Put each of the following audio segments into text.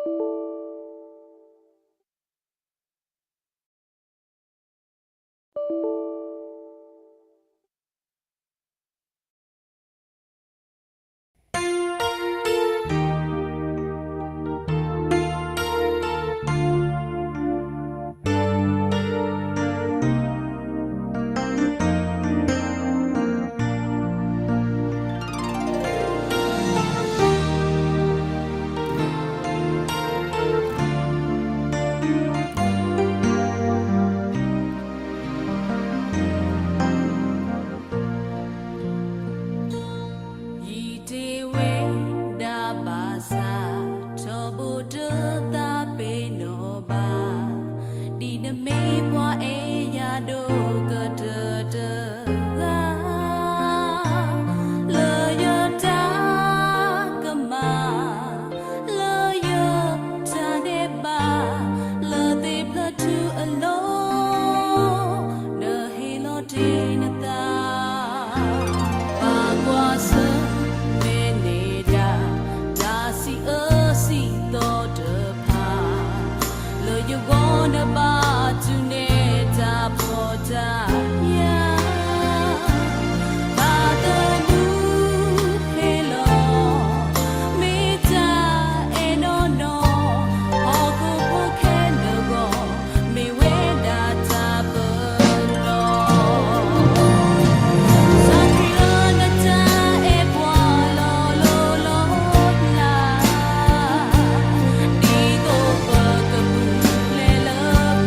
ယံာ်တ့ၢ်ဝဲဒၣ်ဘၣ်ဆၣ်, ထီဘိတသးပ့ၤနီၣ်ဘၣ်, ဒ်နမ့ၢ်ပှၤအဲၣ်ယၤဒိၣ်ကတၢၢ်တဂၤ, လၢယတၢ်ကမၣ်, လၢယတၢ်ဒဲးဘး, လၢသ့ၣ်ဖျၢၣ်ထူအလိၤ, နဟ့ၣ်လီၤတ့ၢ်နသး ပာ်ကွၢ်ဆၢၣ်မဲာ်န့ၢ်ဒၣ် တၢ်စံးအၢစံးသီတဖၣ်, လၢယဂီၢ်နဘၣ်တူၢ်န့ၢ်တၢ်ဖှီၣ်တၢ်ယာ်, တၢ်သနူဟ့ၣ်လီၤ မ့ၢ်တၢ်အဲၣ်နီၢ်နီၢ်, ဟီၣ်ခိၣ်ဖိခဲလၢာ်အဂီၢ် မ့ၢ်ဝဲဒၣ်တၢ်ပနီၣ်, သးခုလၢနတၢ်အဲၣ်ပှၤလီၤလိၤလီၤလး, ဒ်သိးပကပူၤဖျဲးလၢ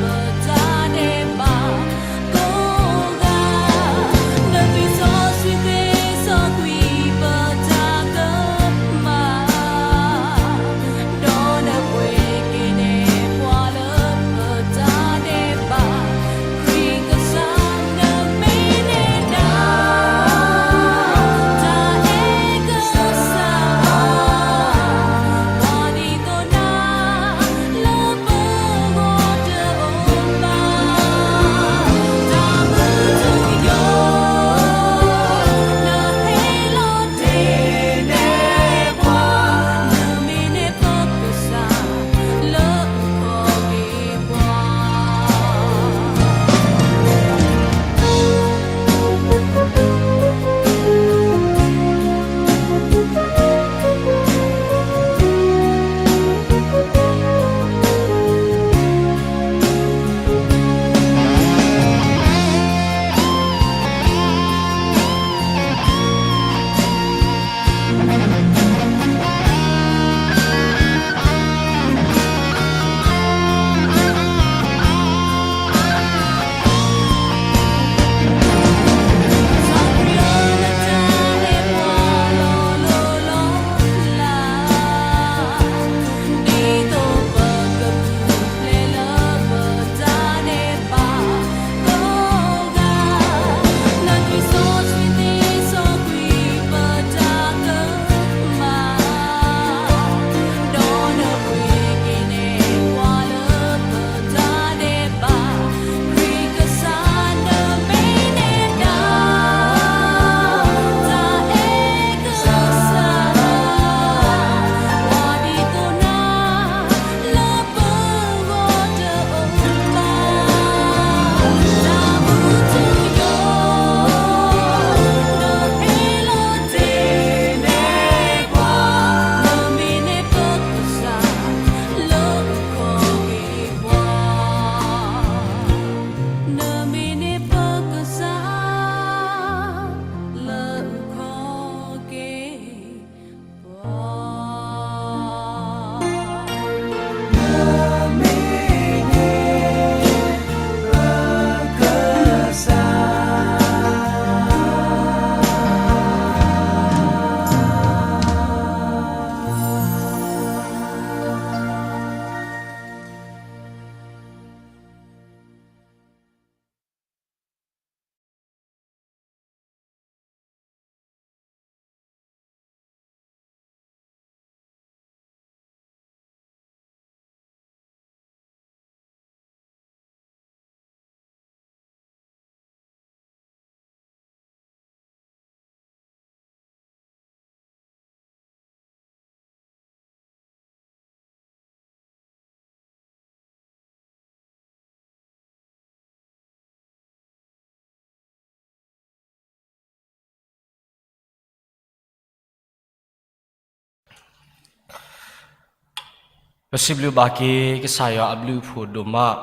ပစံးဘျုးဘၣ်က့ၤကစၢ်ယွၤအဘျုးအဖှိၣ်ဒိၣ်မး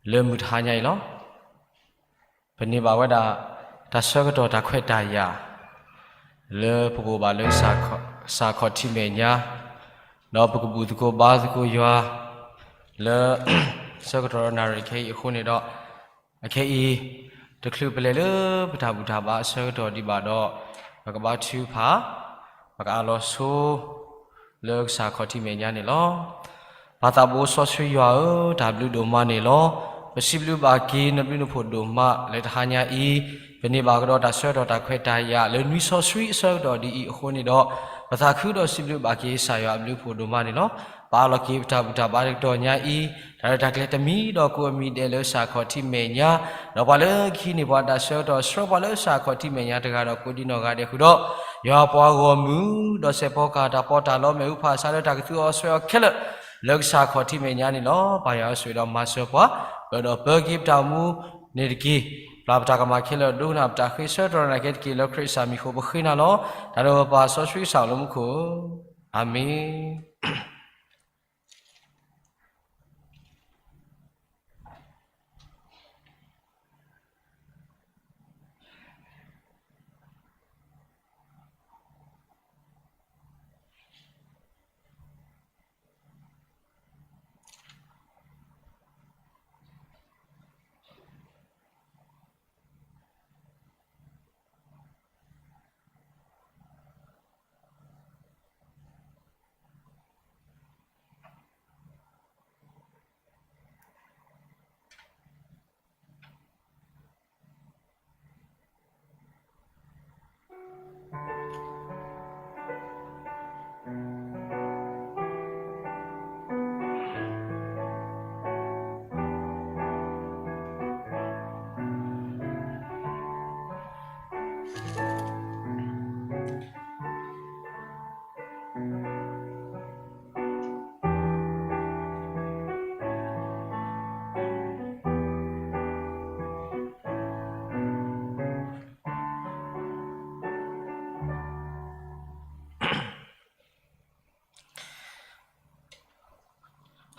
လၢမုၢ်တဟါညါအံၤလီၤ. ပန့ၢ်ဘၣ်ဝဲဒၣ် တၢ်ဆၢကတီၢ်တၢ်ခွဲးတၢ်ယာ် လၢပကအိၣ်ဘၣ်လၢကစၢ်ခီၣ်ထံးမဲာ်ညါ, ဒီးပကဘူၣ်သကိးဘါသကိးယွၤ လၢ ဆၢကတီၢ်ဒီးနၣ်ရံၣ်ခဲအံၤအဃိန့ၣ်ဒီး အခဲအံၤ တချုးပလဲၤလၢပတၢ်ဘူၣ်တၢ်ဘါအဆၢကတီၢ်ဒံးဘၣ်ဒီး ပကဘါထုကဖၣ်, ပကအးလီၤဆိ လၢကစၢ်ခီၣ်ထံးမဲာ်ညါန့ၣ်လီၤ. ပၢ်သးဘိစီဆှံယွၤဧၢ, တၢ်ဘျုးဒိၣ်မးန့ၣ်လီၤ. ပစံးဘျုးဘၣ်က့ၤနဘျုးနဖှိၣ်ဒိၣ်မးလၢတဟါညါအံၤ, ပန့ၢ်ဘၣ်ကဒီးတၢ်ဆၢကတီၢ်တၢ်ခွဲးတၢ်ယာ်လၢနွံစီဆှံအဆၢကတီၢ်ဒ်အံၤအဃိန့ၣ်ဒီး ပသးခုဒီးစံးဘျုးဘၣ်က့ၤကစၢ်ယွၤအဘျုးအဖှိၣ်ဒိၣ်မးန့ၣ်လီၤ. ပအးလီၤက့ၤပတၢ်ဘူၣ်တၢ်ဘါတကတီၢ်ညါအံၤ, တၢ်ရဲၣ်တၢ်ကျဲၤတမံၤဒီးကိးအမံၤဒဲးလၢကစၢ်ခီၣ်ထံးမဲာ်ညါ, ဒီးပှၤလၢခံန့ၣ်ပှၤတၢ်ဆၢကတီၢ်ဆှၢပှၤလၢကစၢ်ခီၣ်ထံးမဲာ်ညါတဂၤဒီးကိးဒံနီၢ်ဂၤဒဲးဃုာ်ဒီး ယွၤပှၤဂီၢ်မုၢ် ဒီးစဲးဖီကဟၣ်တၢ်ပီးတၢ်လီမဲာ်ဟူဖၣ်အသးလၢတၢ်ကသူအီၤဆှဲးအီၤခဲလၢာ် လၢကစၢ်ခီၣ်ထံးမဲာ်ညါန့ၣ်လီၤ. ပၢ်ယွၤဧၢ ဆိၣ်ဂ့ၤဒီးမၤစၢၤပှၤ, ပၢဒီးပၢက့ၤပတၢ်အိၣ်မူန့ၣ်တက့ၢ်. ပျၢ်ပတၢ်ကမၣ်ခဲလၢာ်ဒိကနၣ်ပတၢ်ဃ့ဆၢထၢၣ်တၢ်နာ်က့တက့ၢ်လၢခရံာ်ကစၢ်မံၤဃိ ပဃ့နၤလီၤ. တၢ်ဒီးပၢ်စီဆှံကစၢ်အိၣ်လၢမူခိၣ်, အၤမ့ၣ်.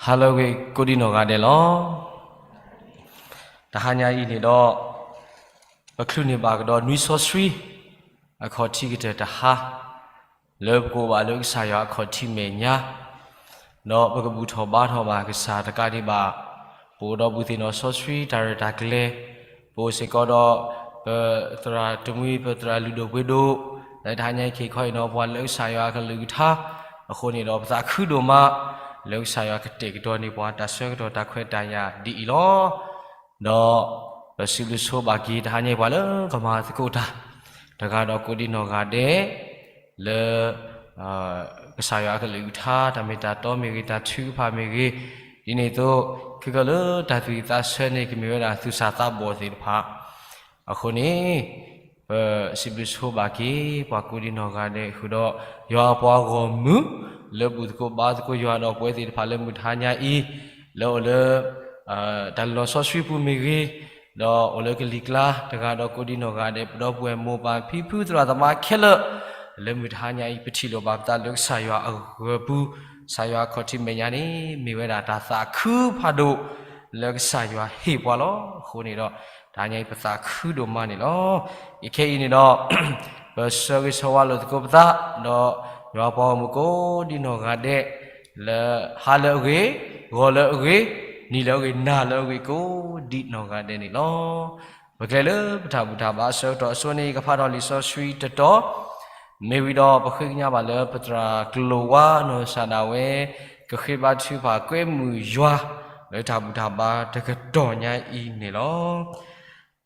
ဟါလၢအဂ့ၤကိးဒံနီၢ်ဂၤဒဲးလီၤ. တဟါညါအံၤန့ၣ်ဒီး ပချုးန့ၢ်ဘၣ်ကဒီးနွံစီဆှံ အခီၣ်ထံးကတၢၢ်တဟါ လၢပကအိၣ်ဘၣ်လၢကစၢ်ယွၤအခီၣ်ထံးမဲာ်ညါ, ဒီးပကဘူၣ်ထီၣ်ဘါထီၣ်ဘၣ်ကစၢ်တကးဒံးဘၣ်, ပအိၣ်ဒီးဘူၣ်သ့ၣ်နီၣ်စီဆှံတၢ်ရဲၣ်တၢ်ကျဲၤ, ပအိၣ်စ့ၢ်ကီးဒီး ပသရၣ်တမှံၤ ပသရၣ်လုၢ်ဒိၣ်ပှ့ၤဒိၣ်, လၢတဟါညါအံၤခဲအံၤခီအံၤန့ၣ် ပှၤလၢကစၢ်ယွၤအကလုၢ်ကထါ, အဃိန့ၣ်ဒီး ပသးခုဒိၣ်မး လၢကစၢ်ယွၤကတဲာ်ကတီၤန့ၢ်ပှၤတၢ်ဆၢကတီၢ်တၢ်ခွဲးတၢ်ယာ်ဒ်အံၤလီၤ. ဒီးပစံးဘျုးဆိဘၣ်က့ၤ တဟါညါအံၤပှၤလၢကမၤသကိးတၢ် တဂၤဒီးကိးဒံနီၢ်ဂၤဒဲး လၢ ကစၢ်ယွၤအကလုၢ်ကထါ တၢ်မ့ၢ်တၢ်တီမ့ၢ်ဂ့ၤ တၢ်ထုကဖၣ်မ့ၢ်ဂ့ၤ, ဒ်န့ၣ်အသိး ခဲကလၢတၢ်သူၣ်ဝံၣ်သးဆၢန့ၣ် ကမ့ၢ်ဝဲဒၣ်သူၣ်စၢ်သးဘီၣ်သ့ၣ်တဖၣ်, အဃိန့ၣ် ပစံးဘျုးဆိဘၣ်က့ၤ ပှၤကိးဒံနီၢ်ဂၤဒဲးဃုာ်ဒီး ယွၤအပှၤဂီၢ်မုၢ် လၢဘူၣ်သကိးဘါသကိးယွၤဒီးပဝဲသ့ၣ်တဖၣ်လၢမုၢ်တဟါညါအံၤ, လၢအိၣ်လၢ တၢ်လီၤစီဆှံပူၤမ့ၢ်ဂ့ၤ, ဒီးအိၣ်လၢကလံၤကျါတဂၤဒီးကိးဒံနီၢ်ဂၤဒဲး ပဒီပုၢ်ဝဲၢ်မိၢ်ပၢ်ဖံဖုသရၣ်သမါခဲလၢာ်, လၢမုၢ်တဟါညါအံၤ ပထံၣ်လိာ်ဘၣ်ပသးလၢကစၢ်ယွၤအဂၢၤပူၤ, ကစၢ်ယွၤအခီၣ်ထံးမဲာ်ညါန့ၣ် မ့ၢ်ဝဲဒၣ်တၢ်သးခုဖးဒိၣ် လၢကစၢ်ယွၤဟ့ၣ်ပှၤလီၤ. အဃိန့ၣ်ဒီး တဟါညါအံၤပသးခုဒိၣ်မးန့ၣ်လီၤ. အခဲအံၤန့ၣ်ဒီး ပဆၢဂ့ၤဆၢဝါလိာ်သကိးပသး ဒီးယွၤပှၤဂီၢ်မုၢ်ကိးဒံနီၢ်ဂၤဒဲး လၢဟါလၢအဂ့ၤ, ဂီၤလၢအဂ့ၤ, နံၤလၢအဂ့ၤ, နၤလၢအဂ့ၤ ကိးဒံနီၢ်ဂၤဒဲးန့ၣ်လီၤ. ပကလဲၤလၢပတၢ်ဘူၣ်တၢ်ဘါအဆၢကတီၢ်အစိၤန့ၣ် ယကဖးထီၣ်လံာ်စီဆှံတတီၤ, မ့ၢ်ဝံၤဒီးပဃ့ကညးဘၣ်လၢပသရၣ်ကျိၤဝါနီၢ်စၢ်ဒၣ်ဝဲ ကဃ့ဘါထုကဖၣ်ကွဲမုာ်ယွၤ လၢတၢ်ဘူၣ်တၢ်ဘါတကတီၢ်ညါအံၤန့ၣ်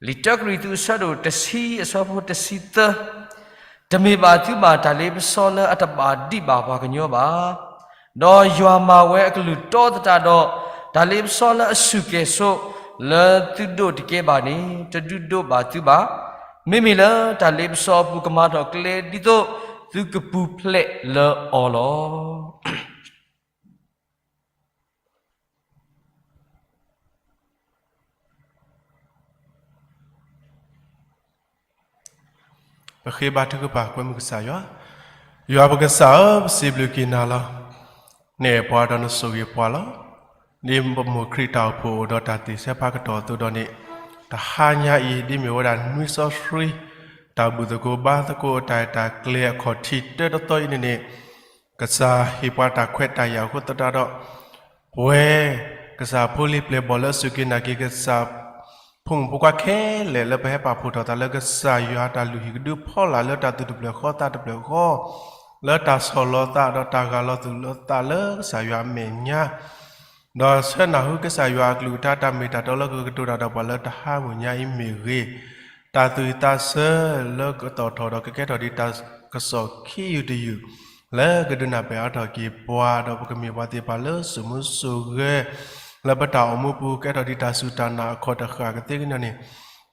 လီၤ. လံာ်တၢကရံၣ်သူးအဆၢဒိၣ်တဆံအဆၢဖိတဆံသၢ, တမ့ၢ်ဘၣ်သုဘၣ်တၢ်လ့ပစီလၢအတဘၣ်ဒံးဘၣ်ပှၤကညီဘၣ်. ဒီးယွၤမၤဝဲအကလုၢ်တီသတးဒီး တၢ်လ့ပစီလၢအစူၢ်ကဲၤဆိး လၢသုဒိးတကဲဘၣ်န့ၣ် တဒုးဒိးဘၣ်သုဘၣ်. မ့မ့ၢ်လၢတၢ်လ့ပစီအပူၤကမၤထီၣ်ကျဲဒ်သိးသုကပူၤဖျဲးလၢအီၤလီၤ. ပဃ့ဘါထုကဖၣ်ကွဲမုာ်ကစၢ်ယွၤ, ယွၤပကစၢ်ဧၢ, ပစံးဘျုးက့ၤနၤလီၤ. နအဲၣ်ပှၤဒီးနဆိၣ်ဂ့ၤပှၤလီၤ. ဒ်ပမိၢ်ခရံာ်တၢ်အိၣ်ဖှိၣ်အိၣ်ဒီးတၢ်သ့ၣ်ဆဲးဖးကတီၢ်အသိးဒီးန့ၣ်, တဟါညါအံၤ ဒ်မ့ၢ်ဝဲဒၣ်နွံစီဆှံ တၢ်ဘူၣ်သကိးဘါသကိးအတၢ်အဲၣ်တၢ်ကျဲအခီၣ်ထံးတၢတသီအံၤန့ၣ်န့ၣ်, ကစၢ်ဟ့ၣ်ပှၤတၢ်ခွဲးတၢ်ယာ်အဃိသတးဒီး ပဝဲ ကစၢ်ဖိလံၤပျဲၢ်ဘီၣ်လၢအစူၢ်က့ၤနာ်က့ၤ ကစၢ်ဖိမုၣ်ဖိခွါခဲလၢာ် လၢပဟဲပာ်ဖှိၣ်ထီၣ်သးလၢကစၢ်ယွၤတၢ်လုၢ်ဟံၣ်ကဒုဖီလာ်လၢတၢ်သူၣ်တဖျၢၣ်ဃီသးတဖျၢၣ်ဃီ, လၢတၢ်ဆီၣ်လီၤသးဒီးတၢ်ဂၢ်လီၤသူၣ်လီၤသးလၢကစၢ်ယွၤအမဲာ်ညါ ဒီးဆၢနၢ်ဟူကစၢ်ယွၤအကလုၢ်ကထါတၢ်မ့ၢ်တၢ်တီလၢကကတိၤတၢ်ဒီးပှၤလၢတဟါမုၢ်ညါအံၤမ့ၢ်ဂ့ၤ, တၢ်သူၣ်အုးသးဆၢလၢကတီၢ်ထီၣ်ဒီးကကဲထီၣ်ဒ်တၢ်ကစီၣ်ခံယူၤတယူၤ လၢကဒုးနၢ်ပၢၢ်အါထီၣ်က့ၤပှၤ ဒီးပကမ့ၢ်ပှၤသ့ၣ်တဖၣ်လၢစိာ်မူစိာ်ဂဲၤ လၢပတၢ်အိၣ်မူပူၤ ကဲထီၣ်ဒ်တၢ်စူၢ်တၢ်နာ်အခီၣ်တဃၣ်ကသ့ကညီၤန့ၣ်,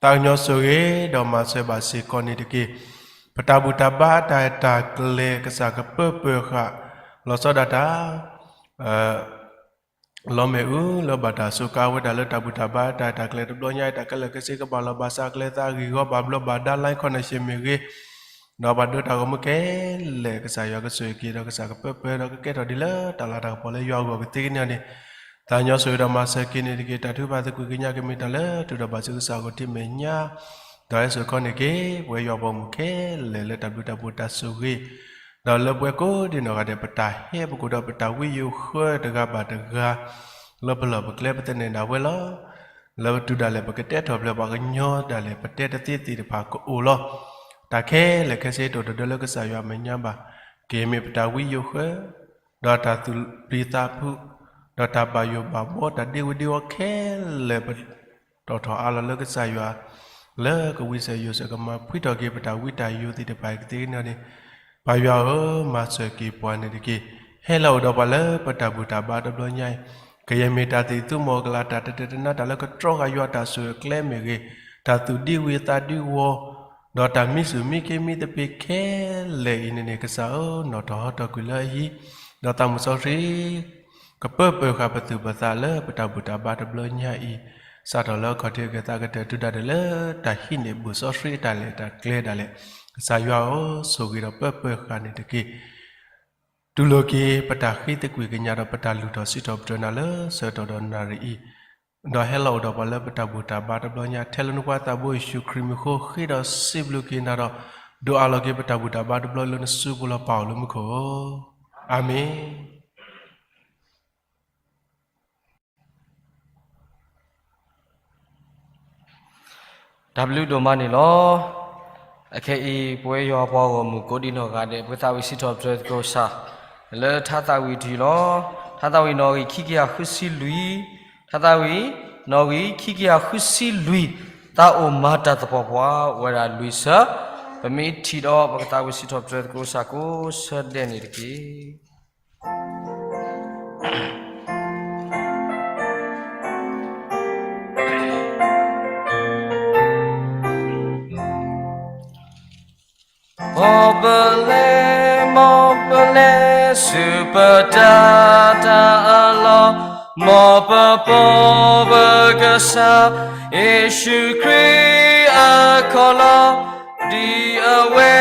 သးကညီၤဆိၣ်ဂ့ၤဒီးမၤစၢၤဘၣ်စ့ၢ်ကီးန့ၣ်တက့ၢ်. ပတၢ်ဘူၣ်တၢ်ဘါတၢ်အဲၣ်တၢ်ကျဲ ကစၢ်ကပၢပၢၢ်ဃာ် လီၤဆီဒၣ်တၢ် လီၤမ့ၣ်အူလၢဘၣ်တၢ်စူးကါဝဲဒၣ်လၢတၢ်ဘူၣ်တၢ်ဘါတၢ်အဲၣ်တၢ်ကျဲတဘျီညါအံၤ တၢ်ခဲလၢာ်ခဲဆ့ကဘၣ်လီၤဘၣ်စးကျဲသးဂံၢ်ဂီၢ်ဘၣ်ဘျီးဘၣ်ဒါ line connection မ့ၢ်ဂ့ၤ, ဒီးပှၤဒိးတၢ်ဂီၤမူခဲလၢာ် ကစၢ်ယွၤကဆိၣ်ဂ့ၤက့ၤဒီးကစၢ်ကပၢပၢၢ်ဒီးကကဲထီၣ်ဒ်လၢတၢ်လၤတၢ်ကပီၤလၢယွၤအဂီၢ်ကသ့ကန့ၢ်န့ၣ်, သးကညီၤဆိၣ်ဂ့ၤဒီးမၤစၢၤက့ၤန့ၣ်တက့ၢ်. တၢ်ထုကဖၣ်သကွံာ်ကညးကမ့ၢ်တၢ်လၢ ထုးဒီးဘၣ်ဆူကစၢ်အဂီၢ်ထံမဲာ်ညါ ဒီးဟဲစိာ်ခီန့ၢ်က့ၤ ပဝဲယွၤပှၤမုၣ်ခဲလၢာ်လၢတၢ်ဘျုးတၢ်ဖှိၣ်တၢ်ဆိၣ်ဂ့ၤ, ဒီးလၢပှၤကိးဒံနီၢ်ဂၤဒဲး ပတၢ်ဟဲပကအိၣ်ဒီးပတၢ်ဝံယိၤဃၢတဂၤဘၣ်တဂၤ လၢပလီၢ်ပကျဲပသန့ၤဒၣ်ဝဲလီၤ. လၢပတုၤဒၣ်လဲာ်ပကတဲထီၣ်ဖျဲး ပှၤကညီဒၣ်လဲာ် ပတဲတသ့သ့ၣ်တဖၣ်ကအိၣ်လီၤ. တၢ်ခဲလၢာ်ခဲဆ့တအိၣ်တဒၢလၢကစၢ်ယွၤအမဲာ်ညါဘၣ်, က့ၤမ့ၢ်ပတၢ်ဝံယိၤဃၢ ဒီးတၢ်သူၣ်ပျံၤသးဖုး, ဒီးတၢ်ဘၣ်ယိၣ်ဘၣ်ဘှီ တၢ်ဒ့ဝံၤဒ့ဝီခဲလၢာ် ပတီၢ်ထီၣ်အါလီၤလၢကစၢ်ယွၤ လၢကဝံစၢၤယိၤစၢၤ ကမၤဖှံထီၣ်က့ၤပတၢ်ဝံတၢ်ယိၤသ့ၣ်တဖၣ်အံၤကသ့ကန့ၢ်န့ၣ်, ပၢ်ယွၤဧၢ, မၤစၢၤက့ၤပှၤန့ၣ်တက့ၢ်. ဟဲလီၤအိၣ်ဒီးပှၤလၢပတၢ်ဘူၣ်တၢ်ဘါတဘျီညါအံၤ, ကယဲၢ်မ့ၢ်တၢ်သ့ၣ်သူမီၤကလၤ တၢ်တတဲာ်တနါ တၢ်လၢကတြီဃာ်ယွၤတၢ်ဆိၣ်အကျဲမ့ၢ်ဂ့ၤ, တၢ်သူၣ်ဒံဝံၤသးဒံဝီၤ ဒီးတၢ်မံဆူၣ်မံခ့မံသပ့ၤခဲလၢာ်အံၤန့ၣ်န့ၣ် ကစၢ်ဧၢ, နီၣ်ထီၣ်ဟီထီၣ်ကွံာ်လၢအဟံၣ်, ဒီးသးမုၢ်စီဆှံ ကပၢပၢၢ်ဃာ်ပသူၣ်ပသးလၢပတၢ်ဘူၣ်တၢ်ဘါတဘျီညါအံၤ, စးထီၣ်လၢအခီၣ်ထံးအကဲသးကတၢၢ် တုၤဒၣ်လဲာ်လၢတၢ်ဟံးန့ၢ်ဘူၣ်စီဆှံအတၢ်လဲၤတၢ်ကျဲဒၣ်လဲာ်, ကစၢ်ယွၤဧၢ, ဆိၣ်ဂ့ၤဒီးပၢပၢၢ်ဃာ်န့ၣ်တက့ၢ်. တူၢ်လိာ်က့ၤပတၢ်ဃ့သကွံာ်ကညးဒီးပတၢ်လုၢ်ထီၣ်စံးထီၣ်ပတြၢၤနၤလၢဆၢကတီၢ်ဒီးနၣ်ရံၣ်အံၤ, ဒီးဟဲလီၤအိၣ်ဒီးပှၤလၢပတၢ်ဘူၣ်တၢ်ဘါတဘျီညါ ထဲလၢနဖိသးဘိယ့ၣ်ၡူးခရံာ်မံၤအဃိ ဃ့ဒီးစံးဘျုးက့ၤနၤဒီး ဒိးအးလီၤက့ၤပတၢ်ဘူၣ်တၢ်ဘါတဘျီလၢနစုပူၤလီၤ ပၢ်အိၣ်လၢမူခိၣ်ဧၢ, အၤမ့ၣ်. တၢ်ဘျုးဒိၣ်မးန့ၣ်လီၤ. အခဲအံၤ ပဝဲယွၤပှၤဂီၢ်မုၢ်ကိးဒံနီၢ်ဂၤဒဲး ပကသးဝံၣ်စံးထီၣ်ပတြၢၤသကိးကစၢ် လၢထါသးဝံၣ်တယုၢ်လီၤ. ထါသးဝံၣ်နီၣ်ဂံၢ်ခံကယၤဃုဆံလွံၢ်, ထါသးဝံၣ်နီၣ်ဂံၢ်ခံကယၤဃုဆံလွံၢ်, သးအိၣ်မၤတၢ်သပှၢ်ပှၢ်ဝဲဒၣ်လွံၢ်ဆၢ, ပမ့ၢ်ထံၣ်ဒီး ပကသးဝံၣ်စံးထီၣ်ပတြၢၤသကိးကစၢ်ကိးဆၢဒဲးန့ၣ်တက့ၢ်. မ်ပလဲၤ, မ်ပလဲၤ, ဆူပတၢ်တၢ်အလီၢ်, မ်ပပိာ်ပကစၢ် ယ့ၣ်ၡူးခရံာ်အခီၣ်လီၢ်, ဒ်အဝဲ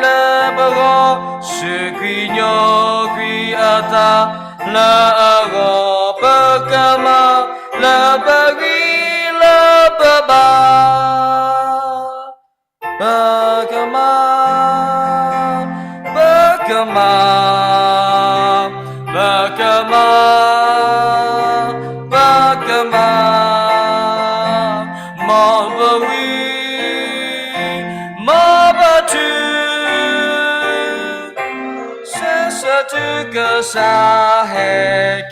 လၢပဂီၢ်, ဆူကွံာ်ညိကွံာ်အသး, လၢအဂီၢ်ပကမၤ, လၢပဂံၢ်လၢပဘါ ပကမၤ, ပကမၤ, ပကမၤ, ပကမၤ, မ်ပဝံၤ, မ်ပတုၤ, ဆၢဆၢတုၤကစၢ်ဟဲ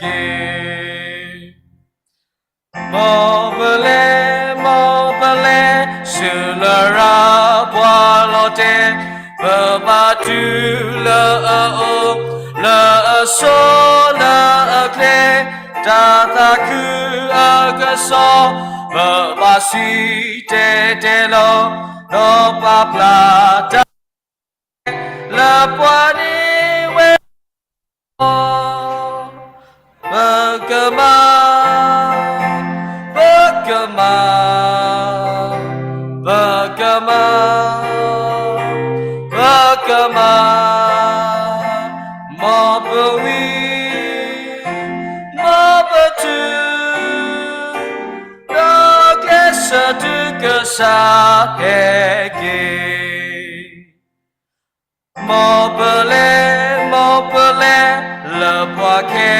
က့ၤ မ်ပလဲၤ, မ်ပလဲၤ, ဆူလရာ်ပှၤလီၤတဲာ်, ပဘၣ်တုၤလၢအအိၣ်, လၢအစိလၢအကျဲ, တၢ်သးခုအကစီၣ်, ပဘၣ်စံၣ်တဲၤတဲလီၤ, ဒီးပာ်ဖျါတၢ် လၢပှၤန့ၢ်ဝဲ ပကမၤ, ပကမၤ, ပကမၤ, ပကမၤ, မ်ပဝံၤ တၢ်တုၤကစၢ်ဟဲက့ၤ မ်ပလဲၤ, မ်ပလဲၤ, လၢပှၤခဲ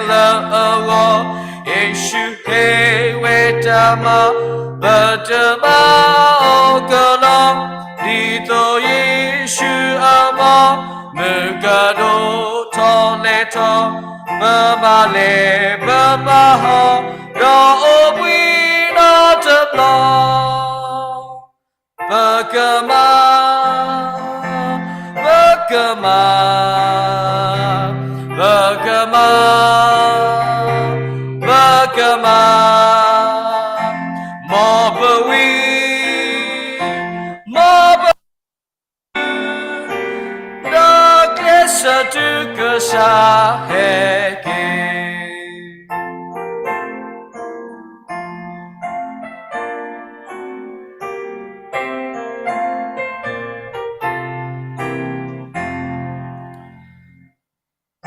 လၢာ်အဂီၢ်, ယ့ၣ်ၡူးဟ့ၣ်ဝဲတၢ်မၤ, ပတမၤအီၤကလီ, ဒ်သိးယ့ၣ်ၡူးအမံၤ, မုၢ်ကဒိၣ်ထီၣ်လဲၤထီၣ်, ပဘၣ်လဲၤပဘၣ်ဟီၣ်, ဒီးအိၣ်ဘှံးနီတဘျီ ပကမၤ, ပကမၤ, ပကမၤ, ပကမၤ, မ်ပဝံၤ, မ်ပ ဒီးကျဲးစၢးတုၤကစၢ်ဟဲက့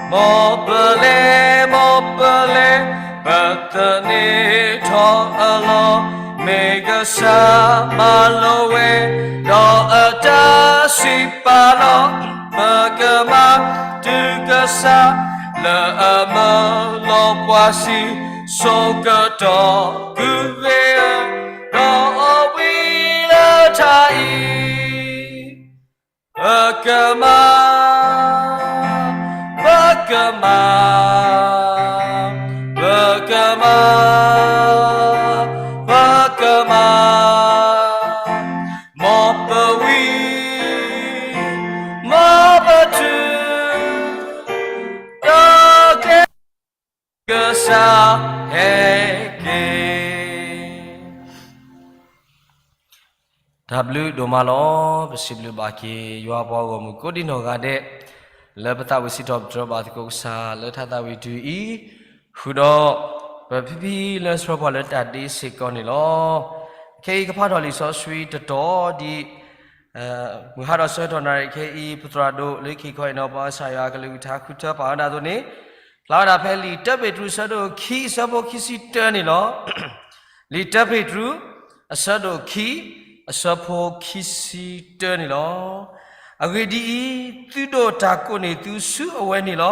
ၤ မ်ပလဲၤ, မ်ပလဲၤ, ပသန့ၤထီၣ်အလီၢ်, မ့ၢ်ကစၢ်မၤလိာ်ဝဲ, ဒီးအတၢ်စံးပာ်လီၤ, ပကမၤတုၤကစၢ်, လၢအမၢလီၤပှၤစံး, ဆိကတီၢ်ကုၢ်ဂ့ၤဧၢ, ဒီးအိၣ်ဘှံးလၢထါအံၤ ပကမၤ, ပကမၤ, ပကမၤ, ပကမၤ, မ်ပဝံၤ, မ်ပတုၤ, ဒီးကျဲး ကစၢ်ဟဲက့ၤ တၢ်ဘျုးဒိၣ်မးလီၤ. ပစံးဘျုးဘၣ်က့ၤ ယွၤပှၤဂီၢ်မုၢ်ကိးဒံနီၢ်ဂၤဒဲး လၢပသးဝံၣ်စံးထီၣ်ပတြၢၤဘၣ်သကိးကစၢ်လၢထါသးဝံၣ်တယုၢ်အံၤ, ဃုာ်ဒီး ပဖံဖံလၢဆှၢပှၤလၢတၢ်ဒ့စ့ၢ်ကီးန့ၣ်လီၤ. ခဲအံၤကဖးထီၣ်လံာ်စီဆှံတတီၤဒ် မုၢ်ဟါဒီးဆၢကတီၢ်နၣ်ရံၣ်ခဲအံၤ ပသရၣ်ဒိၣ်လၢခံခီအံၤနီၤ ပှၤကစၢ်ယွၤအကလုၢ်ကထါဃုထၢပာ်ဝဲဒၣ်အသိးန့ၣ်, ဖျါဝဲဒၣ်ဖဲလံာ်တၢပ့းတရူးအဆၢဒိၣ်ခံအဆၢဖိခံဆံတၢန့ၣ်လီၤ. လံာ်တၢပ့းတရူး အဆၢဒိၣ်ခံ အဆၢဖိခံဆံတၢန့ၣ်လီၤ. အဂ့ၢ်ဒ်အံၤ, သုဒိးတၢ်ကိးန့ၢ်သုဆူအဝဲန့ၣ်လီၤ.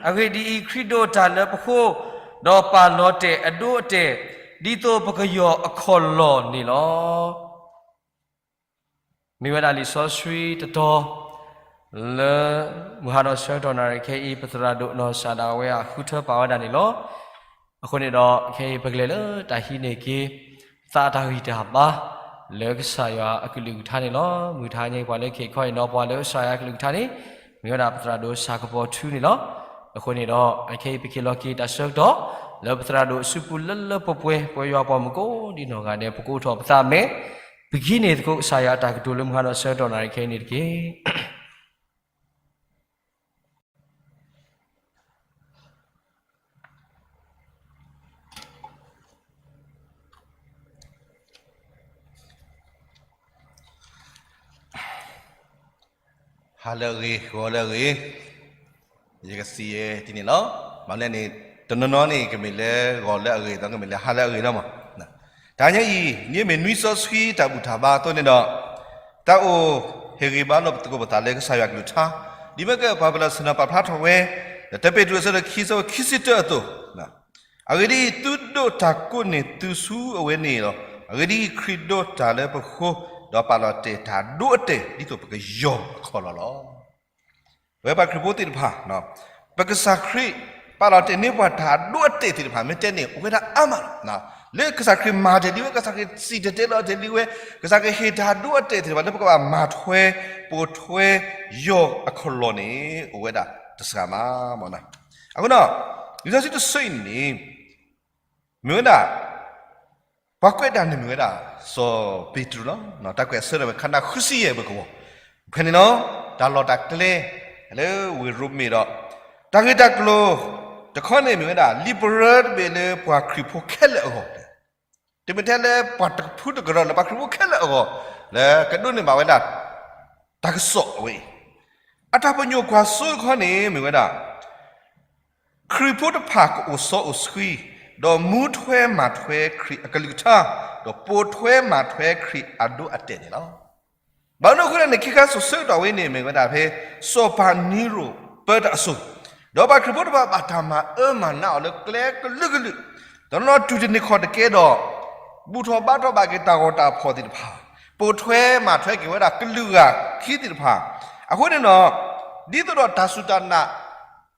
အဂ့ၢ်ဒ်အံၤ, ခရံာ်ဒိးတၢ်လၢပဃိ, ဒီးပာ်လီၤတဲာ်အဒိအတဲာ်, ဒ်သိးပကယီၤအခီၣ်လီၢ်န့ၣ်လီၤ. မ့ၢ်ဝဲဒၣ်လံာ်စီဆှံတတီၤ လၢမုၢ်ဟါဒီးဆၢကတီၢ်နၣ်ရံၣ်ခဲအံၤ ပသရၣ်ဒိၣ်နီၢ်စၢ်ဒၣ်ဝဲအဃုထၢပာ်ဝဲဒၣ်န့ၣ်လီၤ. အဃိန့ၣ်ဒီး ခဲအံၤပကလဲၤလၢတၢ်ဟံးန့ၢ်က့ၤ သးတၢ်ဂံၢ်တၢ်ဘါ လၢကစၢ်ယွၤအကလုၢ်ကထါန့ၣ်လီၤ. မုၢ်တဟါညါအံၤ ပှၤလၢခံခီအံၤနီၤ ပှၤလၢကစၢ်ယွၤအကလုၢ်ကထါန့ၣ် မ့ၢ်ဝဲဒၣ်ပသရၣ်ဒိၣ်စၢ်ကပီၤထူန့ၣ်လီၤ. အဃိန့ၣ်ဒီး ခဲအံၤပကဟ့ၣ်လီၤက့ၤတၢ်ဆၢကတီၢ် လၢပသရၣ်ဒိၣ်အစုပူၤလၢလၢပှဲၤပှဲၤ ပဝဲယွၤပှၤမုၢ်ကိးဒံနီၢ်ဂၤဒဲး ပကအိးထီၣ်ပသးမဲာ် ပကဟံးန့ၢ်သကိးကစၢ်ယွၤအတၢ်ကတိၤလၢမုၢ်ဟါဒီးဆၢကတီၢ်နၣ်ရံၣ်ခဲအံၤန့ၣ်တက့ၢ်. ဟါလၢအဂ့ၤ, ဂီၤလၢအဂ့ၤ, ယကစံးယဲဒ်န့ၣ်လီၤ. မ့ၢ်လၢန့ၣ် တနီၤနီၤန့ၣ် ကမ့ၢ်လၢဂီၤလၢအဂ့ၤ ဒီးကမ့ၢ်လၢဟါလၢအဂ့ၤလီၤမး. တဟါညါအံၤ မ့မ့ၢ်နွံစီဆှံတၢ်ဘူၣ်တၢ်ဘါအသိးန့ၣ်ဒီး တၢ်အိၣ်ဟ့ၣ်ဂံၢ်ဘါလိာ်ပသကိးပသးလၢကစၢ်ယွၤကလုၢ်ကထါ, ဒ်မ့ၢ်ကပှၤပလၢၢ်ဆၢနီၤပာ်ဖျါထီၣ်ဝဲ လၢတၢပ့းတရူးအဆၢဒိၣ်ခံ အဆၢဖိခံဆံတၢအသိး, အဂ့ၢ်ဒ်အံၤ, သုဒိးတၢ်ကိးန့ၢ်သုဆူအဝဲန့ၣ်လီၤ. အဂ့ၢ်ဒ်အံၤ, ခရံာ်ဒိးတၢ်လၢပဃိ, ဒီးပာ်လီၤတဲာ်တၢ်ဒိအတဲာ် ဒ်သိးပကယီၤအခီၣ်လီၢ်လီၤ. ပဝဲပှၤခရံာ်ဖိသ့ၣ်တဖၣ်, ပကစၢ်ခရံာ် ပာ်လီၤတဲာ်န့ၢ်ပှၤတၢ်ဒိအတဲာ်သ့ၣ်တဖၣ် မ့ၢ်တဲန့ၣ် အိၣ်ဝဲဒၣ်အါမးလီၤ. လၢကစၢ်ခရံာ်မၤတ့ၢ်လံဝဲ, ကစၢ်ခရံာ်စံၣ်တဲၤတဲလီၤတ့ၢ်လံဝဲ, ကစၢ်ခရံာ်ဟ့ၣ်တၢ်ဒိအတဲာ်သ့ၣ်တဖၣ် လၢပကဘၣ်မၤထွဲ, ပကထွဲယီၤအခီၣ်လီၢ်န့ၣ် အိၣ်ဝဲဒၣ်တစှၤမးမး. အဃိဒီး လံာ်စီဆှံတဆၢအံၤန့ၣ် မ့ၢ်ဝဲဒၣ် ပှၤကွဲးတၢ်န့ၣ်မ့ၢ်ဝဲဒၣ် စီၤပ့းတရူးလီၤ. တၢ်ကွဲးအဆၢဒိၣ်ဝဲ ခါနၣ်ဃုဆံယဲၢ် ပကဝီၤ ဖဲန့ၣ်လီၤ. တၢ်လီၢ်တၢ်ကျဲ လၢဝ့ၢ်ရိမ့ၤဒီး တၢ်ဂ့ၢ်တၢ်ကျိၤတခီန့ၣ်မ့ၢ်ဝဲဒၣ် လံာ်ပရၢတဘ့ၣ်လၢပှၤခရံာ်ဖိခဲလၢာ်အဂီၢ်, တမ့ၢ်ထဲလၢပှၤတကဖုတကရၢလၢ ပှၤခရံာ်ဖိခဲလၢာ်အဂီၢ် လၢကဒိးန့ၢ်ဘၣ်ဝဲဒၣ် တၢ်ကစီၣ်အဝဲအံၤ, အတၢ်ပညိၣ်ကွၢ်စိတခီန့ၣ်မ့ၢ်ဝဲဒၣ် ခရံာ်ဖိတဖၣ်ကအိၣ်စီအိၣ်ဆှံ, ဒီးမူထွဲမၤထွဲခရံာ်အကလုၢ်ကထါ, ဒီးပိာ်ထွဲမၤထွဲခရံာ်အဒိအတဲာ်န့ၣ်လီၤ. ဘၣ်မနုၤအဃိလဲၣ်န့ၣ် ခဲခါစိၤဆၢကတီၢ်ဝဲန့ၣ် မ့ၢ်ဝဲဒၣ်ဖဲ စီၤပၤနံရိၣ်ပၢတၢ်အစိၤ, ဒီးပှၤခရံာ်ဖိတဖၣ်ဘၣ်တၢ်မၤအၢမၤနးအီၤလၢကျဲကလုာ်ကလုာ်, ဒီးနီၢ်နီၢ်တူၢ်တန့ၢ်ခီၣ်တကဲဒီး ဘူၣ်ထီၣ်ဘါထီၣ်ဘၣ်က့ၤတၢ်ဂီၤတၢ်ဖီၣ်သ့ၣ်တဖၣ်, ပိာ်ထွဲမၤထွဲက့ၤဝဲဒၣ်ကလုာ်ဂၤခံသ့ၣ်တဖၣ်, အဃိန့ၣ်ဒီး ဒ်သိးဒီးတၢ်စူၢ်တၢ်နာ်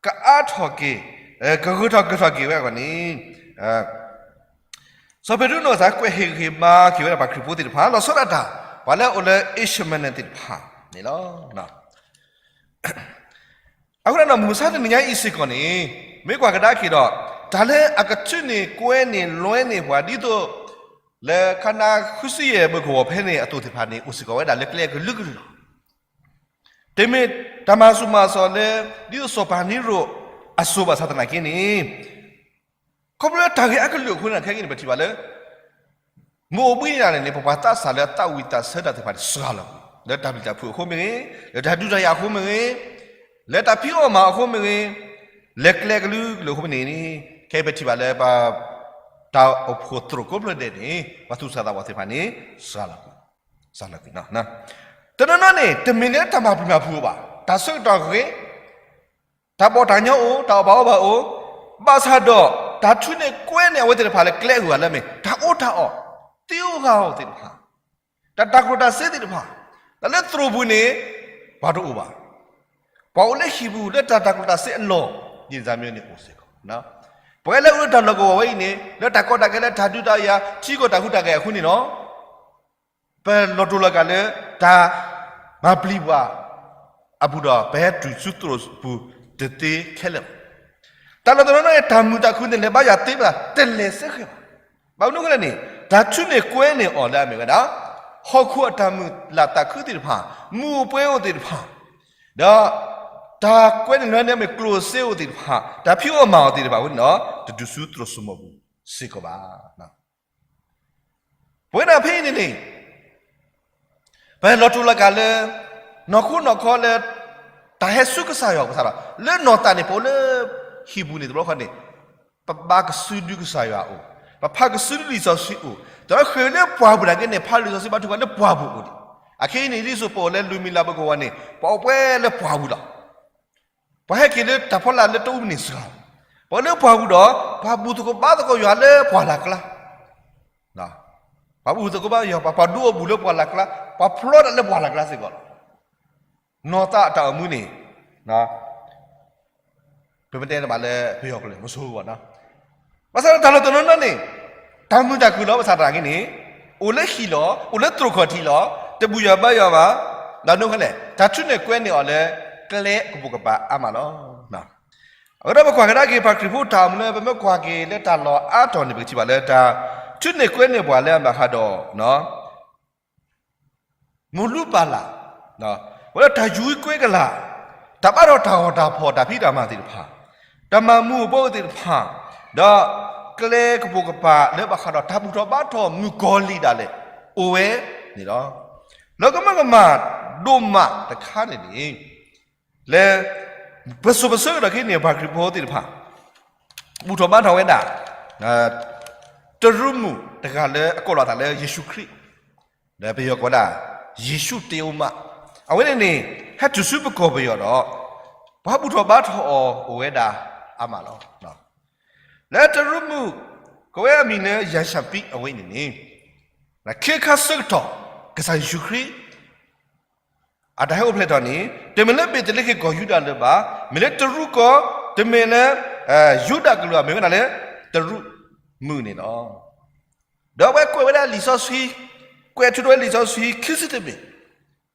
ကအါထီၣ်က့ၤ, ကဂၢၢ်ထီၣ်ကၢၢ်ထီၣ်က့ၤဝဲအဂီၢ်န့ၣ်, စီၤပ့းတရူးနီၢ်ကစၢ်ကွဲးဟ့ၣ်ဂ့ၤမၤက့ၤဝဲဒၣ်ပှၤခရံာ်ဖိသ့ၣ်တဖၣ် လီၤဆီဒၣ်တၢ် ပှၤလၢအအိၣ်လၢ Asia Minor သ့ၣ်တဖၣ်န့ၣ်လီၤ. အဃိဒီး မုၢ်မဆါတနံၤညါအံၤစ့ၢ်ကီးန့ၣ် မ့ၢ်ကွၢ်ကဒါက့ၤဒီး တၢ်လၢအကထုးန့ၢ်ကွဲန့ၢ်လွဲန့ၢ်ပှၤဒ်သိး လၢခါနၤဃုဆံယဲၢ်ဘၢၣ်ကဝီၤဖဲန့ၣ် အသိးသ့ၣ်တဖၣ်န့ၣ် အိၣ်စ့ၢ်ကီးဝဲဒၣ်လၢကျဲကလုာ်ကလုာ်လီၤ. တမ့ၢ်တၢ်မၤဆူၣ်မၤစိးလၢ ဒ်သိးစီၤပၤနံရိၣ်အစိၤဘၣ်ဆၣ်သနာ်က့န့ၣ် ခီဖျိလၢတၢ်ဂ့ၢ်အကလုာ်အဃိန့ၣ် ခဲကနံၣ်န့ၣ် ပထံၣ်ဘၣ်လၢ မ့ၢ်အိၣ်ဘှံးနံၤဒၣ်လဲာ်န့ၣ် ပပှၤသးစၢ်လၢအသးဝံၣ်သးဆၢတၢ်သ့ၣ်တဖၣ်န့ၣ် စှၤလီၤကွံာ်, လၢတၢ်ပျံၤတၢ်ဖုးအဃိမ့ၢ်ဂ့ၤ, လၢတၢ်ဒုးတၢ်ယၤအဃိမ့ၢ်ဂ့ၤ, လၢတၢ်ဖံးအီၣ်မၤအီၣ်အဃိမ့ၢ်ဂ့ၤ, လၢကျဲကလုာ်ကလုာ်အဃိမ့ၢ်ဂ့ၤန့ၣ် ခဲအံၤပထံၣ်ဘၣ်လၢပှၤ တၢ်အိၣ်ဖှိၣ်သရိာ်ကိးဖျၢၣ်ဒဲးန့ၣ် ပှၤသူၣ်စၢ်သးဘီၣ်သ့ၣ်တဖၣ်န့ၣ် စှၤလီၤကွံာ်, စှၤလီၤကွံာ်. တနီၤနီၤန့ၣ် တမ့ၢ်လၢတၢ်မၤပျံၤမၤဖုးအီၤဘၣ်, တၢ်ဆၢကတီၢ်ဂ့ၤ တၢ်ဘီၣ်တၢ်ညီအိၣ်, တၢ်အီၣ်ဘၣ်အီဘၣ်အိၣ်, ဘၣ်ဆၣ်ဒီး တၢ်ထုးန့ၢ်ကွဲန့ၢ်အဝဲသ့ၣ်တဖၣ်လၢကျဲအဂုၤအဂၤလၢအမ့ၢ် တၢ်အီၣ်တၢ်အီ, သ့အိၣ်ဂၤအိၣ်သ့ၣ်တဖၣ်, တၢ်တၤကျိၣ်တၤစ့သ့ၣ်တဖၣ်, တၢ်လၢသရိာ်ပူၤန့ၣ် ပှၤတအိၣ်ဘၣ်. ပှၤအိၣ်လၢဟံၣ်ပူၤလၢတၢ်တၤကျိၣ်တၤစ့အလီၢ်, ဒ်န့ၣ်တမံၤန့ၣ်အိၣ်စ့ၢ်ကီး. ပဝဲလၢအိၣ်လၢတၢ်လီၢ်ကဝီၤဝဲအံၤန့ၣ် လၢတၢ်ကီတၢ်ခဲလၢတၢ်ဒုးတၢ်ယၤ ထံကီၢ်တၢ်ဟူးတၢ်ဂဲၤအဃိန့ၣ်လီၤ. ပလီၤတိၢ်လီၤကးလၢ တၢ်မၤပျံၤပှၤအပူၤဒီး ပဟဲတုၤဆူသရိာ်ပူၤတသ့ခဲလၢာ်ဘၣ်. တၢ်လီၢ်တနီၤနီၤန့ၣ် တၢ်မုာ်တၢ်ခုၣ်န့ၣ် လဲၤဘါယွၤသ့မး တလဲၤစ့ၢ်ကီးဘၣ်. ဘၣ်မနုၤအဃိလဲၣ်န့ၣ် တၢ်ထုးန့ၢ်ကွဲန့ၢ်အီၤလၢအမ့ၢ်ဝဲဒၣ် ဟီၣ်ခိၣ်အတၢ်မုာ်လၤသးခုသ့ၣ်တဖၣ်, မူးအိၣ်ပွဲအိၣ်သ့ၣ်တဖၣ်, ဒီး တၢ်ကွဲန့ၢ်လွဲန့ၢ်အမ့ၢ်ကျိၣ်စ့အိၣ်သ့ၣ်တဖၣ်, တၢ်ဖံးအီၣ်မၤအီၣ်သ့ၣ်တဖၣ်အဃိန့ၣ်ဒီး တတုၤဆူသရိာ်စိမိးပူၤစ့ၢ်ကီးဘၣ်. ပဝဲဒၣ်ဖဲအံၤန့ၣ်န့ၣ် ပလီၤတိၢ်လီၤကးလၢ နီၢ်ခိနီၢ်ခီလၢ တၢ်ဟဲဆူကစၢ်ယွၤပသးဒီး လၢနီၢ်သးန့ၣ် ပအိၣ်လၢဟံၣ်ပူၤန့ၣ်တဘျီဃီန့ၣ် ပဘါကစုဒုကစၢ်ယွၤအိၣ်, ပဖးကစုဒုလံာ်စီဆှံအိၣ်, ဒီးဃ့ၢ်လၢပှၢ်ပူၤနာ်က့န့ၣ် ဖးလံာ်စီဆှံဘါထုကဖၣ်လၢပှၢ်ပူၤအိၣ်န့ၣ်, အခဲအံၤန့ၣ် ဒ်သိးပအိၣ်လၢလူၤမံၤလၤပကဝီၤန့ၣ် ပအိၣ်ပှဲၤလၢပှၢ်ပူၤလီၤ. ပှၤဟဲက့ၤလၢတၢ်ဖီလာ်လၢတအိၣ်ဘၣ်န့ၣ်စှၤလီၤ. ပှၤလၢပှၢ်ပူၤဒီး ပှၤဘူၣ်သကိးဘါသကိးယွၤလၢပှၢ်လၢ်ကျါ, ပှၤဘူၣ်သကိးဘါယွၤ ပှၤပှၤဒုးအီၣ်ဘူၣ်လၢပှၢ်လၢ်ကျါ, ပှၤဖျီတၢ်လၢပှၢ်လၢ်ကျါစ့ၢ်ကီးလီၤ. နီၢ်သးအတၢ်အိၣ်မူန့ၣ် ပမ့ၢ်တဲဘၣ်လၢပယီၤကျိာ်န့ၣ် မဆိကမိၣ်ဘၣ်နီၤ. ဘၣ်ဆၣ်ဒီးတၢ်လီၢ်တနီၤနီၤန့ၣ် တၢ်မုာ်တၢ်ခုၣ်လီၤ ဘၣ်ဆၣ်သနာ်က့န့ၣ် အိၣ်လၢဟံၣ်လီၤ, အိၣ်လၢသရိာ်ခီၣ်ထံးလီၤ, တဘူၣ်ယွၤဘါယွၤဘၣ်, ဘၣ်မနုၤအဃိလဲၣ် တၢ်ထုးန့ၢ်ကွဲန့ၢ်အီၤလၢ ကျဲကပိာ်ကပၤအါမးလီၤ. အဃိဒီးပကွၢ်ကဒါက့ၤပှၤခရံာ်ဖိတၢ်အိၣ်မူလၢ ပမ့ၢ်ကွၢ်က့ၤလၢတၢ်လီၢ်အါတီၢ်န့ၣ် ပကထံၣ်ဘၣ်လၢတၢ်ထုးန့ၢ်ကွဲန့ၢ်ပှၤလၢအဘၣ်ဃးဒီး မိၢ်လူပၢ်လၢ်, ဝဲဒၣ်တၢ်ယူၤကွဲကလာ်, တၢ်ဘါထီၣ်တၢ်ဂီၤတၢ်ဖီၣ်တၢ်ဖံးတၢ်မၤသ့ၣ်တဖၣ်, တၢ်မၤမူးအိၣ်ဘှီအိၣ်သ့ၣ်တဖၣ်, ဒီးကျဲကပိာ်ကပၤလၢဘၣ်ဃးဒီးတၢ်ဘူၣ်ထီၣ်ဘါထီၣ်မုၣ်ကီၤလံၢ်ဒၣ်လဲာ် အိၣ်ဝဲန့ၣ်လီၤ. လၢကမၢကမၣ်ဒိၣ်မးတခါန့ၣ်န့ၣ် လၢ ပစိၤပဆၢကတီၢ်ခဲအံၤန့ၣ် ပှၤခရံာ်ဖိသ့ၣ်တဖၣ် ဘူၣ်ထီၣ်ဘါထီၣ်ဝဲဒၣ် တရူးမုၣ်တဂၤလၢအကိးလီၤအသးလၢယ့ၣ်ၡူးခရံာ်, လၢပယီၤကိးဝဲဒၣ် ယ့ၣ်ၡူးတ့အိမး, အဝဲန့ၣ်န့ၣ် ဟဲတုၤဆူပကီၢ်ပယီၤဒီး ပှၤဘူၣ်ထီၣ်ဘါထီၣ်အီၤအိၣ်ဝဲဒၣ်အါမးလီၤ. လၢတရူးမုၣ် ကိးဝဲအမံၤလၢယၤၡၣ်ပံးအဝဲအံၤန့ၣ်န့ၣ် ခ့ခါဆၢကတီၢ် ကစၢ်ယ့ၣ်ၡူးခရံာ် အတၢ်ဟဲအိၣ်ဖျဲၣ်ထီၣ်န့ၣ် တမ့ၢ်လၢဘ့းသလ့ဃ့ၣ်ကီၢ်ယူဒၤလၢၤဘၣ်, မ့ၢ်လၢတရူးကီၢ်, တမ့ၢ်လၢ ယူဒၤကလုာ်ဘၣ်, မ့ၢ်ဝဲဒၣ်လၢ တရူးမုၣ်န့ၣ်လီၤ. ဒီးအဝဲကွဲးဝဲဒၣ်လံာ်စီဆှံ, ကွဲးထုးထီၣ်ဝဲလံာ်စီဆှံခံဆံတမ့ၢ်,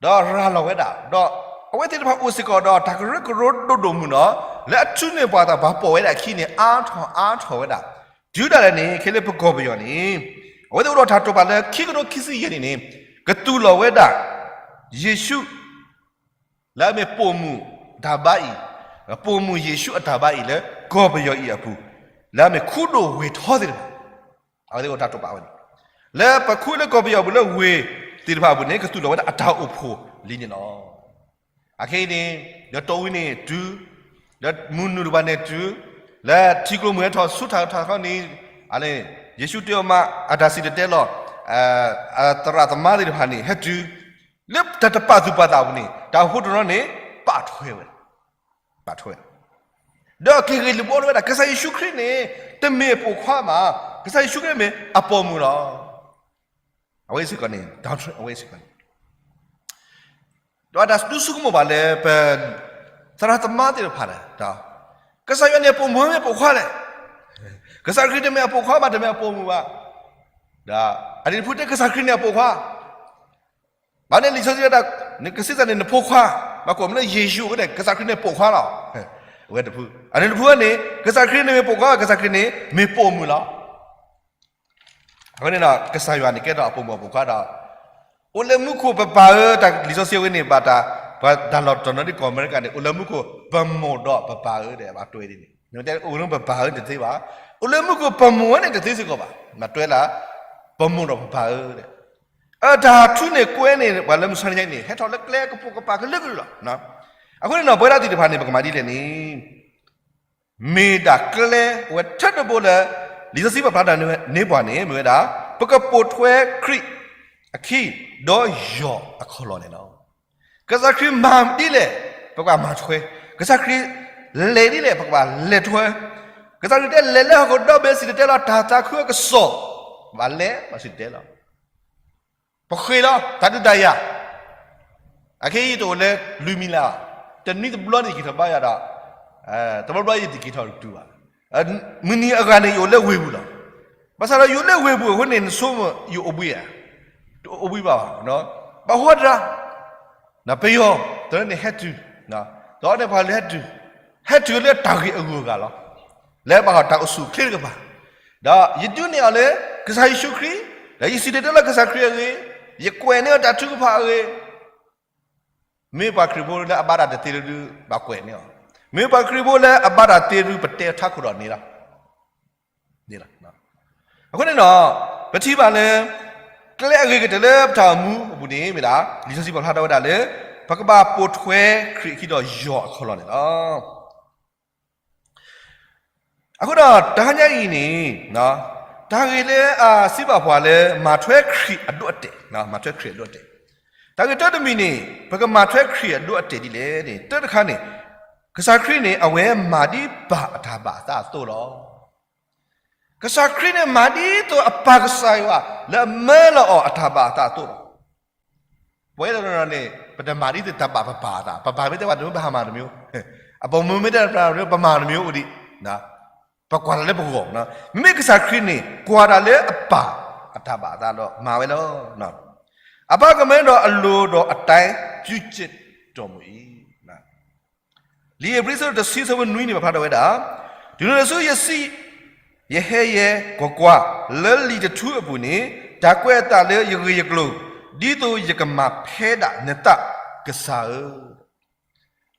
ဒီးရၤလီၤဝဲဒၣ်, ဒီးအဝဲသ့ၣ်တဖၣ်အိၣ်စ့ၢ်ကီးဒီးတၢ်ကရၢကရိဒိၣ်ဒိၣ်မုၢ်နီၢ်, လၢအထုးန့ၢ်ပှၤသးပှၢ်ပိာ်ဝဲဒၣ်အခံန့ၣ် အါထီၣ်အါထီၣ်ဝဲဒၣ်, တုၤဒၣ်လဲာ်န့ၣ် ခဲလၢပကီၢ်ပယီၤန့ၣ် အဝဲသ့ၣ်အိၣ်ဒီးတၢ်တိာ်ပာ်လၢခံကထိခံဆံယဲၢ်နံၣ်န့ၣ် ကသူၣ်လီၤဝဲဒၣ် ယ့ၣ်ၡူး လၢအမ့ၢ်ပိာ်မုၣ်တၢ်ဘါအံၤ, ပိာ်မုၣ်ယ့ၣ်ၡူးအတၢ်ဘါအံၤလၢကီၢ်ပယီၤအံၤအပူၤ, လၢအမ့ၢ်ခူဒိၣ်ဝ့ၢ်ထီသ့ၣ်တဖၣ်, အဝဲသ့ၣ်အိၣ်တၢ်တိာ်ပာ်ဝဲန့ၣ်, လၢပခူလၢကီၢ်ပယီၤပူၤလၢဝ့ၢ်သ့ၣ်တဖၣ်အပူၤန့ၣ် ကသူၣ်လီၤဝဲဒၣ်အတၢ်အိၣ်ဖှိၣ်လံန့ၣ်လီၤ. အခဲအံၤန့ၣ် ဒီးတီၢ်ဝံၤန့ၣ်တုၤ, ဒီးမုၢ်နုာ်တပၤန့ၣ်တုၤ, လၢထံကျိမုၢ်ဟဲထီၣ်ဆူထၣ်ထီၣ်ခီန့ၣ် အလဲ, ယ့ၣ်ၡူးတဲအီၤမး အတၢ်စံၣ်တဲၤတဲလီၤ, သရၣ်သမါသ့ၣ်တဖၣ်န့ၣ် ဟဲတုၤလၢတၢ်တပာ်သူၣ်ပာ်သးအပူၤန့ၣ် တၢ်အိၣ်ဖှိၣ်တနီၤန့ၣ် ပာ်ထွဲဝဲ, ပာ်ထွဲဝဲ, ဒီးက့ၤဂ့ၢ်လိာ်ဘှီဝဲဒၣ် ကစၢ်ယ့ၣ်ၡူးခရံာ်န့ၣ် တမ့ၢ်အပိာ်ခွါဘၣ်, ကစၢ်ယ့ၣ်ၡူးခရံာ်မ့ၢ်အပိာ်မုၣ်လီၤ. အဝဲစ့ၢ်ကီးန့ၣ် doctrine အဝဲစ့ၢ်ကီးန့ၣ် ဒီးတၢ်ဒုးဆိကမိၣ်ဘၣ်လၢပ သရၣ်သမါသ့ၣ်တဖၣ်န့ၣ်, ကစၢ်ယွၤန့ၣ်အပိာ်မုၣ်မ့ၢ်ပိာ်ခွါလဲၣ်, ကစၢ်ခရံာ်တမ့ၢ်အပိာ်ခွါဘၣ် တမ့ၢ်အပိာ်မုၣ်ဘၣ်, ဒီးအဒံၣ်တဖုတဲကစၢ်ခရံာ်န့ၣ်အပိာ်ခွါ, ဘၣ်န့ၣ်လံာ်စီဆှံတဲဒၣ် နကစံးစ့ၢ်န့ၣ်နဖိခွါ, ဘၣ်ကိးမ့ၢ်လၢယ့ၣ်ၡူးအဃိန့ၣ် ကစၢ်ခရံာ်န့ၣ်ပိာ်ခွါလီၤ. အဝဲတဖု, အဒံၣ်တဖုန့ၣ် ကစၢ်ခရံာ်န့ၣ်မ့ၢ်ပိာ်ခွါ ကစၢ်ခရံာ်န့ၣ်မ့ၢ်ပိာ်မုၣ်လီၤ. အဃိန့ၣ်ဒီး ကစၢ်ယွၤန့ၣ်ကဲထီၣ်အပိာ်မုၣ်အပိာ်ခွါဒီး အိၣ်လၢမူခိၣ်ပပၢ်ဧၢ, တၢ်လံာ်စီဆှံဝဲန့ၣ် ဘၣ်တၢ် ပှၤတၢ်လီၢ်တတီၤနီၤဒ်ကီၢ်အမဲရကၤန့ၣ် အိၣ်လၢမူခိၣ်ပမိၢ်ဒီးပပၢ်ဧၢဒီး ဘၣ်တွဲဒ်န့ၣ်, နတဲအိၣ်လၢပပၢ်ဧၢတသ့ဘၣ်, အိၣ်လၢမူခိၣ်ပမိၢ်ဝဲန့ၣ်တသ့စ့ၢ်ကီးဘၣ်, ဘၣ်တွဲလၢ ပမိၢ်ဒီးပပၢ်ဧၢဒီး အတၢ်ထူန့ၣ်ကွဲန့ၣ် ပှၤလၢမုၢ်ဆါနံၤညါအံၤန့ၣ် ဟဲထီၣ်လၢကျဲကပိာ်ကပၤကလုာ်ကလုာ်လီၤ. အဃိန့ၣ်ဒီး ပဝဲဒၣ်သ့ၣ်တဖၣ်န့ၣ် ပကမၤဒ်လဲၣ်န့ၣ် မ့ၢ်ဒၣ်ကျဲဝဲထဲတဘိလၢ လံာ်စီဆှံပာ်ဖျါတၢ်န့ၢ်ပှၤန့ၣ် မ့ၢ်ဝဲဒၣ် ပကပိာ်ထွဲခရံာ်အခံ ဒီးယွၤအခီၣ်လီၢ်န့ၣ်လီၤ. ကစၢ်ခရံာ်မၤဒ်လဲၣ် ပကဘၣ်မၤထွဲ, ကစၢ်ခရံာ်လဲၤဒ်လဲၣ် ပကဘၣ်လဲၤထွဲ, ကစၢ်ခရံာ်တဲလဲၤလၢဟီၣ်ခိၣ်ဒီဘ့ၣ် စံၣ်တဲၤတဲလီၤတၢ်သးခုအကစီၣ်, ဘၣ်လဲၤ ဘၣ်စံၣ်တဲၤတဲလီၤ ပဃ့ၢ်လီၤ တၢ်ဒုးတၢ်ယၤ, အခဲအံၤတအိၣ်လၢလွံၢ်မံၤလၢ်ဘၣ်, တနွံတဘျီန့ၣ်ယက့ၤထီၣ်ဘါယွၤဒီး, တဘျီဘျီယတက့ၤထီၣ်တတုၤဘၣ်. မုၢ်နံၤအဂၤန့ၣ် ယအိၣ်လၢဝ့ၢ်ပူၤလီၤ. ဘၣ်ဆၣ်ဒီးယအိၣ်လၢဝ့ၢ်ပူၤအဃိန့ၣ် နဆိကမိၣ်ယအိၣ်ဘှံးဧါ, တအိၣ်ဘှံးဘၣ်ဘၣ်, ဘၣ်ဟီဒၣ် ပယီၤ တၢ်န့ၣ်ဟဲတုၤ, ဒီးန့ၣ်ပှၤလၢဟဲတုၤ, ဟဲတုၤလၢတၢ်ဂ့ၢ်အဂုၤအဂၤလီၤ. လၢဘၣ်ဃးတၢ်အိၣ်ဆူၣ်အိၣ်ချ့တကပၤ, ဒီးယဒုးနဲၣ်အီၤလၢ ကစၢ်ယ့ၣ်ၡူးခရံာ်, ဒီးယစံၣ်တဲၤတဲလီၤကစၢ်ခရံာ်အဂ့ၢ်, ယကွဲးန့ၢ်အီၤတၢ်ထုကဖၣ်အဂ့ၢ်, မ့ၢ်ပှၤခရံာ်ဖိလၢအဘါတၢ်တသ့လၢဒုး ဘၣ်ကွဲးန့ၢ်အီၤ, မ့ၢ်ပှၤခရံာ်ဖိလၢအဘါတၢ်သ့ဒုး ပတဲထးခိၣ်ဒီးန့ၣ်လီၤ. အဃိန့ၣ်ဒီး ပထံၣ်ဘၣ်လၢ ကျဲအဂ့ၤကတၢၢ်လၢပတၢ်အိၣ်မူအပူၤန့ၣ် မ့ၢ်ဒၣ် လံာ်စီဆှံပာ်ဖျါထီၣ်ဝဲဒၣ်လၢ ပကဘၣ်ပိာ်ထွဲခရံာ်အခံဒီးယွၤအခီၣ်လီၢ်န့ၣ်လီၤ. အဃိဒီးတဟါညါအံၤန့ၣ် တၢ်ဂ့ၢ်လၢအစံးဘၣ်ပှၤလၢ မၤထွဲခရံာ်အဒိၣ်အတဲာ်, မၤထွဲခရံာ်အဒိၣ်အတဲာ်, တၢ်ဂ့ၢ်တၢတမံၤန့ၣ် ပကမၤထွဲခရံာ်အဒိၣ်အတဲာ်ဒ်လဲၣ်န့ၣ် တၢတခါန့ၣ် ကစၢ်ခရံာ်န့ၣ် အဝဲမၤဒ်ပၢ်အတၢ်ဘၣ်အသးအသိးလီၤ. ကစၢ်ခရံာ်န့ၣ် မၤဒ်သိးအပၢ်ကစၢ်ယွၤ လၢအမၢလီၤအီၤအတၢ်ဘၣ်အသးအသိးလီၤ. ပဝဲတနီၤနီၤန့ၣ် ပတမၤဒ်သိးတၢ်ဘၣ်ပပၢ်အသး, ပပၢ်မ့ၢ်တဲပှၤတမံၤ ပဟးမၤတမံၤ, အပမိၢ်မ့ၢ်တဲပှၤတမံၤ ပမၤတမံၤအိၣ်ဒံး, ပကွၢ်လီၤလၢပဂီၢ်, မ့မ့ၢ်ကစၢ်ခရံာ်န့ၣ် ကွၢ်တၢ်လၢအပၢ်အတၢ်ဘၣ်အသးဒီးမၤဝဲလီၤ. အဘၣ်ကမၢဒီးအလိၤဒီးအတိုင်း ပြုကျင့်တော်မူ လံာ်ဧ့ၤဘြံၤ အဆၢဒိၣ်တဆံ အဆၢဖိနွံန့ၣ် ပာ်ဖျါထီၣ်ဝဲဒၣ်, တုၤနုၤတစုယစံး, ယဟဲယဲ, ကွၢ်ကွၢ်, လၢလံာ်တထူအပူၤန့ၣ် တၢ်ကွဲးအသးလၢယဂ့ၢ်ယကျိၤ, ဒ်သိးယကမၤဖဲဒၣ်နသးကစၢ်ဧၢ,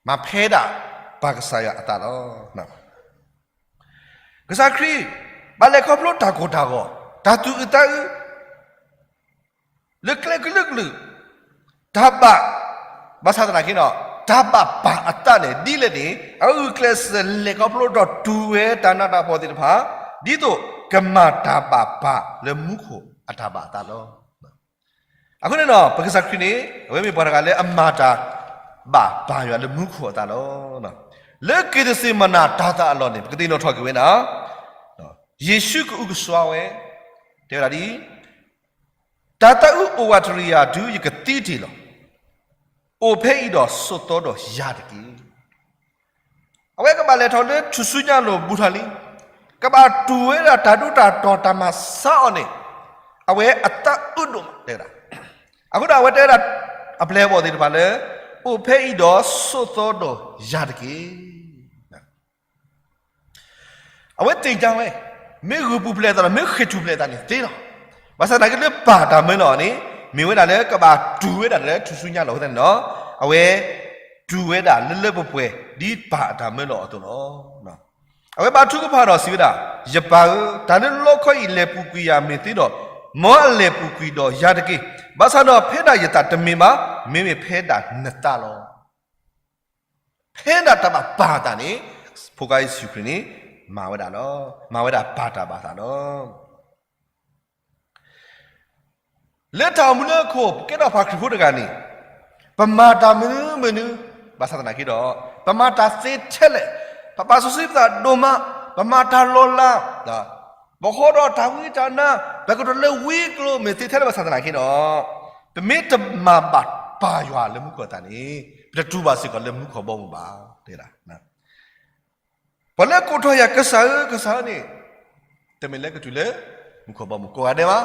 မၤဖဲဒၣ်ပၢ်ကစၢ်ယွၤအသးလီၤ. ကစၢ်ခရံာ် ဘၣ်လဲၤခီဖျိတၢ်ကိၢ်တၢ်ဂီၤ, တၢ်သူၣ်အုးသးအုး လၢကျဲကလုာ်ကလုာ်, တၢ်ဘၣ်, ဘၣ်ဆၣ်သနာ်က့ဒီး တၢ်ဘၣ်ပၢ်အသးန့ၣ် ဒ်လဲၣ်န့ၣ် အဂုာ်ကျဲးစၢးလဲၤခီဖျိဒီးတူၢ်ဝဲတၢ်နးတၢ်ဖှီၣ်သ့ၣ်တဖၣ်, ဒ်သိးကမၤတၢ်ဘၣ်ပၢ်လၢမူခိၣ်အတၢ်ဘၣ်အသးလီၤ. အဃိန့ၣ်ဒီး ပကစၢ်ခရံာ်န့ၣ် အဝဲမ့ၢ်ပှၤတဂၤလၢအမၤတၢ်ဘၣ်ပၢ်ယွၤလၢမူခိၣ်အသးလီၤ. လၢက့ၤသစ့မနၤတၤသၣ်အလီၢ်န့ၣ် ပကသ့ၣ်နီၣ်ထီၣ်က့ၤဝဲဒၣ် ယ့ၣ်ၡူးကအုကစွါဝဲ, တဲဝဲဒၣ်ဒ်အံၤ, တၤသၣ်အုးအိၣ်ဝးတရံးယၤဒုး ယကသံတ့ၢ်လီၤ. အိၣ်ဖဲအံၤဒီးဆိးသီဒီးယၤတက့ၢ်. အဝဲကဘၣ်လဲၤထီၣ်လၢထူၣ်စုညါလိၤဘူးထီၣ်လံ, ကဘၣ်တူၢ်ဝဲဒၣ်တၢ်ဒိတၢ်တီၤတၢ်မၤဆါအီၤန့ၣ်, အဝဲအသးအုးဒိၣ်မး တဲဝဲဒၣ်. အဃိဒီးအဝဲတဲဝဲဒၣ် အပျဲၢ်အဘီၣ်သ့ၣ်တဖၣ်လၢ အိၣ်ဖဲအံၤဒီးဆိးသီဒီးယၤတက့ၢ်. အဝဲသ့ၣ်ညါဝဲ, မ့ၢ်ဂုာ်ပူၤဖျဲးအသးဒီး မ့ၢ်ဃ့ၢ်ထူၣ်ဖျဲးအသးန့ၣ်သ့လီၤ. ဘၣ်ဆၣ်သနာ်က့လၢပၢ်တၢ်မၢလီၤအီၤန့ၣ် မ့ၢ်ဝဲဒၣ်လၢကဘၣ်တူၢ်ဝဲဒၣ်လၢထူၣ်စုညါလိၤအဃိသတးန့ၣ်ဒီး အဝဲတူၢ်ဝဲဒၣ်လၢလၢပှဲၤပှဲၤ ဒ်ပၢ်အတၢ်မၢလီၤအီၤအသိးလီၤ. အဝဲဘါထုကဖၣ်ဒီးစံးဝဲဒၣ်, ယပၢ်ဧၢ, တၢ်လၢလီခီအံၤလဲၤပူၤကွံာ်ယၤမ့ၢ်သ့ဒီး, မ်အလဲၤပူၤကွံာ်ဒီးယၤတက့ၢ်. ဘၣ်ဆၣ်ဒီးဖဲဒၣ်ယသးတမ့ၢ်ဘၣ်, မ့မ့ၢ်ဖဲဒၣ်နသးလီၤ. ဖဲဒၣ်တၢ်ဘၣ်ပၢ်အသးန့ၣ် ဖိခွါယ့ၣ်ၡူးခရံာ်န့ၣ် မၤဝဲဒၣ်လီၤ. မၤဝဲဒၣ်ပၢ်တၢ်ဘၣ်အသးလီၤ. လၢတၢ်အိၣ်မူလၢဟီၣ်ခိၣ် ပကဲထီၣ်ပှၤခရံာ်ဖိတဂၤန့ၣ် ပမၤတၢ်မနုၤမနုၤ ဘၣ်ဆၣ်သနာ်က့ဒီး ပမၤတၢ်သ့ထဲလဲၣ်, ပပာ်စီဆှံပသးဒိၣ်မး, ပမၤတၢ်လီၤလး, ပဃီဒီးတၢ်ဝံတၢ်နါ, ပကတိၤလၢဝံအကျိၤ မ့ၢ်သ့ထဲလဲၣ်ဘၣ်ဆၣ်သနာ်က့ဒီး ပမ့ၢ်တမၤဘၣ်ပၢ်ယွၤလၢမူခိၣ်အသးန့ၣ် ပတတူၢ်ဘၣ်စ့ၢ်ကီးလၢမူခိၣ်အဘီအမုၢ်ဘၣ် တဲဒၣ် ပှၤလၢကိးထီၣ်ယၤ ကစၢ်ဧၢ, ကစၢ်ဧၢန့ၣ် တမ့ၢ်လၢကတုၤလၢ မူခိၣ်ဘီမုၢ်ကိးဂၤဒဲးဘၣ်.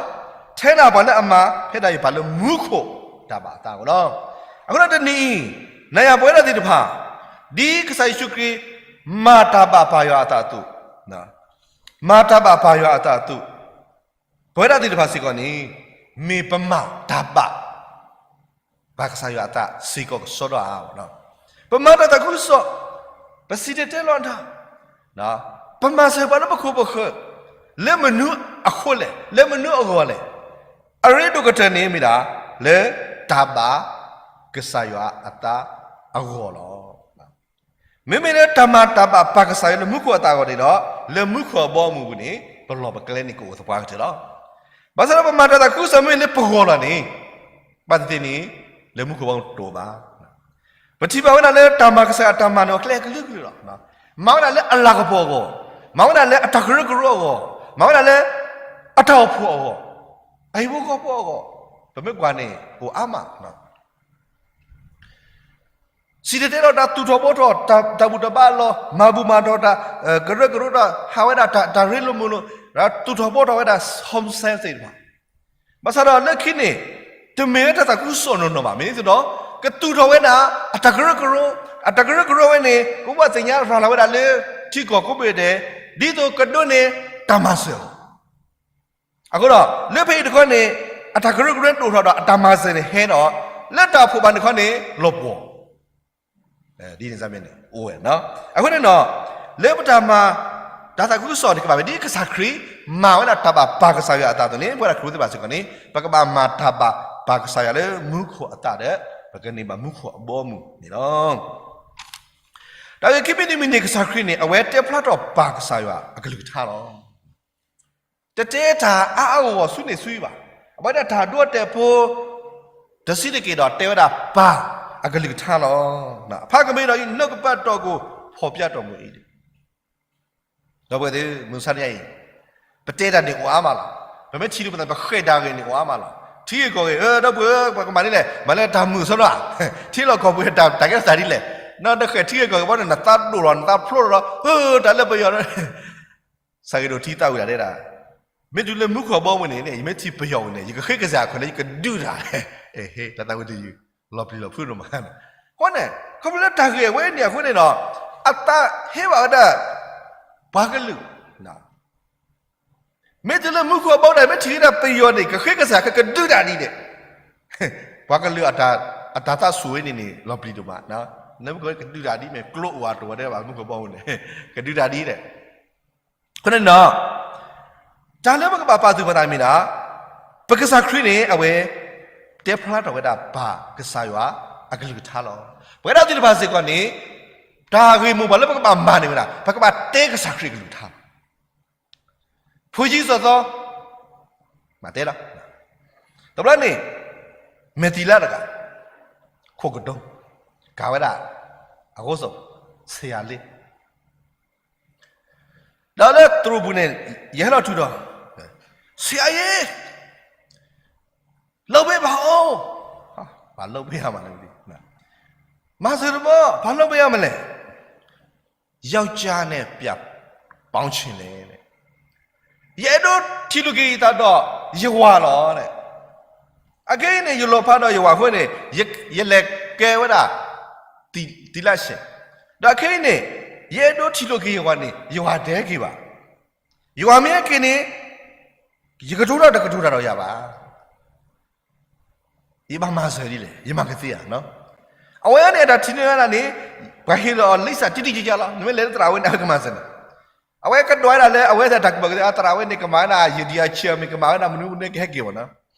ထဲဒၣ်ပှၤလၢအမၤ ဖဲဒၣ်ယပၢ်လၢမူခိၣ်တၢ်ဘၣ်အသးအဂီၢ်လီၤ. အဃိဒီးတနံၤအံၤ နၤယၤပဝဲဒၣ်သ့ၣ်တဖၣ် ဒ်ကစၢ်ယ့ၣ်ၡူးခရံာ် မၤတၢ်ဘၣ်ပၢ်ယွၤအသးအသိး, မၤတၢ်ဘၣ်ပၢ်ယွၤအသးအသိး ပဝဲဒၣ်သ့ၣ်တဖၣ်စ့ၢ်ကီးန့ၣ် မ့ၢ်ပမၤတၢ်ဘၣ် ပၢ်ကစၢ်ယွၤအသးစ့ၢ်ကီးကစီဒီဧါ. ပမၤတၢ်သးခုကစီၣ်, ပစံၣ်တဲၤတဲလီၤတၢ်, ပမၤစၢၤပှၤလၢပခိၣ်ပဃၢၤ လၢမနုၤအဃိလဲၣ်, လၢမနုၤအဂီၢ်လဲၣ်. အရ့ဒိၣ်ကတၢၢ်န့ၣ်မ့ၢ်ဒၣ် လၢတၢ်ဘၣ်ကစၢ်ယွၤအသးအဂီၢ်လီၤ. မ့မ့ၢ်လၢတၢ်မၤတၢ်ဘၣ်ပၢ်ကစၢ်ယွၤလၢမူခိၣ်အသးအဂီၢ်န့ၣ်ဒီး လၢမူခိၣ်အဘီအမုၢ်ပူၤန့ၣ် ပလီၢ်ပကျဲန့ၣ်ကအိၣ်သပှၢ်ကတၢၢ်လီၤ. ဘၣ်ဆၣ်ဒီးပမၤတၢ်သးခုကစီၣ်မ့ၢ်လၢပဂီၢ်လီၤန့ၣ် ဘၣ်သ့ၣ်သ့ၣ်န့ၣ် လၢမူခိၣ်ဘီမုၢ်တအိၣ်ဘၣ်. ပထံၣ်ဘၣ်ဝဲဒၣ်လၢတၢ်မၤကစၢ်ယွၤအတၢ်မၤန့ၣ် အကျဲကလုာ်ကလုာ်လီၤ. မၤဝဲဒၣ်လၢအလၤကပီၤအဂီၢ်, မၤဝဲဒၣ်လၢအတၢ်ကရၢကရိအဂီၢ်, မၤဝဲဒၣ်လၢအတၢ်အိၣ်ဖှိၣ်အဂီၢ်, အဟံၣ်ဖိဃီဖိအဂီၢ်, ပမ့ၢ်ကွၢ်န့ၣ် အိၣ်အါမး စံၣ်တဲၤတဲလီၤတၢ်သူၣ်ထီၣ်ဘှီထီၣ် တၢ်ဘူၣ်တၢ်ဘါအလီၢ် မၤဘူၣ်မၤတီၤတၢ် ကရၢကရိတၢ် ဟးဝဲဒၣ်တၢ်ရ့လိာ်မုာ်လိာ် သူၣ်ထီၣ်ဘှီထီၣ်ဝဲဒၣ် home cell သ့ၣ်တဖၣ်. ဘၣ်ဆၣ်ဒီးလၢခံန့ၣ် တမ့ၢ်ဝဲတၢ်သးခုကစီၣ်နီၢ်နီၢ်ဘၣ်. မ့ၢ်န့ၣ်သိးဒီး ကသူၣ်ထီၣ်ဝဲဒၣ် အတၢ်ကရၢကရိ, အတၢ်ကရၢကရိဝဲန့ၣ် ကဘၣ်သ့ၣ်ညါရၤလီၤဝဲဒၣ်လၢ ထံကီၢ်ကိးဘ့ၣ်ဒဲး ဒ်သိးကဒိးန့ၢ်တၢ်မၤစၢၤအဂီၢ် အဃိဒီး လၢဖဲအံၤတခီန့ၣ် အတၢ်ကရၢကရိဒိၣ်ထီၣ်ဒီးအတၢ်မၤစၢၤန့ၣ်ဟဲဒီး လၢတၢ်အိၣ်ဖှိၣ်ဘၣ်န့ၣ်တခီန့ၣ် လီၤပှီၢ် ဒ်န့ၣ်န့ၣ် အိၣ်ဝဲ. အဃိန့ၣ်ဒီး လၢပတၢ်မၤ တၢ်သးခုကစီၣ်န့ၣ် ကဘၣ်ဝဲဒ်ကစၢ်ခရံာ် မၤဝဲဒၣ်တၢ်ဘၣ်ပၢ်ကစၢ်ယွၤအသးအသိးန့ၣ် ပဝဲဒၣ်ခရံာ်ဖိသ့ၣ်တဖၣ်စ့ၢ်ကီးန့ၣ် ပကဘၣ်မၤတၢ်ဘၣ်ပၢ်ကစၢ်ယွၤလၢမူခိၣ်အသးဒီး ပကန့ၢ်ဘၣ်မူခိၣ်အဘီအမုၢ်န့ၣ်လီၤ. တၢ်ဂ့ၢ်ခံမံၤတမံၤန့ၣ် ကစၢ်ခရံာ်န့ၣ် အဝဲတဲဖျါထီၣ်ပၢ်ကစၢ်ယွၤအကလုၢ်ကထါလီၤ. တတဲတၢ်အါအါဂီၢ်ဂီၢ်ဆူန့ၣ်ဆူအံၤဘၣ်. အဝဲဒၣ်တၢ်ဒိတဲာ်ဖိ တဆံးတက့ၢ်ဒီး တဲဝဲဒၣ်ပၢ်အကလုၢ်ကထါလီၤ. အဖးကမ့ၢ်ဒီး ယနီၢ်ကပၢ်တီၢ်ကိၢ် ဖီၣ်ဖျါထီၣ်မူအံၤ ဒီပုၢ်ဝဲၢ်သ့ၣ် မုၢ်ဆါတနံၤအံၤ ပတဲတၢ်န့ၣ်အိၣ်အါမးလီၤ. ပမ့ၢ်ထံၣ်လိာ်ပသး ပဃဲၣ်တၢ်ဂ့ၢ်န့ၣ်အိၣ်အါမးလီၤ. ထံဂ့ၢ်ကီၢ်ဂ့ၢ် ဒီပုၢ်ဝဲၢ် ပကမၤဒ်လဲၣ် မၤလၢတၢ်မုာ်အဆၢလီၤ. ထံလီၢ်ကီၢ်ပူၤတၢ် တၢ်ကဲထီၣ်သးဒ်လဲၣ်. နတဃဲၣ်ထံဂ့ၢ်ကီၢ်ဂ့ၢ်ဘၣ်န့ၣ် နသးဒိၣ်လီၤ နသးဖျိးလီၤ တၢ်လၢပယီၤ စးဂ့ၤဒိၣ်ထံသးဝံၣ်တၢ်တဲဒၣ်, မ့ၢ်တုၤလၢမူခိၣ်အဘီအမုၢ်န့ၣ် ယမ့ၢ်ထံၣ်ပယီၤဝံၤန့ၣ် ယကဃ့ကစၢ်အခွဲးလၢယကဒုးတၢ်, ဟ့ၣ် တၢ်သးဝံၣ်တယုၢ် လီၤပျံၤလီၤဖုးဒိၣ်မး. အဃိန့ၣ် ခီဖျိလၢတၢ်ဂ့ၢ်အဝဲန့ၣ်အဃိန့ၣ်ဒီး အသးဟ့ဝဲဒၣ် ပှၤကလုာ် မ့ၢ်တုၤလၢမူခိၣ်အဘီအမုၢ် မ့ၢ်ထံၣ်ဝဲဒၣ်ပယီၤန့ၣ် ကဃ့ကစၢ် ကကဒုးတၢ်ဒ်န့ၣ်, ပှၤကလုာ်အတၢ်သးစူၤဝဲန့ၣ်န့ၣ် လီၤပျံၤဒိၣ်မး, လၢပကဒုးတၢ်ဒ်မ့ၢ်ကျိအိၣ်အတအိၣ်ဝဲဒၣ်ဘၣ် မူခိၣ်အဘီအမုၢ်န့ၣ် ကဒုးတၢ်ဒ်န့ၣ်. အဃိန့ၣ်ဒီး တၢ်လၢပကဘၣ်ပာ်သူၣ်ပာ်သးမ့ၢ်ဒၣ် ပကစၢ်ခရံာ်န့ၣ် အဝဲ တဲဖျါထီၣ်ဝဲဒၣ်ပၢ်ကစၢ်ယွၤအကလုၢ်ကထါလီၤ. ပဝဲဒၣ်သ့ၣ်တဖၣ်စ့ၢ်ကီးန့ၣ် တၢ်ဂ့ၢ်မိၢ်ပှၢ်လၢပကဘၣ်မၤန့ၢ်ဝဲဒၣ် ပကဘၣ်တဲကစၢ်ခရံာ်အကလုၢ်ကထါလီၤ. ဖိယံစီၤသီ မၤတဲလီၤ. တဘျီန့ၣ် မဲာ်သံလါတဂၤ ခိၣ်ကဒိ ကၤဝဲဒၣ် အဃိစီၤ ဆရာလေး ဒီးလၢသရိာ်ပူၤန့ၣ် ယဟဲလီၤထုးဒီး ဆရာလေး လုပ်ပေးပါဦး ဘာလုပ်ပေးရမှာလဲ မသိဘူး မၤစၢၤတဘၣ် ဘာလုပ်ပေးရမလဲ ယောက်ျားနဲ့ပြန်ပေါင်းချင်တယ် ယအဲၣ်ဒိးထံၣ်လိာ်က့ၤယသးဒီးယဝၤလီၤ. အခဲအံၤန့ၣ် ယလီၤဖးဒီးယဝၤအဃိန့ၣ် ယလဲၤကဲဝဲဒၣ် သီလရှင် ဒီးအခဲအံၤန့ၣ် ယအဲၣ်ဒိးထံၣ်လိာ်က့ၤယဝၤန့ၣ် ယဝၤတဲက့ၤဘၣ်. ယဝၤမ့ၢ်ဟဲက့ၤန့ၣ် ယကတိၤတၢ်တကတိၤတၢ်ဒီးယၤဘၣ်. ယဘၣ်မၤစၢၤဒ်လဲၣ် ယမၤကသ့ဧါ. အဝဲန့ၣ် အတၢ်ထံၣ်န့ၢ်ဝဲဒၣ်န့ၣ် ပှၤဟ့ၣ်လီၤအီၤလံစၢ်တံၢ်တံၢ်ကကလီၤ နမ့ၢ်လဲၤလၢသရၣ်ဝဲန့ၣ် အဝဲကမၤစၢၤနၤ အဝဲကဒွးဝဲဒၣ်လၢအဝဲသ့ၣ်တၢ်ကူၣ်ဘၣ်ကူၣ်သ့ အသရၣ်ဝဲန့ၣ် ကမၤဝဲဒၣ် ယဒံအဆၢမ့ၢ် ကမၤဝဲဒၣ်မနုၤမနုၤ ကဟဲက့ၤမ့ၢ်နီ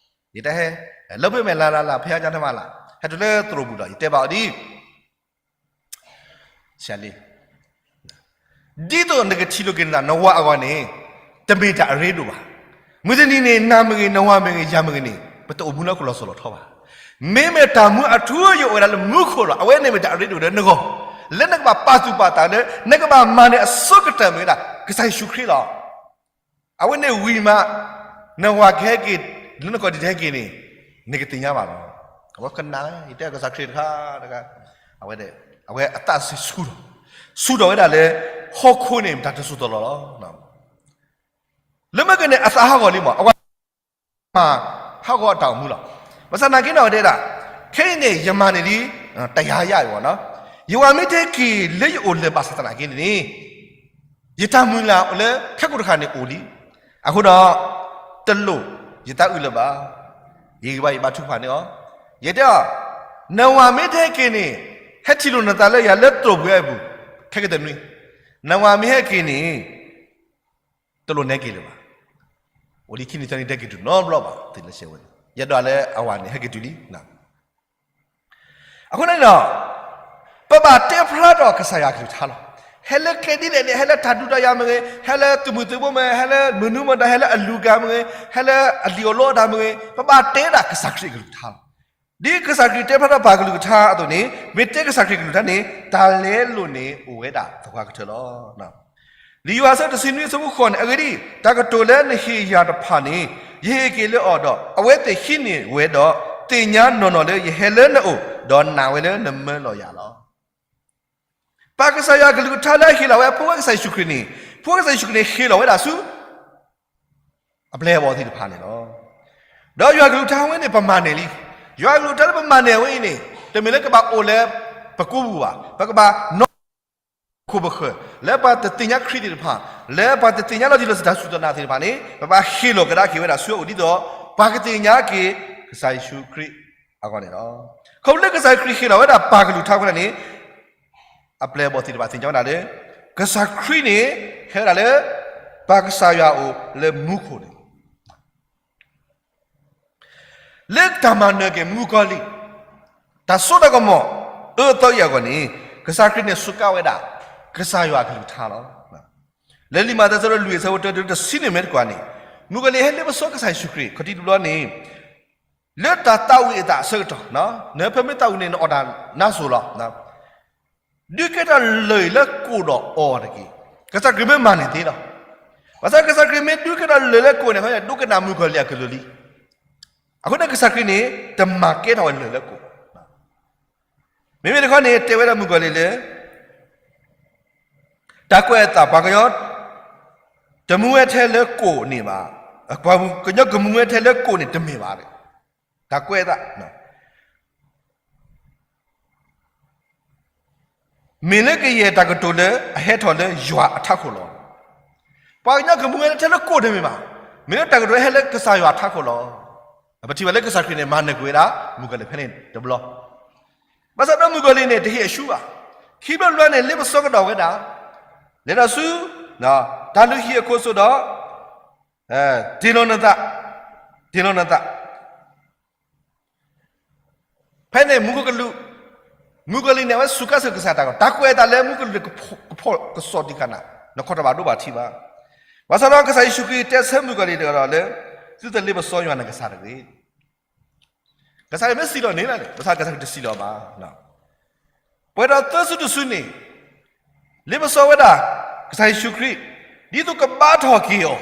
ၤ. ယတဟဲ လုပ်ပေးမယ် လာလာလာ ဘုရားကျောင်းထဲမှာလာ ဟဲတုၤလၢသရိာ်ပူၤဒီး ယတဲဘၣ်အီၤဒ် ဆရာလေး ဒ်သိးနကထံၣ်လိာ်က့ၤနသး နဝၤအဂီၢ်န့ၣ် တမ့ၢ်တၢ်အရ့ဒိၣ်ဘၣ်. မုၢ်တနံၤန့ၣ် နၤမ့ၢ်ဂ့ၤ, နဝၤမ့ၢ်ဂ့ၤ, ယၤမ့ၢ်ဂ့ၤန့ၣ် ပတအိၣ်မူလၢဟီၣ်ခိၣ်လီၤစိၤလီၤထီဘၣ်. မ့မ့ၢ်တၢ်မူအထူအယိာ်အိၣ်ဝဲဒၣ်လၢမူခိၣ်လီၤ. အဝဲန့ၣ်မ့ၢ်တၢ်အရ့ဒိၣ်လၢနဂီၢ်, လၢနကဘၣ်ပာ်သူၣ်ပာ်သးလၢ နကဘၣ်မၤနၢၤအဆိကတၢၢ်မ့ၢ်ဝဲဒၣ် ကစၢ်ယ့ၣ်ၡူးခရံာ်လီၤ. အဝဲန့ၣ်ဝံၤမး နဝၤကဟဲက့ၤ လၢနကိးဒံးတဟဲက့ၤန့ၣ် နကသ့ၣ်ညါဘၣ်လီၤ. အဝဲကနၣ် ယတဲကစၢ်ခရံာ်တခါတခါ, အဝဲ အဝဲအသးဆူၣ်ထီၣ်, ဆူၣ်ထီၣ်ဝဲဒၣ်လၢ ဟီၣ်ခိၣ်န့ၣ် မ့ၢ်တၢ်တစိၢ်တလီၢ်လီၤ. လၢမ့ၢ်ကန့ၣ် အသးဟးဂီၤလံမး, အဝဲမၤဟးဂီၤအတၢ်အိၣ်မူလီၤ. ဘၣ်ဆၣ်သနာ်က့န့ၣ် အဝဲတဲဒၣ်, ခဲအံၤန့ၣ် ယမၤန့ၢ်ဒ် တယၤယၤအံၤဘၣ်နီၤ, ယဝၤမ့ၢ်တဟဲက့ၤလၢယအိၣ်လၢၤဘၣ်ဆၣ်သနာ်က့န့ၣ် ယတၢ်မုၢ်လၢ်လၢခဲကိာ်တဃၣ်န့ၣ်အိၣ်လံ. အဃိဒီး တလိၣ်ယသးအုးလၢၤဘၣ်. ယဂံၢ်ဘါယဘါထုကဖၣ်န့ၢ်အီၤ, ယတဲအီၤ, နဝၤမ့ၢ်တဟဲက့ၤန့ၣ် ဟဲထံၣ်လိာ်နသးလၢယၤလၢသရိာ်ပှဲၤအပူၤ ခဲကတၢၢ်နွံ, နဝၤမ့ၢ်ဟဲက့ၤန့ၣ် တလိၣ်နဟဲက့ၤလၢၤဘၣ်. အိၣ်လံခံနံၤသၢနံၤ တဟဲက့ၤတုၤနီတဘျီဘၣ် သ့ၣ်လၢရှဲဝဲ, ယဒွးလၢအဝၤန့ၣ် ဟဲက့ၤတုၤလံ. အဃိန့ၣ်ဒီး ပဘၣ်တဲဖျါထီၣ်ကစၢ်ယွၤအကလုၢ်ကထါလီၤ. ဟဲလၢကျဲဒ်လဲၣ်ဒ်လဲၣ်, ဟဲလၢတၢ်ဒုးတၢ်ယၤမ့ၢ်ဂ့ၤ, ဟဲလၢသုးမုၢ်သုးဘိမ့ၢ်ဂ့ၤ, ဟဲလၢမနုၤမတၤ, ဟဲလၢအလူၤကၤမ့ၢ်ဂ့ၤ, ဟဲလၢအလံာ်အိၣ်လီအတၢ်မ့ၢ်ဂ့ၤ, ပဘၣ်တဲဒၣ်ကစၢ်ခရံာ်အကလုၢ်ကထါလီၤ. ဒ်ကစၢ်ခရံာ်တဲဖျါထီၣ်ပၢ်ကလုၢ်ကထါအသိးန့ၣ် မ့ၢ်တဲကစၢ်ခရံာ်ကလုၢ်ကထါန့ၣ် တၢ်လဲလိာ်န့ၣ်အိၣ်ဝဲဒၣ်သပှၢ်ကတၢၢ်လီၤ. လံာ်ယိၤဟၣ်အဆၢတဆံနွံအဆၢဖိဃိးန့ၣ်, အဂ့ၢ်ဒ်အံၤ, တၢ်ကတိၤလၢနဟ့ၣ်ယၤတဖၣ်န့ၣ် ယဟ့ၣ်က့ၤလၢအီၤဒီး အဝဲသ့ၣ်ဟံးန့ၢ်ဝဲဒီး သ့ၣ်ညါနီၢ်နီၢ်လၢယဟဲလၢနအိၣ်, ဒီးနာ်ဝဲလၢနမၢလီၤယၤလီၤ. ပၢ်ကစၢ်ယွၤအကလုၢ်ကထါလၢအဟ့ၣ်လီၤဝဲဖိဝဲကစၢ်ယ့ၣ်ၡူးခရံာ်န့ၣ်, ဖိဝဲကစၢ်ယ့ၣ်ၡူးခရံာ်န့ၣ် ဟ့ၣ်လီၤဝဲဒၣ်ဆူ အပျဲၢ်အဘီၣ်သ့ၣ်တဖၣ်န့ၣ်လီၤ. ဒီးယွၤအကလုၢ်ကထါဝဲန့ၣ် ပမၤန့ၢ်လံ. ယွၤအကလုၢ်ကထါလၢပမၤန့ၢ်ဝဲအံၤန့ၣ် တမ့ၢ်လၢကဘၣ်အိၣ်လၢပကိးပူၤဘၣ်, ပကဘၣ်နီၣ်ခိၣ်ပဃၢၤ လၢပှၤတသ့ၣ်ညါခရံာ်သ့ၣ်တဖၣ်, လၢပှၤတသ့ၣ်ညါလီၤတံၢ်လီၤဆဲးတၢ်စူၢ်တၢ်နာ်သ့ၣ်တဖၣ်န့ၣ် ပဘၣ်ဟ့ၣ်လီၤကဒါက့ၤဝဲဒၣ်ဆူအအိၣ်ဒ်သိး ပှၤကသ့ၣ်ညါက့ၤ ကစၢ်ယ့ၣ်ၡူးခရံာ်အဂီၢ်န့ၣ်လီၤ. ခီဖျိလၢကစၢ်ယ့ၣ်ၡူးခရံာ်ဟ့ၣ်လီၤဝဲဒၣ်ပၢ်ကလုၢ်ကထါအဃိသတးန့ၣ် အပျဲၢ်အဘီၣ်သ့ၣ်တဖၣ်သ့ၣ်ညါဝဲဒၣ်လၢ ကစၢ်ခရံာ်န့ၣ် ဟဲဝဲဒၣ်လၢ ပၢ်ကစၢ်ယွၤအအိၣ်လၢမူခိၣ်န့ၣ်လီၤ. လၢတၢ်မၤနၢၤက့ၤမုၣ်ကီၤလံၢ် တၢ်စိတၢ်ကမီၤ အၢသီအံၤအဂီၢ်န့ၣ် ကစၢ်ခရံာ်န့ၣ်စူးကါဝဲဒၣ် ကစၢ်ယွၤအကလုၢ်ကထါလီၤ. လၢလံာ်မးသဲအဆၢဒိၣ်လွံၢ်အဆၢဖိတၢတုၤတဆံန့ၣ်မ့ၢ်တကွၢ်န့ၣ် မုၣ်ကီၤလံၢ်ဟဲလ့ပစီကစၢ်ယ့ၣ်ၡူးခရံာ် ခီၣ်ထံးတဘျီန့ၣ် လၢတၢ်သးဝံၣ်အသးအဆၢကတီၢ်, နဖဲမ့ၢ်သးဝံၣ်န့ၣ် နအီၣ်တၢ်နါစိၤလီၤ. ဒုးကဲထီၣ်လၢၢ်လၢကိၣ်ဒီးအီၣ်တက့ၢ်. ကစၢ်ခရံာ်မ့ၢ်မၤန့ၢ်သ့လီၤ. ဘၣ်ဆၣ်ကစၢ်ခရံာ်မ့ၢ်ဒုးကဲထီၣ်လၢၢ်လၢကိၣ်န့ၣ် ဒိကနၣ်မုၣ်ကီၤလံၢ်အကလုၢ်လံ. အဃိန့ၣ်ကစၢ်ခရံာ်န့ၣ် တမၤကဲထီၣ်ဝဲလၢၢ်လၢကိၣ်. မ့မ့ၢ်တခီန့ၣ် တဲဝဲဒၣ်မုၣ်ကီၤလံၢ်လၢ တၢ်ကွဲးအသး ပှၤကညီ တမူဝဲထဲလၢကိၣ်န့ၣ်ဘၣ်. ပှၤကညီကမူဝဲထဲလၢကိၣ်န့ၣ်တမ့ၢ်ဘၣ်. တၢ်ကွဲးအသး မ့ၢ်လၢကယဲၢ်တၢ်ကတိၤလၢအဟဲထီၣ်လၢယွၤအထးခိၣ်လီၤ. ပှၤကညီကမူဝဲထဲလၢကိၣ်တမ့ၢ်ဘၣ်. မ့ၢ်လၢတၢ်ကတိၤဟဲလၢကစၢ်ယွၤအထးခိၣ်လီၤ. ပထံၣ်ဘၣ်လၢကစၢ်ခရံာ်န့ၣ် မၤနၢၤကွံာ်ဝဲဒၣ် မုၣ်ကီၤလံၢ်ဖဲန့ၣ်တဘျီ. ဘၣ်ဆၣ်ဒီးမုၣ်ကီၤလံၢ်န့ၣ် တဟ့ၣ်အဆူဘၣ်. ခံဘျီတဘျီန့ၣ် လ့ပစီကဒီးဝဲဒၣ်, လဲၤဒီးဆူ တၢ်လုၢ်ဟံၣ်အခိၣ်စိဒီး တ့ၢ်လီၤနသး, တ့ၢ်လီၤနသး ဖဲန့ၣ် မူခိၣ်ကလူး, မုၣ်ကီၤလံၢ်န့ၣ် အဝဲစူးကါစၢၤကစၢ်တၢ်ကီတၢ်ခဲ, တၢ်ကွဲးအသးလၢမူခိၣ်ကလူးကဖီၣ်ကစီၣ်တံၢ်ဃာ်နၤ, နခီၣ်တဘၣ်ဒိဘၣ်ထံးဘၣ်. ဘၣ်ဆၣ်ဒီးကစၢ်ယ့ၣ်ၡူးခရံာ်တဲဆၢမုၣ်ကီၤလံၢ်တဂၤဒီးလၢ သုတလ့ပစီယွၤနကစၢ်တဂ့ၤ. ကစၢ်ခရံာ်မ့ၢ်စံးလီၤန့ၣ်လီၤန့ၣ်, ဘၣ်ဆၣ်ကစၢ်ခရံာ်တစံးလီၤဘၣ်. ပှဲၤဒီးသၢစုတစုန့ၣ် လ့ပစီဝဲဒၣ် ကစၢ်ယ့ၣ်ၡူးခရံာ် ဒ်သိးကဘါထီၣ်က့ၤအီၤ,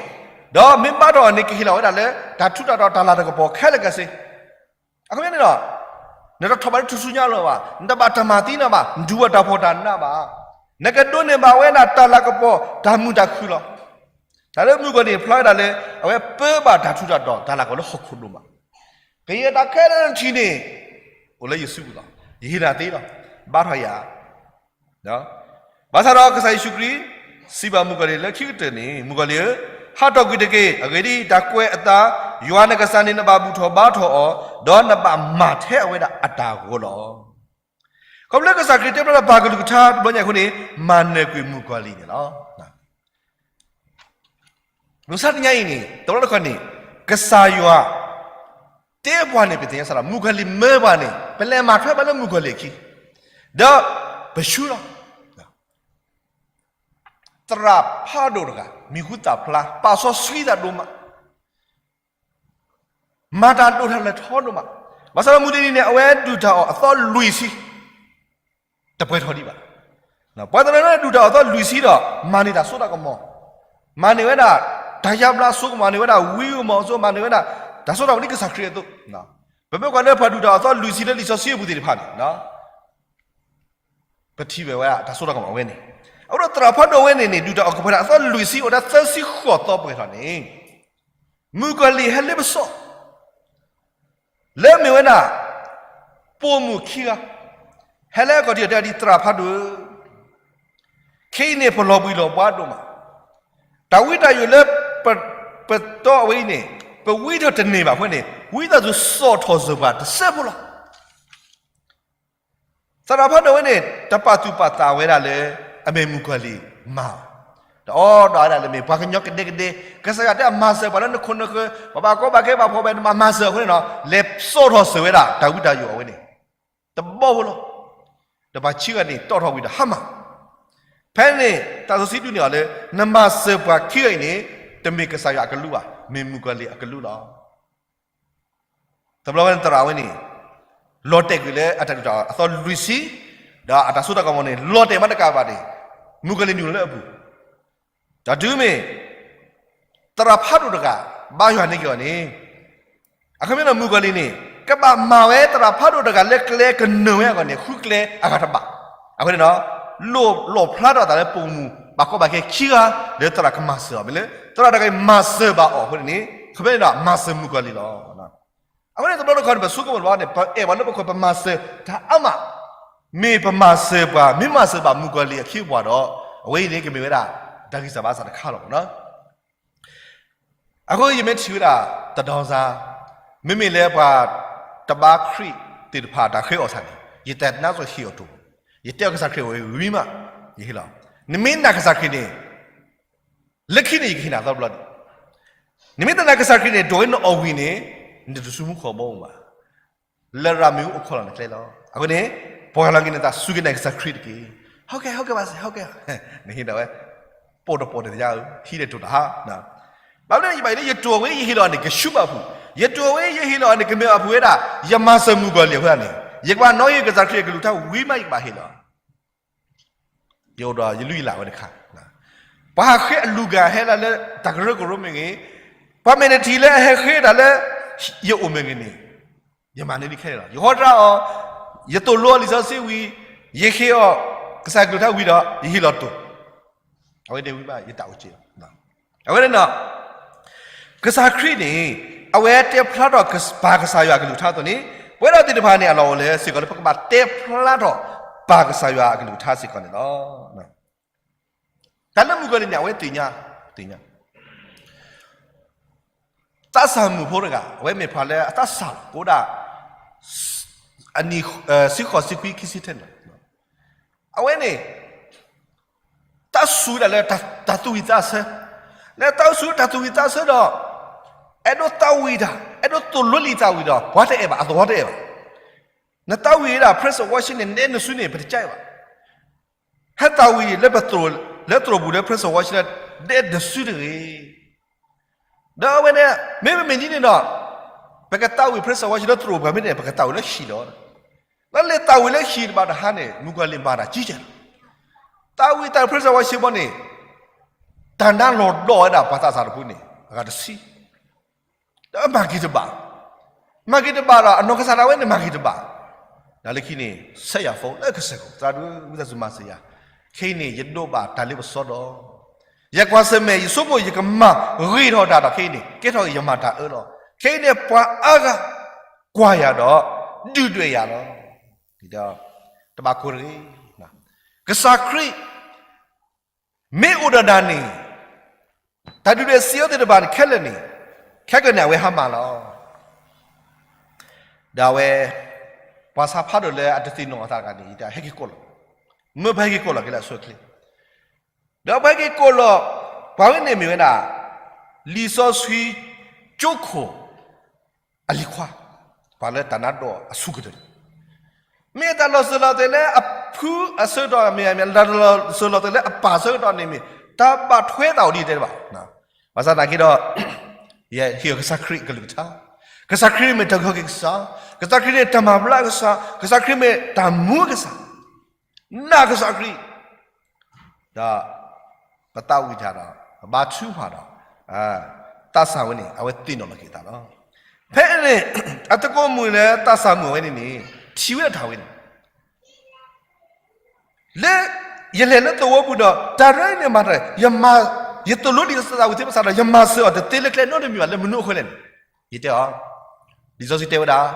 ဒီးမ့ၢ်ဘါထီၣ်အီၤန့ၣ် ကဟ့ၣ်လီၤဝဲဒၣ်လၢ တၢ်ထူးတၢ်တီၤတၢ်လၤတၢ်ကပီၤခဲလၢာ်ခဲဆ့. အဃိန့ၣ်ဒီး နတထီၣ်ဘးလၢထူၣ်စုညါလီၤဘၣ်, နတဘၣ်တၢ်မၤသံနၤဘၣ်, နတဒူးဘၣ်တၢ်ဖှီၣ်တၢ်နးဘၣ်, နကဒိးန့ၢ်ဘၣ်ဝဲဒၣ်တၢ်လၤကပီၤတၢ်မုာ်တၢ်ခုၣ်လီၤ. တၢ်လၢမုၣ်ကီၤလံၢ်န့ၣ် ဖျါဝဲဒၣ်လၢ အဝဲပၢဘၣ်တၢ်ထူးတၢ်တီၤတၢ်လၤကပီၤလၢဟီၣ်ခိၣ်ဒိၣ်မး, ကယဲၢ်တၢ်ခဲလၢာ်နထံၣ်န့ၣ် အိၣ်လၢယစုပူၤလီၤ. ယဟ့ၣ်နၤသ့လီၤ. ဘါထီၣ်ယၤ ဘၣ်ဆၣ်ဒီးကစၢ်ယ့ၣ်ၡူးခရံာ် စံးဘၣ်မုၣ်ကီၤလံၢ်လၢခံကတၢၢ်န့ၣ်, မုၣ်ကီၤလံၢ်ဧၢ, ဟးထီၣ်ကွံာ်တက့ၢ်. အဂ့ၢ်ဒ်အံၤ, တၢ်ကွဲးအသး ယွၤနကစၢ်န့ၣ် နဘၣ်ဘူၣ်ထီၣ်ဘါထီၣ်အီၤ, ဒီးနဘၣ်မၤထဲအဝဲဒၣ်အတၢ်ဂီၤလီၤ. ခီဖျိကစၢ်ခရံာ်တဲဖျါလၢပၢ်ကလုၢ်ကထါတဘျီညါအဃိန့ၣ် မၤနၢၤကွံာ်မုၣ်ကီၤလံၢ်န့ၣ်လီၤ. မုၢ်ဆါတနံၤအံၤန့ၣ် တဘျီတခီၣ်န့ၣ် ကစၢ်ယွၤ တဲပှၤန့ၣ် ပသ့ၣ်ညါစ့ၢ်ကီး မုၣ်ကီၤလံၢ်မၢပှၤန့ၣ် ပလဲၤမၤထွဲဘၣ်လၢမုၣ်ကီၤလံၢ်အခံ ဒီးပဆူလီၤ. သရၣ်ဖးဒိၣ်တဂၤ မံၤဟူသၣ်ဖျါ ပာ်စီဆှံသးဒိၣ်မး, မၤတၢ်ဒိၣ်တၢ်လၢထီဒိၣ်မး, ဘၣ်ဆၣ်ဒီးမုၢ်တနံၤန့ၣ် အဝဲဒုၣ်တၢ်အီၣ်အသီလွံၢ်ဆံ တပှဲၤထီၣ်ဒံးဘၣ်. ပှၤတနီၤန့ၣ်ဒုၣ်တၢ်အီၣ်အသီလွံၢ်ဆံဒီး မၤန့ၢ်တၢ်စိတၢ်ကမီၤ, မၤန့ၢ်ဝဲဒၣ် တၢ်ယါဘျါအစိကမီၤ, မၤန့ၢ်ဝဲဒၣ် ဝံအမီၤအစိ, မၤန့ၢ်ဝဲဒၣ် တၢ်စိတၢ်ကမီၤဒ်ကစၢ်ခရံာ်အသိး, ပမ့ၢ်ကွၢ်လၢပှၤဒုၣ်တၢ်အီၣ်အသီလွံၢ်ဆံလၢလံာ်စီဆှံအပူၤသ့ၣ်တဖၣ်န့ၣ် ပထံၣ်ဝဲဒၣ်တၢ်စိတၢ်ကမီၤအဝဲန့ၣ်, အဃိဒီးသရၣ်ဖးဒိၣ်ဝဲန့ၣ်န့ၣ် ဒုၣ်တၢ်အီၣ်ကပှဲၤတၢ်အသီလွံၢ်ဆံအိၣ်ဒၣ်သၢဆံဃိးသီပှဲၤထီၣ်န့ၣ်, မုၣ်ကီၤလံၢ်ဟဲလၢပစီၣ် လၢအမ့ၢ်ဝဲဒၣ် ပိာ်မုၣ်ခံဂၤ, ဟဲလၢအခီၣ်ထံးအီၤတဲဒ်သရၣ်ဖးဒိၣ်ဧၢ, ခဲအံၤန့ၣ် ပလီၤဘှံးလီၤဘှါဒိၣ်မး, တၢ်ဝံတၢ်ယိာ်လၢ ပတီအဝဲအံၤန့ၣ် ပဝံထီၣ်တန့ၢ်ဘၣ်အဃိန့ၣ် ဝံသးစူၤစိာ်ထီၣ်စၢၤပှၤတစဲးဖိလီၤ. သရၣ်ဖးဒိၣ်ဝဲန့ၣ် တပာ်သူၣ်ပာ်သးဝဲဒၣ်လၢ အမ့ၢ်မုၣ်ကီၤလံၢ်မၤအီၤ, ဒီးအီဒီးဝဲဒၣ်လၢမ့ၢ်ပှၤကညီကဒဲကဒဲ, ကစၢ်ယွၤတဲအမၤစၢၤပှၤလၢနခိၣ်နဃၢၤ, ပဘၣ်ကီဘၣ်ခဲဘၣ်ဖှီၣ်ဘၣ်နးမၤစၢၤအဃိန့ၣ်ဒီး လဲၤစိာ်ထီၣ်စၢၤဝဲဒၣ်တၢ်ဝံတၢ်ယိာ်အဝဲန့ၣ် တဘီဖိလီၤ. ဒီးပှၤခံဂၤန့ၣ်တီၣ်ထီၣ်ဝံၤဒီးဟါမၢ်, ဖဲန့ၣ်တၢ်စီဆှံဒုးန့ၢ်အီၤလၢ နမၤစၢၤပှၤခံဂၤအံၤန့ၣ် တမ့ၢ်ကစၢ်ယွၤအကလူးဘၣ်, မ့ၢ်မုၣ်ကီၤလံၢ်အကလူးလီၤ. တဘျီဝဲန့ၣ်သရၣ်ဝဲန့ၣ် လီၤတဲာ်ကွံာ်လၢအတၢ်ဒုၣ်တၢ်အီၣ်အသီလွံၢ်ဆံ, ဒီးအတၢ်စိတၢ်ကမီၤန့ၣ် လီၤတဲာ်မးတကးဘၣ်န့ၣ်, မုၣ်ကီၤလံၢ်နုာ်လီၤလၢအပူၤ, ဒီးတုၤမ့ၢ် သရၣ်ဖးဒိၣ်တဂၤ ဘါယွၤန့ၢ်က့ၤအီၤန့ၣ်, အခီပညီမုၣ်ကီၤလံၢ်န့ၣ် ကဘၣ်မၤဝဲသရၣ်ဖးဒိၣ်တဂၤလၢကျဲကနၢၤဝဲအဂီၢ်န့ၣ် ဃုကျဲအဂၤတဘၣ်, အဃိန့ၣ်ဒီး လိၣ်လီၣ်ဖျါထီၣ်အသးလၢပိာ်မုၣ်ဘၣ်ကီဘၣ်ခဲခံဂၤ လၢသရၣ်ကမၤစၢၤအီၤ, မ့ၢ်လၢသရၣ်တဂၤအံၤမၤစၢၤဘၣ်အီၤအဃိန့ၣ်, အခီပညီန့ၣ်ဒီးမၤစၢၤမုၣ်ကီၤလံၢ်လီၤ. အဃိန့ၣ်တဘျီတခီန့ၣ် ပဆိကမိၣ်တဘျီန့ၣ် ပအဲၣ်ပှၤလၢပခိၣ်ပမၤစၢၤတၢ်အါမး, မ့ၢ်ပမၤစၢၤပှၤ မ့ၢ်မၤစၢၤဘၣ်မုၣ်ကီၤလံၢ်အခ့အပှၤဒီး အဝဲအံၤန့ၣ်ကမ့ၢ်ဝဲဒၣ် တၢ်ဂံၢ်စၢ်ဘါစၢ်တခါလီၤ. အဃိယမ့ၢ်ထံၣ်ဝဲဒၣ်တဒီဇါ, မ့မ့ၢ်လၢပှၤတဘါခရံာ်သ့ၣ်တဖၣ်တၢ်ဃ့အီၣ်ဆၣ်န့ၣ် ယတနာ်စီၤဟ့ၣ်အီၤတိၣ်, ယတဲအီၤကစၢ်ခရံာ်ဝံၤမး, ယဟ့ၣ်လီၤ, နမ့ၢ်နာ်ကစၢ်ခရံာ်န့ၣ် လၢခံန့ၣ်ယကဟ့ၣ်နၤသီတဘျီဒံး, နမ့ၢ်တနာ်ကစၢ်ခရံာ်န့ၣ် ဒိးဝဲနအီၣ်ဝံၤန့ၣ် နတစူးမူခိၣ်ဘီမုၢ်ဘၣ်, လရာ်မ့ၣ်အူအိၣ်ခိးလီၤနကျဲလီၤ. အဃိန့ၣ် ပှၤလီၤက့ၤနသးစူၢ်က့ၤနာ်ကစၢ်ခရံာ်တက့ၢ်. ဟီၣ်ကဲ ဟီၣ်ကဲဘၣ်စ့ၢ် ဟီၣ်ကဲ, နဟ့ၣ်ဒၣ်ဝဲ ပိာ်တပိာ်တသ့ၣ်ညါဧၢ, ဟံးန့ၢ်တိၢ်တဟါ, ဘၣ်မနုၤယဘၣ်အံၤလၢယတိၢ်ဝဲယဟ့ၣ်လီၤန့ၣ် ကဆူဘၣ်အပူၤ, ယတိၢ်ဝဲယဟ့ၣ်လီၤန့ၣ် ကမ့ၢ်ဘၣ်အပူၤဝဲဒၣ် ယမၤစၢၤမုၣ်ကီၤလံၢ်အဃိန့ၣ် ယကဘၣ်နီၣ်ဟ့ၣ်ကစၢ်ခရံာ်အကလုၢ်ကထါဝံၤမး ယကဘၣ်ဟ့ၣ်လီၤ ယအိၣ်ဒီးယလုၢ်ယလၢ်ဝဲတခါ, ပှၤဟးဃ့အလူၤကၤဟဲလၢတၢ်ကရၢကရိမ့ၢ်ဂ့ၤ, ပှၤမဲာ်တထံၣ်လၢအဟဲဃ့တၢ်လၢယအိၣ်မ့ၢ်ဂ့ၤန့ၣ်, ယမၤန့ၢ်ဒ်ခဲလၢာ်လီၤ. ယဟီတြါအီၤ, ယသိၣ်လိအီၤလံာ်စီဆှံဝံၤ, ယဟ့ၣ်အီၤကစၢ်ကလုၢ်ကထါဝံၤဒီး ယဟ့ၣ်လီၤတိၢ်, အဝဲန့ၣ်ဝံၤမး ယတၢ်အိၣ်က့ၤလီၤ. အဝဲန့ၣ်ဒီး ကစၢ်ခရံာ်န့ၣ် အဝဲတဲဖျါထီၣ်ပၢ်ကစၢ်ယွၤအကလုၢ်ကထါအသိးန့ၣ်, ပဝဲဒၣ်သ့ၣ်တဖၣ်န့ၣ် အလီၢ်အိၣ်လၢစ့ၢ်ကီးလၢ ပကဘၣ်တဲဖျါထီၣ်ပၢ်ကစၢ်ယွၤအကလုၢ်ကထါစ့ၢ်ကီးန့ၣ်လီၤ. တၢ်လၢမုၣ်ကီၤလံၢ်န့ၣ် အဝဲသ့ၣ်ညါ, သ့ၣ်ညါ သးစၢ်မုၣ်ဖိတဂၤ အဝဲမ့ၢ်ပှၤလၢအသးစၢ်လီၤ ကအိၣ်ဒၣ် အနံၣ် ဆံဃိး ဆံခွံ ခံဆံထဲန့ၣ်လီၤ. အဝဲန့ၣ် သးစူၤဒၣ်လၢတၢ်သူၣ်ဝံၣ်သးဆၢ, လၢသးစူၤတၢ်သူၣ်ဝံၣ်သးဆၢဒီး အဲၣ်ဒိးသးဝံၣ်တၢ် အဲၣ်ဒိးသိၣ်လိလံာ်သးဝံၣ်ဒီး ပှၤတအဲၣ်ဘၣ် အသဝီတအဲၣ်ဘၣ်. နသးဝံၣ်ဝဲဒၣ် praise and worship န့ၣ် နဲနစုန့ၣ် ပတကဲဘၣ်. ဟဲသးဝံၣ်လၢပသရိာ် လၢသရိာ်ပူၤလၢ praise and worship န့ၣ် နဲနစုတဂ့ၤ. ဒီးအဝဲန့ၣ် မ့မ့ၢ်ဒ်န့ၣ်ဒီး ပကသးဝံၣ် praise and worship လၢသရိာ်ပူၤမ့ၢ်န့ၣ် ပကသးဝံၣ်လၢဟံၣ်လီၤ. လၢလဲၤသးဝံၣ်လၢဟံၣ်တဘၣ်တဟါန့ၣ် မုၣ်ကီၤလံၢ်မၤတၢ်ကံကဲလီၤ. သးဝံၣ်တၢ် praise and worship ဘီန့ၣ် တၢ်နါလီၤဒီးဝဲဒၣ်ပှၤသးစၢ်တဖုန့ၣ် အဂၤတဆံ ဒီးမၤက့ၤတဘၣ်, မၤက့ၤတဘၣ်ဒီး အနီၢ်ကစၢ်ဒၣ်ဝဲန့ၣ်မၤက့ၤတဘၣ်, ဒီးလၢခံန့ၣ် ဆဲးယၤ phone လၢကစၢၢ်ခိၣ် သရၣ်ဒိၣ် ဝံသးစူၤမၤစၢၤယၤ, ခဲအံၤန့ၣ် ယဒိးဘၣ်တၢ်လ့ပစီဒီး ယကွၢ်ဆၢၣ်မဲာ် ယဆိကမိၣ်ယကမၤဂ့ၤထီၣ်တၢ်ဒီး ခဲအံၤန့ၣ် ကဲထီၣ်က့ၤယမၤတၢ်အၢလီၤ. ခဲအံၤန့ၣ် ပှၤအါဂၤကွၢ်ယၤဒီး ဒုၣ်ဒွဲၣ်ယၤလီၤ. ဒီးတဘၣ်ကိၢ်တဂ့ၤ, ကစၢ်ခရံာ် မ့ၢ်အိၣ်ဒီးနၤန့ၣ် တၢ်ဒုၣ်ဒွဲၣ်စံးအၢသ့ၣ်တဖၣ်န့ၣ် ခဲလၢာ်န့ၣ် ခဲကနံၣ်အဝဲဟါမၢ်လီၤ. ဒီးအဝဲ ပှၤဆါဖးဒိၣ်လၢအတသ့ၣ်နီၣ်အသးတဂၤန့ၣ် ယတဲဟဲက့ၤကိးလီၤ, မၢပှၤဟဲက့ၤကိးလီၤက့ၤလၢအဆိအချ့, ဒီးပှၤဟဲက့ၤကိးလီၤ ပှၤဝဲန့ၣ်မ့ၢ်ဝဲဒၣ် လံာ်စီဆှံကၠိခိၣ် အလံၤခွါ, ပှၤလၢတၢ်နါဒိၣ်အဆူၣ်ကတၢၢ်, မ့ၢ်တၢ်လီၤစၢၤလီၤသွဲၣ်လၢအဖုအဆၢကတီၢ်မ့ၢ်, မ့ၢ်တၢ်လီၤစၢၤလီၤသွဲၣ်လၢအပၢ်ဆၢကတီၢ်န့ၣ်မ့ၢ်, တၢ်ဘၣ်ထွဲသးအိၣ်ဒ်တဲတဘၣ်. ဘၣ်ဆၣ်သနာ်က့ဒီး ယဟ့ၣ်အီၤကစၢ်ခရံာ်အကလုၢ်ကထါ, ကစၢ်ခရံာ်န့ၣ်မ့ၢ်တၢ်ဂ့ၤကစၢ်, ကစၢ်ခရံာ်န့ၣ်တၢ်မၤဘျါကစၢ်, ကစၢ်ခရံာ်မ့ၢ်တၢ်မူကစၢ်, နာ်ကစၢ်ခရံာ် ဒီး ပသးဝံၣ်တၢ်ဒီး ပဘါထုကဖၣ်ဒီး သးစၢ်ဝဲန့ၣ် အဝဲသ့ၣ်နီၣ်လီၤက့ၤသးလီၤ. ဖဲန့ၣ် အသကိးမုၣ်လၢသးစၢ်မုၣ်ဝဲန့ၣ်န့ၣ် ထံၣ်ဝဲဒၣ်တၢ်ဝဲန့ၣ် လၢ ယလဲၤလၢသဝီပူၤဒီး တၢ်ရဲၣ်န့ၣ်မၤတၢ်, ယမၤ, ယသိၣ်လိဒ်သးဝံၣ်သ့ၣ်ပသးဒီး ယမၤစၢၤအီၤတသ့လၢကျဲနီတမံၤဘၣ် လၢမနုၤအဃိလဲၣ်န့ၣ်, ယတဲအီၤ, လံာ်စီဆှံတဲဝဲဒၣ်,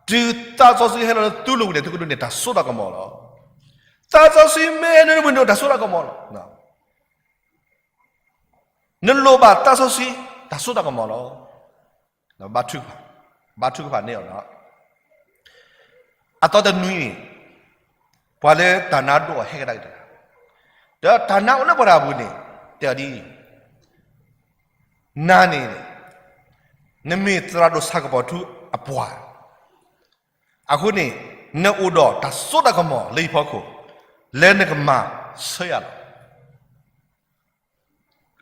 တုၤသးစီဆှံဟဲလီၤလၢသုလိၤပူၤန့ၣ် သုကဒိးန့ၢ်တၢ်စိတၢ်ကမီၤလီၤ. သးစီဆှံမ့ၢ်ဟဲလၢသုလိၤပူၤန့ၣ် တၢ်စိတၢ်ကမီၤလီၤ. နလိၣ်ဘၣ်သးစီဆှံ တၢ်စိတၢ်ကမီၤလီၤ. ဘါထုကဖၣ်, ဘါထုကဖၣ်န့ၢ်အီၤလီၤ. အသီတနွံန့ၣ် ပှၤလၢတၢ်နါဒိၣ်အီၤဟဲကဒါက့ၤတဂၤ, ဒီးတၢ်နါအိၣ်လၢပှၤတဂၤအပူၤန့ၣ် တဲအီၤဒ်အံၤ, နၤန့ၣ် နမ့ၢ်သရၣ်ဒိၣ်ဆၣ်ကပီၤထူအပှၤ, အဃိန့ၣ် နအိၣ်ဒီးတၢ်စိတၢ်ကမီၤလၢယဖီခိၣ် လၢနကမၤဆၢယၤလီ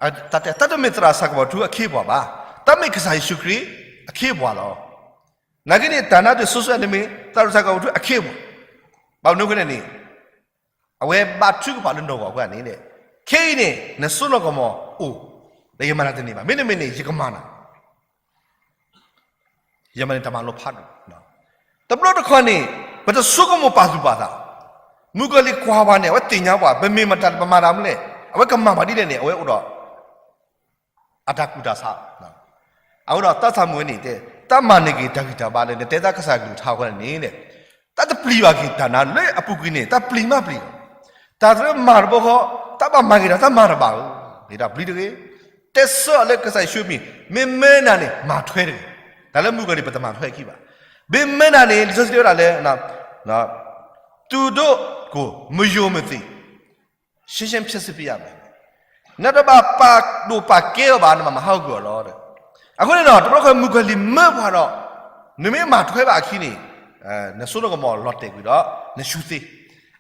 ၤ. တၢ်တမ့ၢ်သရၣ်ဆၣ်ကပီၤထူအခ့အပှၤဘၣ်, တၢ်မ့ၢ်ကစၢ်ယ့ၣ်ၡူးခရံာ်အခ့အပှၤလီၤ. နာ်က့န့ၣ် တၢ်နါဒိၣ်စိၤစိၤန့ၣ်မ့ၢ်သရၣ်ဆၣ်ကပီၤထူအခ့အပှၤ, ဘၣ်မနုၤအဃိလဲၣ်န့ၣ် အဝဲဘါထုကဖၣ်လၢနီၢ်ဂီၤအဃိန့ၣ်, ခဲအံၤန့ၣ် နစိနကမီၤအိၣ်, ဒီးယမၤနၤတန့ၢ်ဘၣ်, မ့တမ့ၢ်န့ၣ် ယကမၤနၤ ယမၤန့ၣ်တၢ်မၤလိဖးဒိၣ်, တဘျီတခီၣ်န့ၣ် ပတဆိကမိၣ်ပာ်သူၣ်ပာ်သး, မုၣ်ကီၤလံၢ်ကွၢ်ပှၤန့ၣ် အဝဲသ့ၣ်ညါပှၤ ပမ့ၢ်မတၤပမၤတၢ်မနုၤလဲၣ်, အဝဲကမၤပှၤဒ်လဲၣ်န့ၣ် အဝဲအိၣ်ဒီး အတၢ်ကူၣ်တၢ်ဆး, အဃိဒီးသးစၢ်မုၣ်ဝဲန့ၣ်တဲ တၢ်မၤန့ၢ်က့ၤတၢ်ဂံၢ်တၢ်ဘါလၢနတဲသးကစၢ်ကလုၢ်ကထါအဃိန့ၣ်န့ၣ်, တၢ်တပျံၤဘၣ်က့ၤတၢ်နါလၢအပူၤကွံာ်န့ၣ် တၢ်ပျံၤမးပျံၤလီၤ. တၢ်သရၣ်မၤတဘျီဃီ တၢ်ဘၣ်မၤဂ့ၤဒီးတၢ်မၤတဘၣ်ဧၢ, ဂ့ၤတၢ်ပျံၤတဂ့ၤ, တဲဆၢအီၤလၢကစၢ်ယ့ၣ်ၡူးမံၤ, မ့ၢ်မၢနၤန့ၣ် မၤထွဲတဂ့ၤ, တၢ်လၢမုၣ်ကီၤလံၢ်ပတမၤထွဲအခံဘၣ်, မ့ၢ်မၢနၤန့ၣ် လံာ်စီဆှံတဲဝဲဒၣ်လၢ သူတို့ကို မယုံမသိ ရှင်းရှင်းဖြစ်စေပါမယ်, နတဘၣ်ပာ်ဒိၣ်ပာ်ကဲအီၤဘၣ် နဘၣ်မၤဟးဂီၤကွံာ်အီၤလီၤ. အဃိန့ၣ်ဒီး တဘျီဃီမုၣ်ကီၤလံၢ်မၢပှၤဒီး နမ့ၢ်မၤထွဲဘၣ်အခံန့ၣ် နစိနကမီၤလီၤတဲာ်ကွံာ်ဒီး နဆူသ့,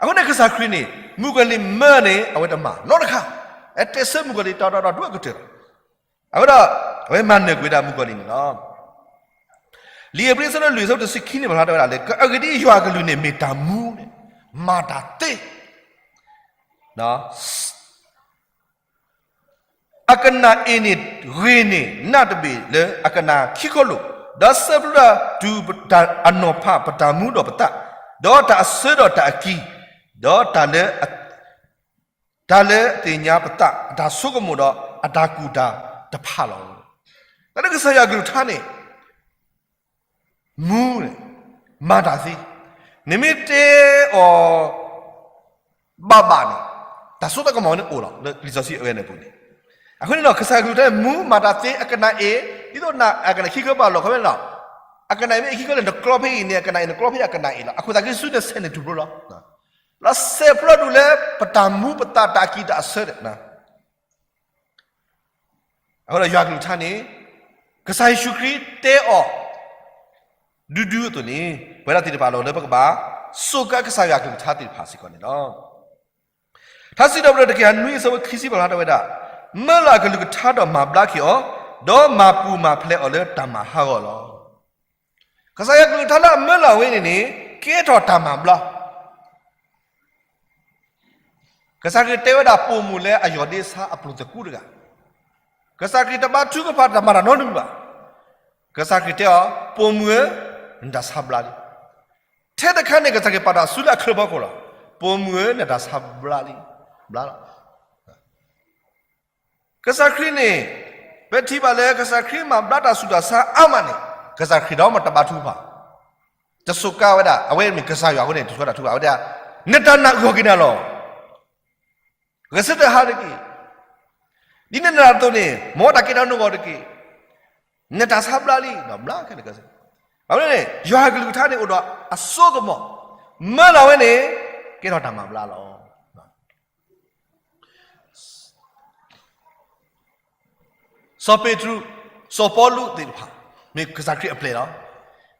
အဃိန့ၣ်ကစၢ်ခရံာ်န့ၣ် မုၣ်ကီၤလံၢ်မၢန့ၣ် အဝဲတမၤနီတခါ, အတဲဆၢမုၣ်ကီၤလံၢ်တီတီတီဒိၣ်အကတၢၢ်လီၤ. အဃိဒီး အဝဲမၤနၢၤကွံာ်ဝဲဒၣ်မုၣ်ကီၤလံၢ်န့ၣ်လီၤ. လံာ်ဧ့ၤဘြံၤအဆၢဒိၣ်လွံၢ်အဆၢဖိတဆံခံန့ၣ် ပာ်ဖျါထီၣ်ဝဲဒၣ်လၢ အဂ့ၢ်ဒ်အံၤယွၤအကလုၢ်န့ၣ်မ့ၢ်တၢ်မူန့ၣ် မၤတၢ်သ့ အကနၣ်အ့ၣ်န့ၣ်ဂ့ၤန့ၢ်နးတဘ့ၣ်လၢ အကနၣ်ခံခီလိာ်, ဒီးစဲးဖျိဒၣ်တုၤအနီၤဖးပတၢ်မူဒီးပသး, ဒီးတၢ်အဆၢဒီးတၢ်အကံၢ်, ဒီး တၢ်လၢအသ့ၣ်ညါပသး အတၢ်ဆိကမိၣ်ဒီးအတၢ်ကူၣ်တၢ်တဖၣ်လီၤ. တၢ်လၢကစၢ်ယွၤကလုၢ်ကထါန့ၣ် မူန့ၣ် မၤတၢ်သ့, နမ့ၢ်တဲအီၤ ဘၣ်ဘၣ်န့ၣ် တၢ်စိတၢ်ကမီၤန့ၣ်အိၣ်လီၤ လံာ်စီဆှံအဝဲန့ၣ်အပူၤန့ၣ်, အဃိန့ၣ်ဒီး ကစၢ်ကလုၢ်ကထါန့ၣ် မူမၤတၢ်သ့ အကနၣ်အ့ၣ်, ဒ်သိးအကနၣ်ခံခီပာ်လီၤခီဖဲန့ၣ်လီၤ. အကနၣ်အ့ၣ်မ့ၢ်အခံခီလၢနကျီဖဲအံၤန့ၣ် အကနၣ်အ့ၣ် နကျီဖဲအကနၣ်အ့ၣ်လီၤ. အခိၣ်သးက့ၤဆူန့ၣ် ဆဲးန့ၣ်ထူၣ်ဖျိလီၤ. လီၤစဲးဖျိဒၣ်လၢပတၢ်မူပသးတၢ်အကံၢ်တၢ်အဆၢန့ၣ် အဃိဒီးယွၤကလုၢ်ကထါန့ၣ် ကစၢ်ယ့ၣ်ၡူးခရံာ်တဲအီၤ ဒူဒူအသိးန့ၣ် ပဝဲဒၣ်သ့ၣ်တဖၣ်လီၤလၢပကဘၣ် စူးကါကစၢ်ယွၤကလုၢ်ကထါသ့ၣ်တဖၣ်စ့ၢ်ကီးန့ၣ်လီၤ. ထါစံးထီၣ်ပတြၢၤတကယၤနွံအဆၢဖိခံဆံပာ်ဖျါထီၣ်ဝဲဒၣ်, မၢလီၤအကလုၢ်ကထါဒီးမၤဘျါက့ၤအီၤ, ဒီးမၤပူၤမၤဖျဲးအီၤလၢတၢ်မၤဟးဂီၤလီၤ. ကစၢ်ယွၤကလုၢ်ကထါလၢအမၢလီၤဝဲန့ၣ်န့ၣ် ကဲထီၣ်တၢ်မၤဘျါ ကစၢ်ခရံာ်တဲဝဲဒၣ်ပိာ်မုၣ်လၢအယီၢ်ဒ့ဆါအပျိၢ်သကူတဂၤ, ကစၢ်ခရံာ်တဘါထုကဖၣ်တၢ်မၤတၢ်နီတမံၤဘၣ်. ကစၢ်ခရံာ်တဲအီၤ, ပိာ်မုၣ်ဧၢ, နတၢ်ဆါဘျါလံ. ထဲတခါန့ၣ် ကစၢ်ခရံာ်ပာ်တၢ်ဆူလၢအချၢဖီခိၣ်လီၤ. ပိာ်မုၣ်ဧၢ, နတၢ်ဆါဘျါလံ, ဘျါလီၤ. ကစၢ်ခရံာ်န့ၣ် ပထံၣ်ဘၣ်လၢကစၢ်ခရံာ်မၤဘျါတၢ်ဆူးတၢ်ဆါအါမးန့ၣ် ကစၢ်ခရံာ်ဒီးမ့ၢ်တဘါထုကဖၣ်, တစူးကါဝဲဒၣ်, အဝဲမ့ၢ်ကစၢ်ယွၤအဃိန့ၣ် တစူးကါတၢ်ထုကဖၣ်, အဝဲဒၣ်, နတၢ်နာ်အုၣ်က့ၤနၤလီၤ. ဂဲၤဆၢထၢၣ်ဟးတက့ၢ်. ဒ်နနာ်အသိးန့ၣ် မ်တၢ်ကဲထီၣ်နဂီၢ်တက့ၢ်. နတၢ်ဆါဘျါလံ, ဘျါခဲန့ၣ်ကစၢ်, ဘၣ်မနုၤန့ၣ် ယွၤကလုၢ်ကထါန့ၣ်အိၣ်ဒီးအစိကမီၤ, မၢလီၤဝဲန့ၣ် ကဲထီၣ်တၢ်မၤဘျါလီၤ. စီၤပ့းတရူး, စီၤပီလူးသ့ၣ်တဖၣ် မ့ၢ်ကစၢ်ခရံာ်အပျဲၢ်လီၤ.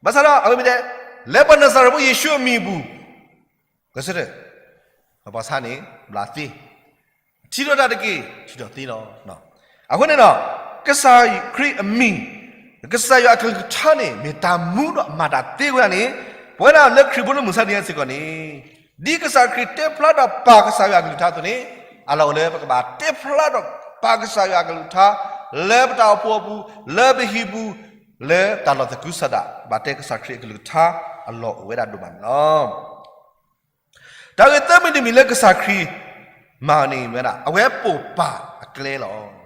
ဘၣ်ဆၣ်ဒီးအဝဲမ့ၢ်တဲ, လၢပှၤနၤစၤရ့းဖိယ့ၣ်ၡူးအမံၤအပူၤ, ကစၢ်, ပှၤဆါန့ၣ် ဘျါသ့, ထံၣ်ထီၣ်တၢ်တက့ၢ်, ထံၣ်ထီၣ်သ့လီၤ. အဃိန့ၣ်ဒီး ကစၢ်ခရံာ်အမံၤ, ကစၢ်ယွၤအကလုၢ်ကထါန့ၣ် မ့ၢ်တၢ်မူဒီးမၤတၢ်သ့ဝဲဒၣ်န့ၣ်, ပဝဲဒၣ်လၢခရံာ်ဖိလၢမုၢ်ဆါတနံၤအံၤစ့ၢ်ကီးန့ၣ်, ဒ်ကစၢ်ခရံာ်တဲဖျါဒီးပၢ်ကစၢ်ယွၤအကလုၢ်ကထါအသိးန့ၣ်, အလီၢ်အိၣ်လၢပကဘၣ်တဲဖျါဒီးပၢ်ကစၢ်ယွၤအကလုၢ်ကထါ လၢပတၢ်အိၣ်ဖှိၣ်အပူၤ, လၢပဟံၣ်ပူၤ, လၢတၢ်လီၢ်သကုၤဆးဒး ဘၣ်တဲကစၢ်ခရံာ်အကလုၢ်ကထါအလီၢ်အိၣ်ဝဲဒၣ်ဒိၣ်မးန့ၣ်လီၤ. တၢ်ဂ့ၢ်သၢမံၤတမံၤလၢကစၢ်ခရံာ်မၤန့ၣ်ဝဲဒၣ် အဝဲပိာ်ပၢ်အကျဲလီၤ.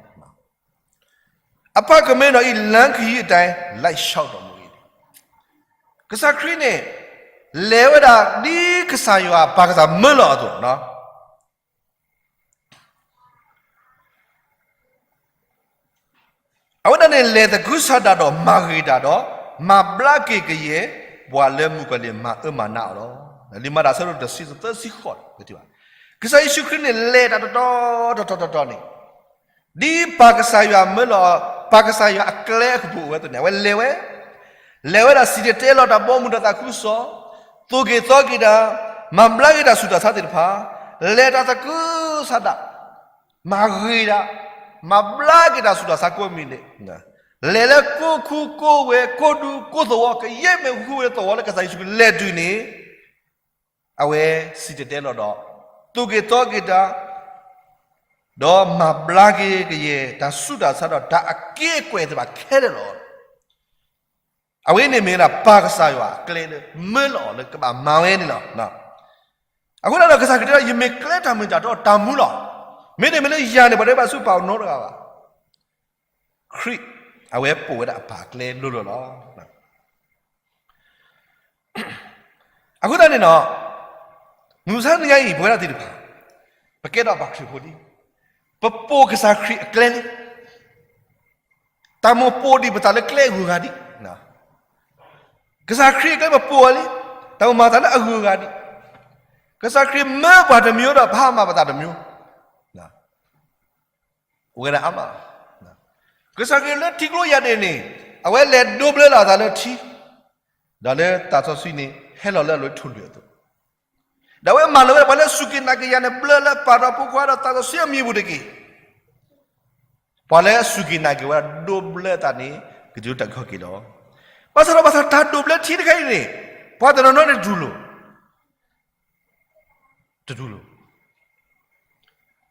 အဖခင်မင်းတော်၏ လမ်းခရီးအတိုင်း လိုက်လျှောက်တော်မူ ကစၢ်ခရံာ်န့ၣ် လဲၤဝဲဒၣ်ဒ်ကစၢ်ယွၤပၢ်ကစၢ်မၢလီၤအသိး, အဝဲဒၣ်န့ၣ် လဲၤသကုၤဆးဒးဒီးမၤဂ့ၤတၢ်ဒီး မၤဘျါက့ၤကယဲၢ်ပှၤလၢမုၣ်ကီၤလံၢ်မၤအၢမၤနးအီၤလီၤ. လံာ်မၤတၢ်အဆၢဒိၣ်တဆံသၢဆံဃိး, ကစၢ်ယ့ၣ်ၡူးခရံာ်န့ၣ် လဲၤတၢ်တတီၤတတီၤတတီၤန့ၣ် ဒ်ပၢ်ကစၢ်ယွၤမၢလီၤ, ပၢ်ကစၢ်ယွၤအကျဲအကပူၤအိၣ်ဝဲအသိးန့ၣ် အဝဲလဲၤဝဲ, လဲၤဝဲဒၣ်စံၣ်တဲၤတဲလီၤတၢ်ဘီမုၢ်ဒီးသးခုကစီၣ်, သိၣ်က့ၤသီက့ၤတၢ်, မၤဘျါက့ၤတၢ်ဆူးတၢ်ဆါသ့ၣ်တဖၣ်, လဲၤတၢ်သကုၤဆးဒး, မၤဂ့ၤတၢ်, မၤဘျါက့ၤတၢ်ဆူးတၢ်ဆါကိးမံၤဒဲး, လဲၤလၢကိၢ်ခူကိၢ်ဝ့ၢ် ကိၢ်ဒူကိၢ်သဝီ ကယဲၢ်မ့ၢ်ဃူဝ့ၢ်သဝီလၢကစၢ်ယ့ၣ်ၡူးခရံာ်လဲၤတုၤန့ၣ် အဝဲစံၣ်တဲၤတဲလီၤဒီး သိၣ်က့ၤသီက့ၤတၢ်, ဒီးမၤဘျါက့ၤကယဲၢ်တၢ်ဆူးတၢ်ဆါဒီးတၢ်အက့ၢ်အကွဲၢ်သ့ၣ်တဖၣ်ခဲလၢာ်လီၤ. အဝဲန့ၣ်မ့ၢ်ဝဲဒၣ်ပၢ်ကစၢ်ယွၤအကျဲလၢ မၢလီၤအီၤလၢကဘၣ်မၤဝဲန့ၣ်လီၤ. အဃိသတးဒီးကစၢ်ခရံာ်တဲ ယမ့ၢ်ကျဲတၢ်မ့ၢ်တၢ်တီတၢ်မူလီၤ. မ့တမ့ၢ်လၢယၤန့ၣ် ပှၤတဘၣ်ဆူပၢ်အအိၣ်နီတဂၤဘၣ်. ခရံာ် အဝဲပိာ်ဝဲဒၣ်အပၢ်အကျဲလိၤလိၤလီၤ. အဃိသတးန့ၣ်ဒီး မုၢ်မဆါတနံၤညါအံၤ ပဝဲဒၣ်သ့ၣ်တဖၣ် ပကဲထီၣ်ပှၤခရံာ်ဖိလံ, ပပိာ်ကစၢ်ခရံာ်အကျဲလံ. တၢ်မိၣ်ပိာ်ဒံးပသးလၢကျဲအဂုၤအဂၤဒံး, ကစၢ်ခရံာ်အကျဲပပိာ်အီၤလံ, တၢ်မိၣ်မၤသးလၢအဂုၤအဂၤဒံး, ကစၢ်ခရံာ်မၢပှၤတမံၤဒီး ပဟးမၤပသးတမံၤ အိၣ်ဝဲဒၣ်အါမးလီၤ. ကစၢ်ခရံာ်လၢထံကျိယၢ်ဒၣ်န့ၣ် အဝဲလဲၤဒိးဘျၢလီၤအသးလၢထံ, ဒီးလၢသးစီဆှံန့ၣ် ဟဲလီၤလၢအလိၤထိၣ်လွံၢ်အသိး, ဒီးအဝဲမၢလီၤဝဲဒၣ်ပှၤလၢအစူၢ်က့ၤနာ်က့ၤယၤန့ၣ် ဘျၢလၢပၢ်ဒီးဖိခွါဒီးသးစီဆှံအမံၤအပူၤတက့ၢ်. ပှၤလၢအစူၢ်က့ၤနာ်က့ၤဝဲဒၣ်ဒိးဘျၢအသးန့ၣ် ကဒုးတၢ်ကီက့ၤလီၤ. ဘၣ်ဆၣ်ဒီးဘၣ်ဆၣ်တၢ်ဒိးဘျၢထံတခါအံၤန့ၣ် ပှၤတနီၤနီၤန့ၣ်တူၢ်လိာ် တတူၢ်လိာ်.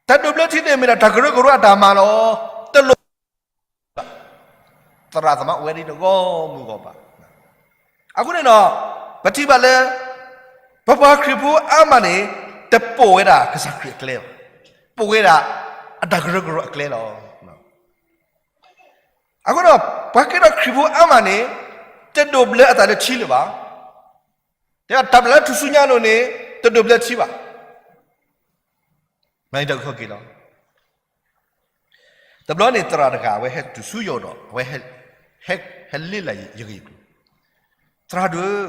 တၢ်ဒိးဘျၢထံန့ၣ်မ့ၢ်ဒၣ်တၢ်ကရၢကရိအတၢ်မၤလီၤ. တလိၣ် သရၣ်သမါအိၣ်ဝဲဒၣ်တဂီၢ်မုၢ်ဂီၢ်ဘၣ်. အဃိန့ၣ်ဒီး ပထံၣ်ဘၣ်လၢ ပပှၤခရံာ်ဖိအါမးန့ၣ် တပိာ်ဝဲဒၣ်ကစၢ်ခရံာ်အကျဲဘၣ်. ပိာ်ဝဲဒၣ်အတၢ်ကရၢကရိအကျဲလီၤ. အဃိဒီး ပှၤကဲထီၣ်ခရံာ်ဖိအါမးန့ၣ် တဒိးဘျၢအသးလၢထံလၢၤဘၣ်. တဲတၢ်ဘျၢလၢထူၣ်စုညါလိၤန့ၣ် တဒိးဘျၢထံဘၣ်. မ့ၢ်တၢ်ကီက့ၤလီၤ. တဘျီန့ၣ်သရၣ်တဂၤ အဝဲဟဲတုၤဆူယအိၣ်ဒီး အဝဲ ဟဲလ့ၣ်လၢယဂ့ၢ်ကျိၤ, သရၣ်ဒိၣ်,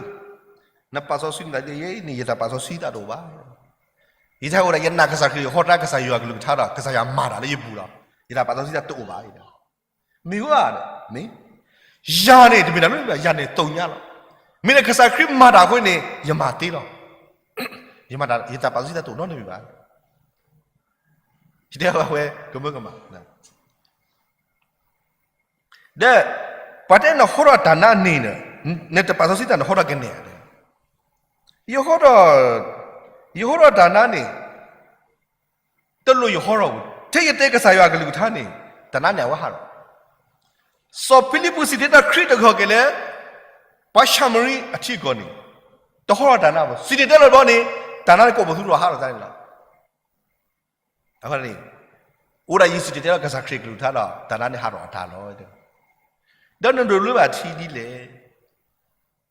နပာ်စီဆှံနသးဒ်အံၤန့ၣ် ယတၢ်ပာ်စီဆှံသးတအိၣ်ဘၣ်. ယတၢ်အိၣ်ဒၣ် ယနာ်ကစၢ်ခရံာ်ဟီၣ်တၢ်ကစၢ်ယွၤကလုၢ်ကထါဒီး ကစၢ်ယွၤမၤတၢ်လၢယပူၤလီၤ. ယတၢ်ပာ်စီဆှံသးတအိၣ်ဘၣ်. မ့ၢ်ဧါ, မ့ၢ်, ယၤန့ၣ် တမ့ၢ်တၢ်နီတမံၤဘၣ်, ယၤန့ၣ်သိၣ်ညါလီၤ. မ့ၢ်လၢကစၢ်ခရံာ်မၤတၢ်အဃိန့ၣ် ယမၤသ့လီၤ. ယမၤတၢ် ယတၢ်ပာ်စီဆှံသးတအိၣ်နီတမံၤဘၣ်. ယတဲအဝဲကမၢကမၣ် ဒီး ပှၤတဲနဟီထီၣ်တၢ်နါန့ၣ် နတပာ်စီဆှံသးနဟီထီၣ်ကနဲၣ်ဧါ. ယဟီထီၣ်, ယဟီထီၣ်တၢ်နါန့ၣ် တလိၣ်ယဟီထီၣ်ဘၣ်. ထဲယတဲကစၢ်ယွၤကလုၢ်ကထါန့ၣ် တၢ်နါန့ၣ်အဝဲဟးထီၣ်. စီၤဖံလံးပူးစံၣ်တဲၤတဲလီၤခရံာ်တဂီၢ်က့ၤလၢ ပှၤၡၤမရံအထံအကီၢ်န့ၣ် တဟီထီၣ်တၢ်နါဘၣ်. စံၣ်တဲၤတဲလီၤတဘျီန့ၣ် တၢ်နါန့ၣ်ကိးပသူထီၣ်ဟးထီၣ်တၢ်န့ၣ်လီၤ. အဃိန့ၣ် အိၣ်ဒၣ်ယစံၣ်တဲၤတဲလီၤကစၢ်ခရံာ်ကလုၢ်ကထါဒီး တၢ်နါန့ၣ်ဟးထီၣ်အတၢ်လီၤ. ဒီးနဒိးဘျၢဘၣ်ထံဒ်လဲၣ်.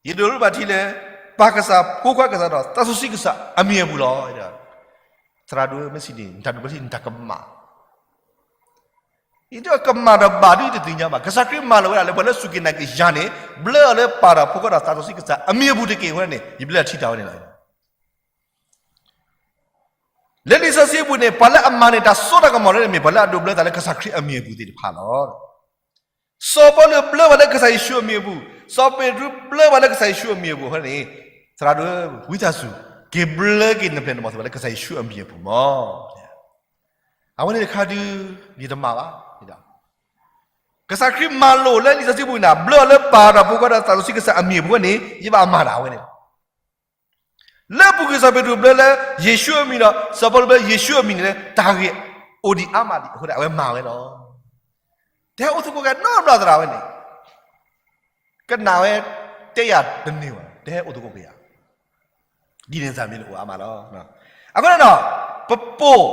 ယဒိးဘျၢဘၣ်ထံလၢ ပၢ်ကစၢ် ဖိခွါကစၢ်ဒီး သးစီဆှံကစၢ်အမံၤအပူၤလီၤ. သရၣ်ဒိၣ်မ့ၢ်စံးန့ၣ် နတၢ်ဒိးဘျၢထံ နတၢ်ကမၣ် ယတဲကမၣ်ဒီးဘၣ်ဒ်တသ့ၣ်ညါဘၣ်. ကစၢ်ခရံာ်မၢလီၤဝဲဒၣ်လၢပှၤလၢစူၢ်က့ၤနာ်က့ၤယၤန့ၣ် ဘျၢအီၤလၢပၢ်ဒီးဖိခွါဒီးသးစီဆှံကစၢ်အမံၤအပူၤတက့ၢ်. အဃိန့ၣ် ယဘျၢထံတၢ်ဝဲန့ၣ်လီၤ. လၢလံာ်စီဆှံအပူၤန့ၣ် ပှၤလၢအမၤန့ၢ်တၢ်စိတၢ်ကမီၤလၢန့ၣ်မ့ၢ် ပှၤလၢအဒိးဘျၢသးလၢကစၢ်ခရံာ်အမံၤအပူၤသ့ၣ်တဖၣ်လီၤ. စီၤပီလူးဘျၢပှၤလၢကစၢ်ယ့ၣ်ၡူးအမံၤအပူၤ, စီၤပ့းတရူးဘျၢပှၤလၢကစၢ်ယ့ၣ်ၡူးအမံၤအပူၤအဃိန့ၣ်, သရၣ်ဒိၣ်ဝံသးစူၤ က့ၤဘျၢက့ၤနပျဲၢ်နဘီၣ်သ့ၣ်တဖၣ်လၢကစၢ်ယ့ၣ်ၡူးအမံၤအပူၤမီၤ. အဝဲန့ၣ်တခါဒုး ယတမၤဘၣ်. ကစၢ်ခရံာ်မၤလိာ်လၢလံာ်စီဆှံပူၤန့ၣ် ဘျၢအီၤလၢပၢ်ဒီးဖိခွါဒီးသးစီဆှံကစၢ်အမံၤအပူၤန့ၣ် ယဘၣ်မၤတၢ်ဝဲန့ၣ် လၢအပူၤကွံာ်စီၤပ့းတရူးဘျၢလၢယ့ၣ်ၡူးအမံၤဒီး စီၤပီလူးဘျၢယ့ၣ်ၡူးအမံၤန့ၣ်လၢ တၢ်ဂ့ၢ်အိၣ်ဒံးအါမးဒံးအဃိဒီး အဝဲမၤဝဲလီၤ. တဟဲအိၣ်သကိးက့ၤနီတဘျီသရၣ်ဝဲန့ၣ် ကနၣ်ဝဲတဲယၤတန့ၢ်ဘၣ် တဟဲအိၣ်သကိးက့ၤယၤ ဒ်န့ၣ်စၢ်မ့ၢ်န့ၣ်အိၣ်အါမးလီၤ. အဃိန့ၣ်ဒီး ပပိာ်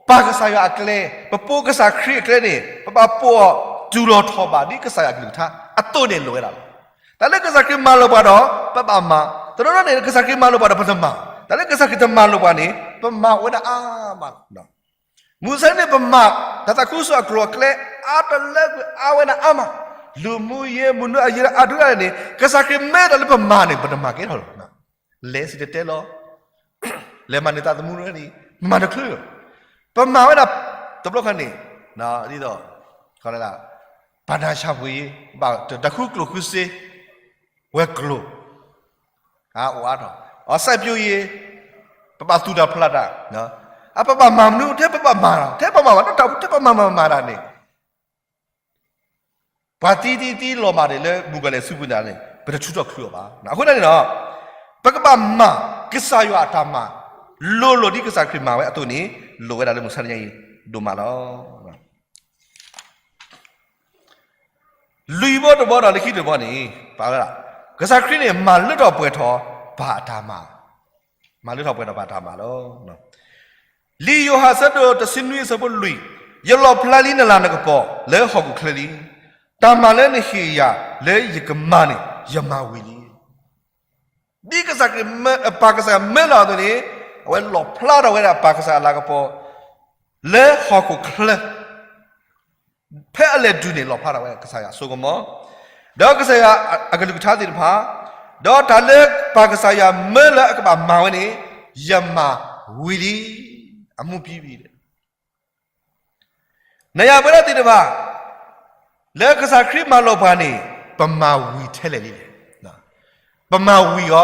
ပာ်ကစၢ်ယွၤအကျဲ ပပိာ်ကစၢ်ခရံာ်အကျဲန့ၣ် ပဘၣ်ပိာ်အီၤတုၤလီၤထီၣ်ဘၣ်ဒ်ကစၢ်ယွၤအကလုၢ်ကထါအသိးန့ၣ်လိၣ်ဝဲဒၣ်လီၤ. တၢ်လၢကစၢ်ခရံာ်မၤလိာ်ပှၤဒီး ပဘၣ်မၤ, တနီၤနီၤန့ၣ် ကစၢ်ခရံာ်မၤလိာ်ပှၤဒီးပတမၤ, တၢ်လၢကစၢ်ခရံာ်တမၤလိာ်ပှၤန့ၣ် ပမၤဝဲဒၣ်အါမးလီၤ. မုၢ်ဆါန့ၣ်ပမၤ တၢ်သးခုကစီၣ်အကျိၤအကျဲ အါတလၢကွံာ်အါဝဲဒၣ်အါမး, လူၤမူယ့ မုၢ်နွံအယ့အါဒုးဒၣ်န့ၣ် ကစၢ်ခရံာ်မ့ၢ်တၢ်လၢပမၤန့ၣ် ပတမၤကဲထီၣ်လီၤ. လဲၤစံၣ်တဲၤတဲလီၤ, လဲၤမၤန့ၢ်သးသမူန့ၣ် မၤတချုးလီၤ. ပမၤဝဲဒၣ် တဘျီခါန့ၣ် ဒ်သိး ပှၤနၢ်ဆါပှ့ၤ ဘၣ်တၢ်ဃုကျိၣ်ဃုစ့ ဝဲၤကျိၤ အအိၣ်အါထီၣ် အစၢ်ပျိယ့ ပဘၣ်သူၣ်တၢ်ဖျးတၢ်, အပဘၣ်မၤမနုၤ ထဲပဘၣ်မၤတၢ် ထဲပမၤမၤတၢ် ထဲပမၤမၤမၤတၢ်န့ၣ် ပှၤသံသံသံလီၤမၢ်ဒံးလၢမုၣ်ကီၤလံၢ်စုပူၤန့ၣ် ပတထုးထီၣ်ချုးအီၤဘၣ်. အဃိန့ၣ်န့ၣ်ဒီး ပကဘၣ်မၤကစၢ်ယွၤအတၢ်မၤ လိၤလိၤဒ်ကစၢ်ခရံာ်မၤဝဲအသိးန့ၣ် လိၣ်ဝဲဒၣ်လၢမုၢ်ဆါတနံၤအံၤ ဒိၣ်မးလီၤ. လွံၢ်ဘီတဘီဒီးလၢခံတဘီန့ၣ် ပာ်ဝဲဒၣ် ကစၢ်ခရံာ်န့ၣ် မၤလၢထီၣ်ပှဲၤထီၣ်ပၢ်အတၢ်မၤ, မၤလၢထီၣ်ပှဲၤထီၣ်ပၢ်တၢ်မၤလီၤ. လံာ်ယိၤဟၣ်အဆၢဒိၣ်တဆံနွံအဆၢဖိလွံၢ်, ယလီၣ်ဖျါလံနလၤနကပီၤလၢဟီၣ်ခိၣ်ချၢလံ. တၢ်မၤလၢနဟ့ၣ်ယၤလၢယကမၤန့ၣ် ယမၤဝံၤလံ. ဒ်ကစၢ်ခရံာ်မၢ ပၢ်ကစၢ်ယွၤမၢလီၤအသိးန့ၣ် အဝဲလီၣ်ဖျါထီၣ်ဝဲဒၣ်ပၢ်ကစၢ်ယွၤအလၤကပီၤ လၢဟီၣ်ခိၣ်ချၢ ဖဲအလဲၤတုၤန့ၣ် လီၣ်ဖျါထီၣ်ဝဲကစၢ်ယွၤအစိကမီၤ, ဒီးကစၢ်ယွၤအကလုၢ်ကထါသ့ၣ်တဖၣ်, ဒီးတၢ်လၢပၢ်ကစၢ်ယွၤမၢလၢအကဘၣ်မၤဝဲန့ၣ် ယမၤဝံၤလံ, အမူပံဘံ နယၤပဝဲဒၣ်သ့ၣ်တဖၣ် လၢကစၢ်ခရံာ်မၤလိာ်ပှၤန့ၣ် ပမၤဝံၤထဲလဲၣ်လံလဲၣ်. ပမၤဝံၤအီၤ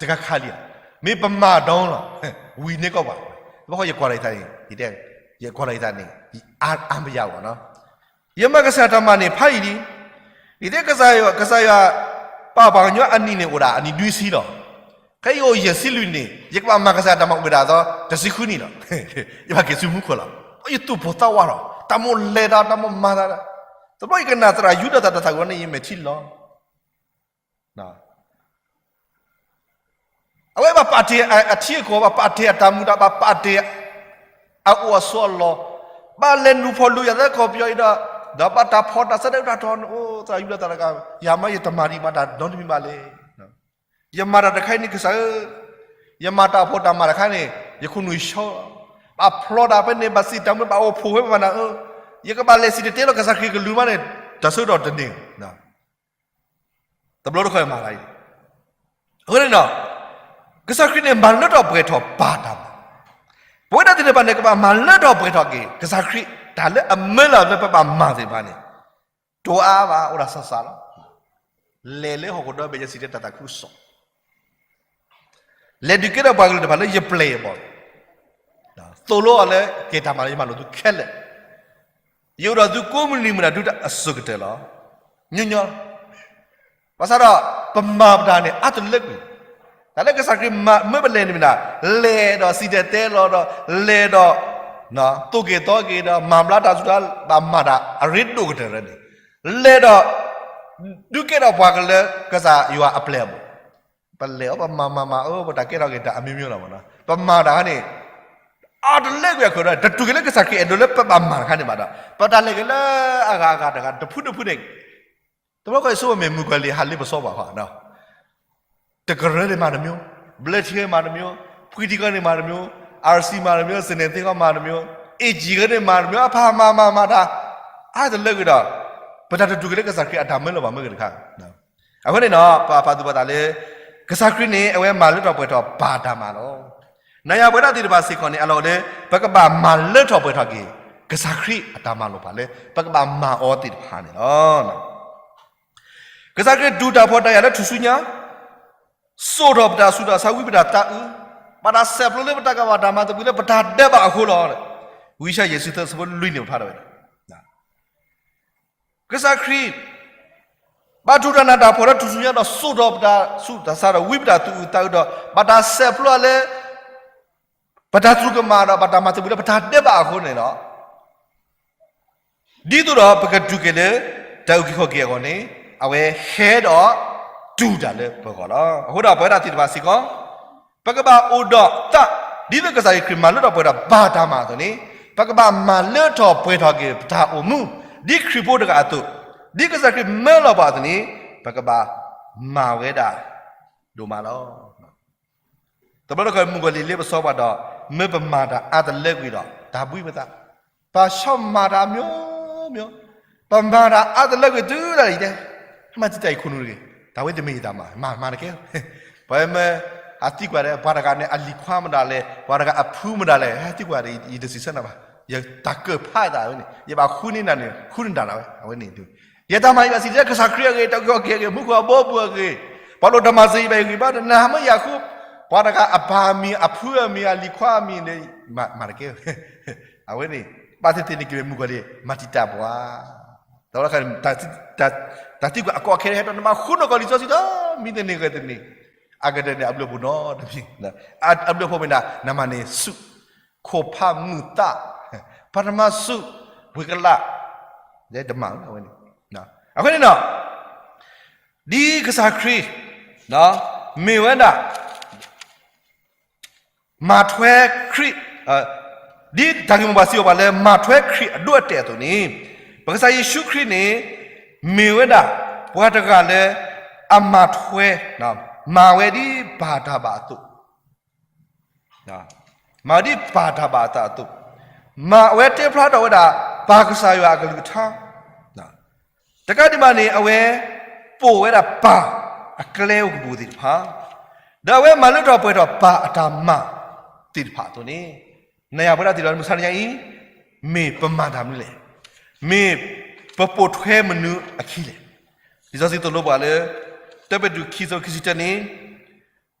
တခါခါလံဧါ, မ့ၢ်ပမၤဒီလီၤ ဝံၤန့ၢ်ကီၢ်ပှၤ, တဘျီဃီယကွၢ်လီၤယသးန့ၣ် ယကွၢ်လီၤယသးန့ၣ် အါမယၤဘၣ်နီၤ, ယမၤကစၢ်တၢ်မၤန့ၣ်ဖးယံာ်လံ, ယတဲကစၢ်ယွၤ ကစၢ်ယွၤ ပာ်ပှၤကညီအနံၣ်န့ၣ်အိၣ်ဒၣ်အနံၣ်ဒွံဆံလီၤ. ခဲအံၤယအိၣ်ယဲၢ်ဆံလွံၢ်နံၣ် ယကဘၣ်မၤကစၢ်တၢ်မၤအိၣ်ဝဲဒၣ်အသီ တဆံဃုနံၣ်လီၤ. ယဘၣ်က့ၤဆူမူခိၣ်လီၤ. ယသူၣ်ပိၢ်သးဝးလီၤ. တၢ်မိၣ်လဲၤတၢ် တၢ်မိၣ်မၤတၢ်, တဘျီယကနၣ်သရၣ်ယူဒၤသးတၢ်သးဝံၤန့ၣ် ယမဲာ်ထံလီၤ. အဝဲဘၣ်ပာ်တ့ၢ်အထံအကီၢ် ဘၣ်ပာ်တ့ၢ်အတၢ်မူဒါ ဘၣ်ပာ်တ့ၢ် အအိၣ်အဆိးအလီၢ်, ဘၣ်လဲၤနုာ်ဖီၣ်လိာ်ယၤလၢကီၢ်ပယီၤအံၤဒီး ဒီးဘၣ်တၢ်ဖီၣ်တၢ်ဆၢတဲာ်တၢ်ထီၣ်န့ၣ် အိၣ်သရၣ်ယူဒၤသးတဂၤ ယၤမ့ၢ်ယတမၤဒံးမၤတၢ်ဒီတမံၤဘၣ်လဲၣ်. ယမၤတၢ်တခါအံၤန့ၣ် ကစၢ်ဧၢ, ယမၤတၢ်အိၣ်ဖှိၣ်တၢ်မၤတခါန့ၣ် ယခိၣ်နူာ်ဆှီ, ဘၣ်ဖျီတၢ်ဖဲန့ၣ် ဘၣ်စံးတၢ်မူ ဘၣ်အိၣ်ဖှိၣ်ဖဲဘၣ်နၤဧၢ, ယကဘၣ်လဲၤစံၣ်တဲၤတဲလီၤကစၢ်ခရံာ်ကလုၢ်မးန့ၣ် တၢ်ဆၢကတီၢ်တန့ၢ်, တဘျီတခီၣ်မၤတၢ်အံၤ, အဃိန့ၣ်ဒီး ကစၢ်ခရံာ်န့ၣ် မၤလၢထီၣ်ပှဲၤထီၣ်ပၢ်တၢ်မၤ, ပဝဲဒၣ်သ့ၣ်တဖၣ်န့ၣ် ကဘၣ်မၤလၢထီၣ်ပှဲၤထီၣ်က့ၤ ကစၢ်ခရံာ် တၢ်လၢအမၢလီၤလၢပဘၣ်မၤသ့ၣ်တဖၣ်န့ၣ် တိၤအါဘၣ် အိၣ်ဒၣ်စၢ်စၢ်လီၤ. လဲၤလၢဟီၣ်ခိၣ်ဒီဘ့ၣ် ယစံၣ်တဲၤတဲလီၤတၢ်သးခုကစီၣ် လဲၤဒုးကဲထီၣ်ပှၤကလုာ်တဖၣ်လၢယပျဲၢ်ယဘီၣ်, သိၣ်လိအီၤလၢကဲတၢ်မၤလၢယမၤလိာ်သုခဲလၢာ်, ယအိၣ်ဒီးသုကိးမုၢ်နံၤမုၢ်နၤ ဒုးတၢ်အစိၤကတၢၢ်လီၤ. ညီညီ ဘၣ်ဆၣ်ဒီး ပမၤပတၢ်န့ၣ် အါတလၢကွံာ်, တၢ်လၢကစၢ်ခရံာ်မၢပလဲၤန့ၣ်မ့ၢ်ဒၣ် လဲၤဒီးစံၣ်တဲၤတဲလီၤဒီး လဲၤဒီး သိၣ်က့ၤသီက့ၤဒီး မၤဘျါတၢ်ဆူၣ်တၢ် ဘၣ်မၤတၢ်အရ့ဒိၣ်ကတၢၢ်လၢန့ၣ်, လဲၤဒီး ဒုးကဲထီၣ်ပှၤကလုာ်လၢကစၢ်ယွၤအပျဲၢ်အဘီၣ်, ပလဲၤအီၤပမၤမၤမၤအၢ ပတၢ်ကဲထီၣ်က့ၤတၢ်အမျိုးမျိုးလီၤမးနီၤ, ပမၤတၢ်ခါန့ၣ် အါတလၢကွံာ်အဃိဒီး တတုၤက့ၤလၢကစၢ်ခရံာ်အဲၣ်ဒိးလၢပဘၣ်မၤတခါန့ၣ်ဘၣ်ဒီး ပတၢ်လဲၤက့ၤလၢအဂၤအဂၤတဂၤ တဖုတဖုန့ၣ် တဘျီဃီယဆိကမိၣ်မ့ၢ်မုၣ်ကီၤလံၢ်ဟးလ့ပစီပှၤဃီ, တကရၢန့ၣ်မၤတမျိုး, ဘျၢထံန့ၣ်မၤတမျိုး, ဖှံထံကီၢ်န့ၣ်မၤတမျိုး, အါရစံမၤတမျိုး, စနဲၣ်သ့ၣ်ကီၢ်မၤတမျိုး, အ့ၣ်ကၠံၣ်ကီၢ်န့ၣ်မၤတမျိုး, အဖးမၤမၤမၤတၢ်, အါတလၢကွံာ်ဒီး ပတၢ်တတုၤက့ၤလၢကစၢ်ခရံာ်အတၢ်မၢလီၤဘၣ်မၢက့ၤတခါ အဃိန့ၣ်နီၤ ပပာ်သူၣ်ပာ်သးလၢ ကစၢ်ခရံာ်န့ၣ် အဝဲမၤလၢထီၣ်ပှဲၤထီၣ်ပၢ်တၢ်မၤလီၤ. နယၤပဝဲဒၣ်သ့ၣ်တဖၣ်စ့ၢ်ကီးန့ၣ် အလီၢ်အိၣ်လၢ ပကဘၣ်မၤလၢထီၣ်ပှဲၤထီၣ်က့ၤ ကစၢ်ခရံာ်အတၢ်မၤလိာ်ပှၤလၢ ပကဘၣ်မၤအီၤသ့ၣ်တဖၣ်န့ၣ်လီၤ. ကစၢ်ခရံာ်ဒုးတၢ်ဖှီၣ်တၢ်ယာ်လၢထူၣ်စုညါ, စိာ်ထီၣ်ပတၢ်ဆူးတၢ်ဆါ ဝံပတၢ်သးအုး, ဘၣ်တၢ်ဆဲးဖျိလၢပတၢ်ကဘၣ်တၢ်မၤသဘှံးလၢပတၢ်ဒဲးဘးအဃိလီၤ. ဝံယၡါယၤ ယဲၢ်ဆံသၢ အဆၢဖိလွံၢ်န့ၣ် ပဖးထီၣ်ဝဲဒၣ် ကစၢ်ခရံာ် ဘၣ်တူၢ်တၢ်နးတၢ်ဖှီၣ်လၢထူၣ်စုညါဒီး စိာ်ထီၣ်ပတၢ်ဆူးတၢ်ဆါဒီး ဝံပတၢ်သူၣ်အုးသးအုးဒီး ဘၣ်တၢ်ဆဲးဖျိလၢ ပတၢ်သရူးကမၣ်ဒီး ဘၣ်တၢ်မၤသဘံးလၢပတၢ်ဒဲးဘးအဃိန့ၣ်လီၤ. ဒ်သိးဒီးပကဒုးက့ၤလၢ တၢ်အုၣ်က့ၤခီၣ်က့ၤအဂီၢ်န့ၣ် အဝဲဟဲဒီးတူၢ်တၢ်လၢပဂီၢ်လီၤ. အဃိဒီးပဝဲဒၣ်သ့ၣ်တဖၣ်စ့ၢ်ကီး ပကဘၣ်အိၣ်ဒီးသး ဒ်သိးကစၢ်ယ့ၣ်ၡူးခရံာ်မၤလၢထီၣ်ပှဲၤထီၣ်ဘၣ်တၢ်မၤအသိးန့ၣ် ပကဘၣ်မၤလၢထီၣ်ပှဲၤထီၣ်က့ၤပတၢ်အိၣ်မူ ဒ်ခရံာ်ဖိတဂၤအသိး, ဒ်ကစၢ်ခရံာ်မၢလီၤပှၤအသိးန့ၣ် ပကဘၣ်မၤဝဲဒၣ်ဒိၣ်မးလီၤ. တဘျီတခီၣ်မုၣ်ကီၤလံၢ်လ့ပစီပှၤဒီး မ့ၢ်ပမၤတၢ်အါတလၢကွံာ်ဒီး တၢ်ဘှံးပသး, ပဆၢမၤတၢ်မျိုးမျိုး, ပမၤတၢ်အါတလၢကွံာ်တုၤဒၣ်လဲာ် ယတဲ, ဟဲမၤတံာ်တာ်ယခိၣ်နူာ်တဂ့ၤ, တၢ်ဝဲတမ့ၢ်ယတၢ်မၤ, မၤမၤတကဲ, ပှၤမ့ၢ်ဟးသံကွၢ်ဒီး ပှၤတဂၤန့ၣ် အလံၤခွါမတၤလဲၣ်, ပှၤတဂၤအဖုမတၤလဲၣ်, ဟဲသံကွၢ်ဒီး ယတစံးဆၢနၤဘၣ်, ယတၢ်ကၢၣ်ဖးယသးဝဲန့ၣ် ယဘၣ်ဃုန့ၢ်နၤန့ၣ် ဃုန့ၢ်တၢ်လီၤဝဲ, အဝဲန့ၣ် ယတၢ်မၤယဘၣ်စံးဆၢ ကစၢ်ခရံာ်အဂ့ၢ်, တၢ်အုၣ်က့ၤခီၣ်က့ၤအဂ့ၢ်, မူခိၣ်အဘီအမုၢ်အဂ့ၢ်, ပှၤလိၣ်တၢ်မၤစၢၤယဘၣ်အဂ့ၢ်ဘၣ်, နဟးမၢယၤအဃိ, ပှၤတဂၤအပၢ်အမံၤ, အဖုအမံၤ, အလံၤခွါအမံၤန့ၣ် မၤတကဲ, အဝဲန့ၣ် ဘၣ်သ့ၣ်သ့ၣ်န့ၣ်က့ၤဝဲမုၣ်ကီၤလံၢ် မၤတံာ်တာ်ပှၤ, တဘျီတခီၣ် တၢ်သံကွၢ်အကီအခဲဟဲဒီး နဘၣ်ဃုနီၣ်ကီၤလံၢ်စီဆှံဒီး မံတန့ၢ်ဂဲၤတန့ၢ်, အကတၢၢ်န့ၣ် အဘျုးအဖှိၣ်နီတမံၤ, အဘျုးအဖှိၣ်မ့ၢ်ဒၣ် နမၤန့ၢ်ဆူၣ် ခိၣ်ဖးမုၢ်သး, ပှၤတမၤဆူၣ် ဝ့ၤကလး, တမၤဝဲန့ၣ်, အဃိန့ၣ်ဒီး ဒ်ကစၢ်ခရံာ် မ့ၢ်ဝဲဒၣ် မၤထွဲခရံာ်, ဒ်တၢ်ဂ့ၢ်မိၢ်ပှၢ်စံးအီၤပှၤလၢ မၤထွဲခရံာ်အဒိအတဲာ်အသိးန့ၣ်, ပကစၢ်ယ့ၣ်ၡူးခရံာ်န့ၣ် မ့ၢ်ဝဲဒၣ် ပှၤတဂၤလၢ အမၤထွဲ, မၤဝဲဒ်ပၢ်တၢ်ဘၣ်အသိး, မၤဝဲဒ်ပၢ်တၢ်ဘၣ်အသးအသိး, မၤအဝဲတဲဖျါထီၣ်ဝဲဒၣ် ပၢ်ကစၢ်ယွၤအကလုၢ်ကထါ တကးဒံးဘၣ်န့ၣ် အဝဲပိာ်ဝဲဒၣ်ပၢ်အကျဲအိၣ်ကပူၤသ့ၣ်တဖၣ်, ဒီးအဝဲမၤလၢထီၣ်ပှဲၤထီၣ်ပၢ်အတၢ်မၤသ့ၣ်တဖၣ်အသိးန့ၣ်, နၤယၤပဝဲဒၣ်သ့ၣ်တဖၣ် မုၢ်ဆါတနံၤအံၤ မ့ၢ်ပမၤတၢ်မနုၤလဲၣ်, မ့ၢ်ပပိာ်ထွဲမနုၤအခံလဲၣ်. လံာ်စီဆှံသိၣ်လိပှၤလၢ တၢပ့းတရူး ခံ ဆၢဖိ ခံဆံတၢန့ၣ်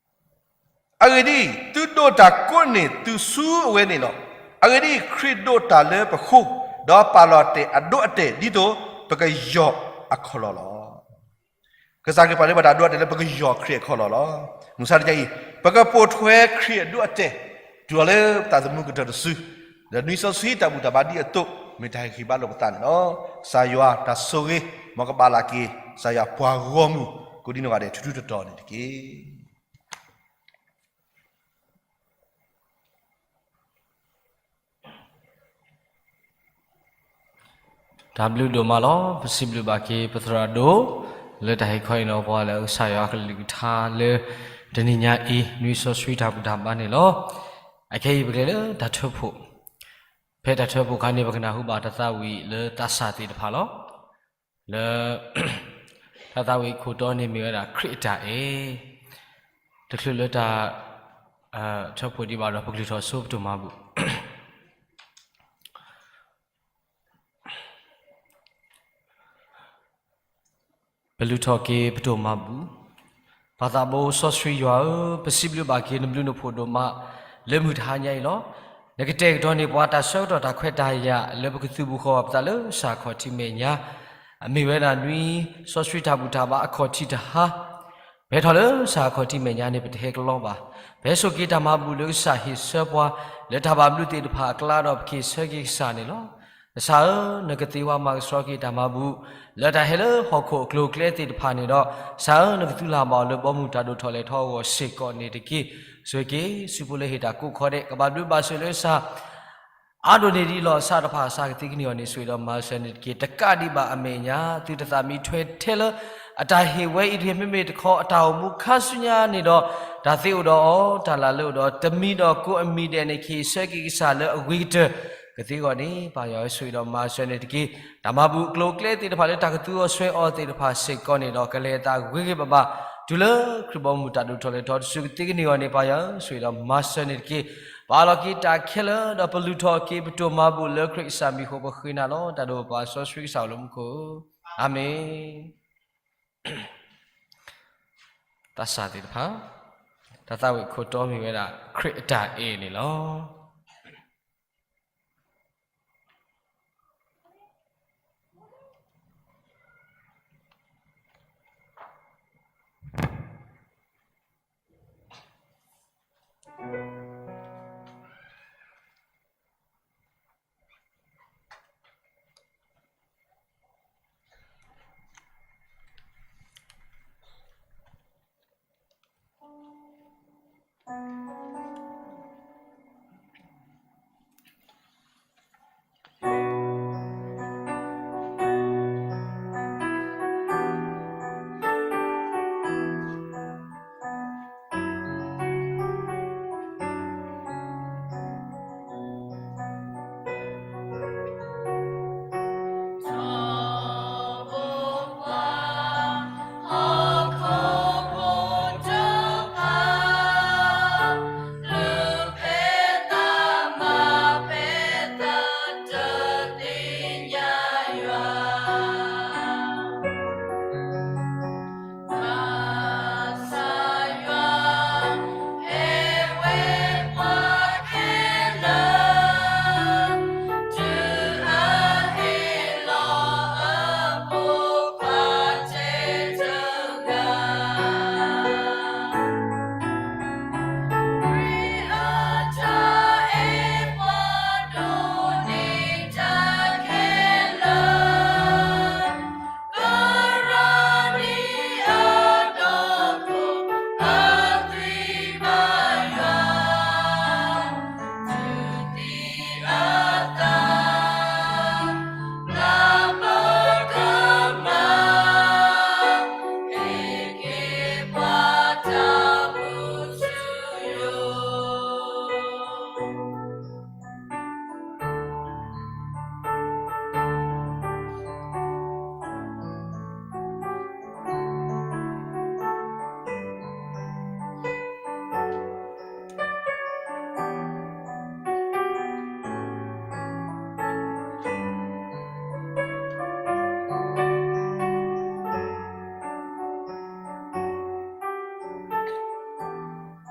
အဂ့ၢ်ဒ်အံၤ, သုဒိးတၢ်ကိးန့ၢ်သုဆူအဝဲန့ၣ်လီၤ. အဂ့ၢ်ဒ်အံၤ, ခရံာ်ဒိးတၢ်လၢပဃိ, ဒီးပာ်လီၤတဲာ်အဒိအတဲာ် ဒ်သိးပကယီၤအခီၣ်လီၢ်လီၤ. ကစၢ်ခရံာ်ပာ်လၢပတၢ်ဒိအတဲာ်လၢပကယီၤခရံာ်အခီၣ်လီၢ်လီၤ. မုၢ်ဆါတနံၤအံၤ ပကပိာ်ထွဲခရံာ်အဒိအတဲာ် တုၤလီၤလၢပသးသမူကတၢၢ်တစု, ဒီးနွံစီဆှံတၢ်ဘူၣ်တၢ်ဘါဒ်အသိး မ့ၢ်တၢ်ဟ့ၣ်ဂံၢ်ဘါလိာ်ပသးန့ၣ်လီၤ. ကစၢ်ယွၤတၢ်ဆိၣ်ဂ့ၤ မ်ကဘၣ်လၢက့ၤ ကစၢ်ယွၤပှၤဂီၢ်မုၢ် ကိးဒံနီၢ်ဂၤဒဲး ထူထူတီတီန့ၣ်တက့ၢ်. တၢ်ဘျုးဒိၣ်မးလီၤ. ပစံးဘျုးဘၣ်က့ၤပသရၣ်ဒိၣ် လၢတၢ်ဟ့ၣ်ခီအံၤနီၤ ပှၤလၢကစၢ်ယွၤအကလုၢ်ကထါလၢ တနံၤညါအံၤ နွံစီဆှံတၢ်ဘူၣ်တၢ်ဘါန့ၣ်လီၤ. အခဲအံၤပကလဲၤလၢတၢ်ထၢဖှိၣ်, ဖဲတၢ်ထၢဖှိၣ်အခါန့ၣ် ပကနၢ်ဟူဘၣ်တၢ်သးဝံၣ်လၢသးစၢ်သ့ၣ်တဖၣ်လီၤ. လၢ တၢ်သးဝံၣ်ခိၣ်တီန့ၣ်မ့ၢ်ဝဲဒၣ် ခရံာ်အတၢ်အဲၣ်, တချုးလၢတၢ် ထၢဖှိၣ်ဒံးဘၣ်ဒီး ပကလုၢ်ထီၣ်ဆိပတိၢ်မၤဘူၣ် ပလုၢ်ထီၣ်က့ၤပတိၢ်မၤဘူၣ်. ပၢ်သးဘိစီဆှံယွၤဧၢ, ပစံးဘျုးဘၣ်က့ၤနဘျုးနဖှိၣ်ဒိၣ်မး လၢမုၢ်တဟါညါအံၤလီၤ. နကတဲာ်ကတီၤန့ၢ်ပှၤတၢ်ဆၢကတီၢ်တၢ်ခွဲးတၢ်ယာ် လၢပကသုးဘူးဃီၤဘၣ်ပသးလၢကစၢ်ခီၣ်ထံးမဲာ်ညါ, အမ့ၢ်ဝဲဒၣ်နွံစီဆှံတၢ်ဘူၣ်တၢ်ဘါအခီၣ်ထံးတဟါ ပဟဲထီၣ်လၢကစၢ်ခီၣ်ထံးမဲာ်ညါန့ၣ် ပတဟဲကလီဘၣ်. ပဟဲစိာ်က့ၤတၢ်မၤဘူၣ်လၢကစၢ်ဟ့ၣ်ဆၢပှၤ လၢတၢ်ဘၣ်ဘျုးသ့ၣ်တဖၣ်အကျါဒီး ပက့ၤဆၢက့ၤကစၢ်န့ၣ်လီၤ. ကစၢ်ဧၢ, နကသ့ဝါမၤကဆှီက့ၤတၢ်မၤဘူၣ် လၢတၢ်ဟဲလၢဟီၣ်ခိၣ်အကျိၤအကျဲသ့ၣ်တဖၣ်န့ၣ်ဒီး, ကစၢ်ဧၢ, နကသူလၢ်ဘၣ်အီၤလၢဘီမုၢ်တၢ်ဒိၣ်ထီၣ်လဲၤထီၣ်အဂီၢ်စ့ၢ်ကီးန့ၣ်တက့ၢ်. ဆိၣ်ဂ့ၤက့ၤ စုဖိလၢဟ့ၣ်တၢ်ကိးခီဒဲး ကဘၣ်ဘျုးဘၣ်ဆိၣ်လၢကစၢ် အါဒိၣ်န့ၢ်ဒံးလီၤ. ကစၢ်တဖၣ်အစၢ်ကသံကန့ၢ်အီၤန့ၣ် ဆိၣ်ဂ့ၤဒီးမၤစၢၤန့ၣ်တက့ၢ်. တကးဒံးဘၣ်အမဲာ်ညါ သုတသးမံထွဲထဲလၢ အတၢ်ဟ့ၣ်ဝဲအံၤတဂ့ၤ, မ့မ့ၢ်တခီအတၢ်အိၣ်မူခါဆူညါန့ၣ်ဒီး, တၢ်သ့အိၣ်ဒီးအီၤ, တၢ်လၢ်လၢအိၣ်ဒီး, တမံၤဒီးကိးအမံၤဒဲးန့ၣ် ကဟ့ၣ်ဆၢက့ၤကစၢ်လၢအဂ့ၤကတၢၢ် ကသ့အဂီၢ်န့ၣ် ပၢ်ယွၤဧၢ, ဆိၣ်ဂ့ၤဒီးမၤစၢၤန့ၣ်တက့ၢ်. တၢ်မၤဘူၣ်အကျိၤအကျဲသ့ၣ်တဖၣ်လၢတၢ်ကသူအီၤဆှဲးအီၤသ့ၣ်တဖၣ်စ့ၢ်ကီးန့ၣ်ဒီး ကလဲၤအသးဂ့ၤဂ့ၤဘၣ်ဘၣ် တုၤလၢခရံာ်ဘီမုၢ်တၢ်ဒိၣ်ထီၣ်လဲၤထီၣ်တစု ကသ့ကန့ၢ်အီၤန့ၣ် ပၢ်ယွၤဧၢ, ဆိၣ်ဂ့ၤဒီးမၤစၢၤန့ၣ်တက့ၢ်. ပာ်လီၤက့ၤတၢ်ခဲလၢာ်ဒီး ပလုၢ်ထီၣ်က့ၤပတိၢ်မၤဘူၣ်လၢခရံာ်ကစၢ်မံၤအဃိ ပဃ့နၤလီၤ. တၢ်ဒိၣ်ပၢ်စီဆှံကစၢ်အိၣ်လၢမူခိၣ်ဧၢ, အၤမ့ၣ်. သးစၢ်သ့ၣ်တဖၣ်, တၢ်သးဝံၣ်ခိၣ်တီမ့ၢ်ဝဲဒၣ် ခရံာ်အတၢ်အဲၣ်န့ၣ်လီၤ.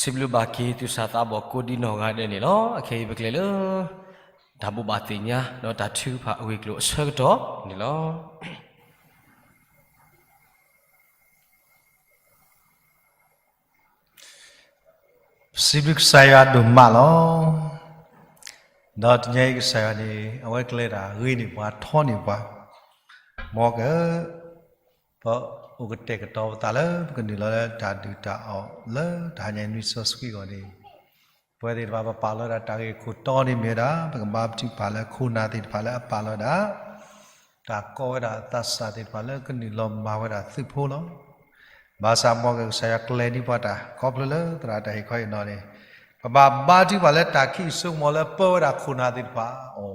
စံးဘျုးဘၣ်က့ၤသူၣ်စၢ်သးဘီၣ်ကိးဒံနီၢ်ဂၤဒဲးန့ၣ်လီၤ. အခဲအံၤပကလဲၤလၢ တၢ်ဘိးဘၣ်သ့ၣ်ညါ ဒီးတၢ်ထုကဖၣ်အဂ့ၢ်အကျိၤအဆၢကတီၢ်န့ၣ်လီၤ. ပစံးဘျုးကစၢ်ယွၤဒိၣ်မးလီၤ. ဒီးတနံၤအံၤကစၢ်ယွၤန့ၣ် အဝဲကျဲၤတၢ်ဂ့ၤန့ၢ်ပှၤထီန့ၢ်ပှၤ, မ်က ပအိၣ်ကတဲာ်ကတီၤပသးလၢ ပကနုာ်လီၤလၢတၢ်ဒုၣ်တၢ်အီၣ်လၢတဟါညါနွံစီဆှံအဂီၢ်န့ၣ်, ပဝဲသ့ၣ်တဖၣ်ပပာ်လီၤဝဲဒၣ်တၢ်ဂ့ၢ်ခိၣ်တီန့ၣ်မ့ၢ်ဝဲဒၣ် ပကဘါထုကဖၣ်လၢခိၣ်နၢ်သ့ၣ်တဖၣ်လၢအပာ်လီၤဝဲဒၣ် တၢ်ကိးဝဲဒၣ်သးစၢ်သ့ၣ်တဖၣ်လၢကနုာ်လီၤမၤဝဲဒၣ်သုးဖိလီၤ. ဘၣ်ဆၣ်မ်ကစၢ်ယွၤကျဲၤန့ၢ်ပှၤတၢ် ခီဖျိလၢသရၣ်တၢ်ဟ့ၣ်ခီအံၤနီၢ်န့ၣ်, ပဘၣ်ဘါထုကဖၣ်လၢတၢ်ခံးအစိကမီၤလၢပၢဝဲဒၣ်ခိၣ်နၢ်သ့ၣ်တဖၣ် အိ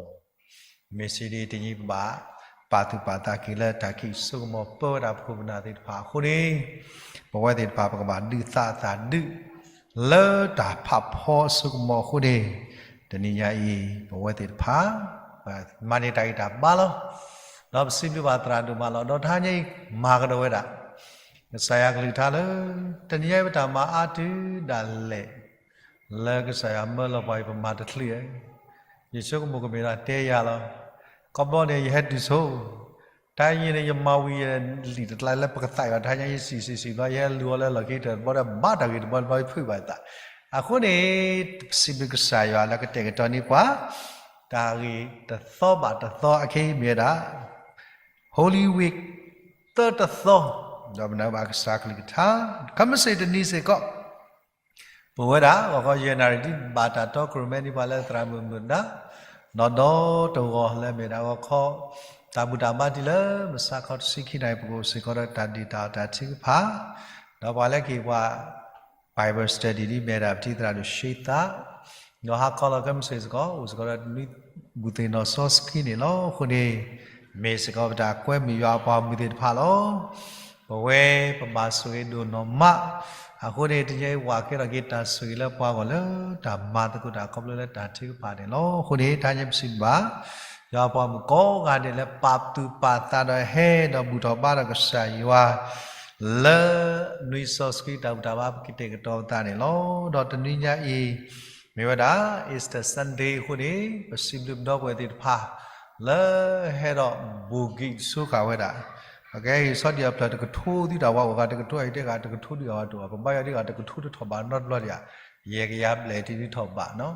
မ့ၢ်စံးဒ်အံၤ တနံၤအံၤပဘၣ်ပာ်သူၣ်ပာ်သးက့ၤလၢတၢ်ခံးအစိကမီၤပၢဝဲဒၣ်ပခိၣ်ပနၢ်သ့ၣ်တဖၣ်အဃိန့ၣ်, ပဝဲသ့ၣ်တဖၣ်ပကဘၣ်ဒုးသးအသးဒုး လၢတၢ်ဖးဖီအစိကမီၤအဃိန့ၣ်, တနံၤညါအံၤ ပဝဲသ့ၣ်တဖၣ် မၤန့ၢ်တၢ်ဂံၢ်တၢ်ဘါလီၤ. ဒီးပစံးဘျုးဘၣ်သရၣ်ဒိၣ်မးလီၤ. ဒီးတဟါညါအံၤ မၤကဒီးဝဲဒၣ် ကစၢ်ယွၤကလုၢ်ကထါလၢ တနံၤညါအံၤပတၢ်မၤအါတုၤဒၣ်လဲာ် လၢကစၢ်ယွၤမၢလီၤပှၤအံၤ ပမၤတချုးဧါ. ယဆိကမိၣ်ကမ့ၢ်ဒၣ်တဲယၤလီၤ. ခီဘီန့ၣ် ယဟဲတုၤဆိ, တၢ်အံၤန့ၣ် ယမၤဝံၤယလံာ်တကျါလၢပကသးအံၤဘၣ် တဟါညါယစံးစံးစံးဘျီ ယဟဲလူၤအီၤလၢလီၢ်ခံတဘျီဒီး ဘၣ်တၢ်ဂ့ၤတဘျီတဘျီဖုးဘၣ်သး. အဃိန့ၣ် ပစံးဘျုးကစၢ်ယွၤလၢကတဲာ်ကတီၤန့ၢ်ပှၤ တၢ်ဂ့ၢ်တသီဘၣ်တသီအခဲအံၤမ့ၢ်ဝဲဒၣ် Holy Week သၢတသီ, ဒီးပနၢ်ဘၣ်ကစၢ်ကလုၢ်ကထါ ခဲမုၢ်ဆ့ၣ်တနံၤစ့ၢ်ကီး ပဝဲဒၣ် ဂီၤခီယဲၢ်နၣ်ရံၣ် ဒ်ဘၣ်တၢ်တီကရူၢ်မဲန့ၢ်ပှၤလၢသရၣ်မုၣ်မုၣ်ဒါ, ဒီးဒီတဂီၤလၢမ့ၢ်ဒၣ်ဂီၤခီ တၢ်ဘူၣ်တၢ်ဘါတုၤလၢမုၢ်ဆါခီတဆံခံနၣ်ရံၣ် ပကအိၣ်စ့ၢ်ကီးဒီးတၢ်ဒုးတၢ်အီၣ်တၢ်ထုကဖၣ်, ဒီးပှၤလၢကဟ့ၣ်ပှၤ Bible study ဒ်မ့ၢ်ဒၣ်ပထံၣ်သရၣ်ဒိၣ်ရှ့သး, ဒီးဟါခီလီၤခဲမုၢ်ဆ့ၣ်စ့ၢ်ကီး အိၣ်စ့ၢ်ကီးဒီးနွံဘူၣ်သ့ၣ်နီၣ်စီဆှံန့ၣ်လီၤ. အဃိန့ၣ် မ့ၢ်စ့ၢ်ကီးပတၢ်ကွဲမုာ်ယွၤအပှၤမုၢ်သ့ၣ်တဖၣ်လီၤ. ပဝဲပဘၣ်ဆိၣ်ဂ့ၤဒိၣ်နီၢ်မး, အဃိန့ၣ် တနံၤအံၤဝဲကဲထီၣ်က့ၤတၢ်ဆိၣ်ဂ့ၤလၢပှၤဂီၢ်လၢတၢ်မၤသကိးတၢ်ခီဖျိလၢတၢ်ထုကဖၣ်န့ၣ်လီၤ. အဃိန့ၣ် တဟါညါပစံးဘျုးဘၣ် ယွၤအပှၤမုၣ်ကိးဂၤဒဲးလၢပာ်သူၣ်ပာ်သးဒီးဟဲဒီးဘူၣ်ထီၣ်ဘါထီၣ်ကစၢ်ယွၤ လၢနွံစီဆှံတၢ်ဘူၣ်တၢ်ဘါပကတဲာ်ကတီၤပသးန့ၣ်လီၤ. ဒီးတနံၤညါအံၤ မ့ၢ်ဝဲဒၣ် Easter Sunday အဃိန့ၣ် ပစံးဘျုးပဒီပုၢ်ဝဲၢ်သ့ၣ်တဖၣ် လၢဟဲဒီးဘိၣ်ကံၣ်ဆိဃာ်ဝဲဒၣ်, ပကဟဲဟ့ၣ်ဆီဒံၣ်အဖျၢၣ်တကထိသုတၢ်ဝါ အိၣ်ဂၤတကထိ အံၤတဂၤတကထိဒံးအီၤတအိၣ် ပဘါယွၤဒံးအီၤတကထိတထီၣ်ဘးနီတဘျီဒံးဧါ, ယဲၢ်ကယၤဘျဲၣ်တုၤဒုးထီၣ်ဘးနီၤ,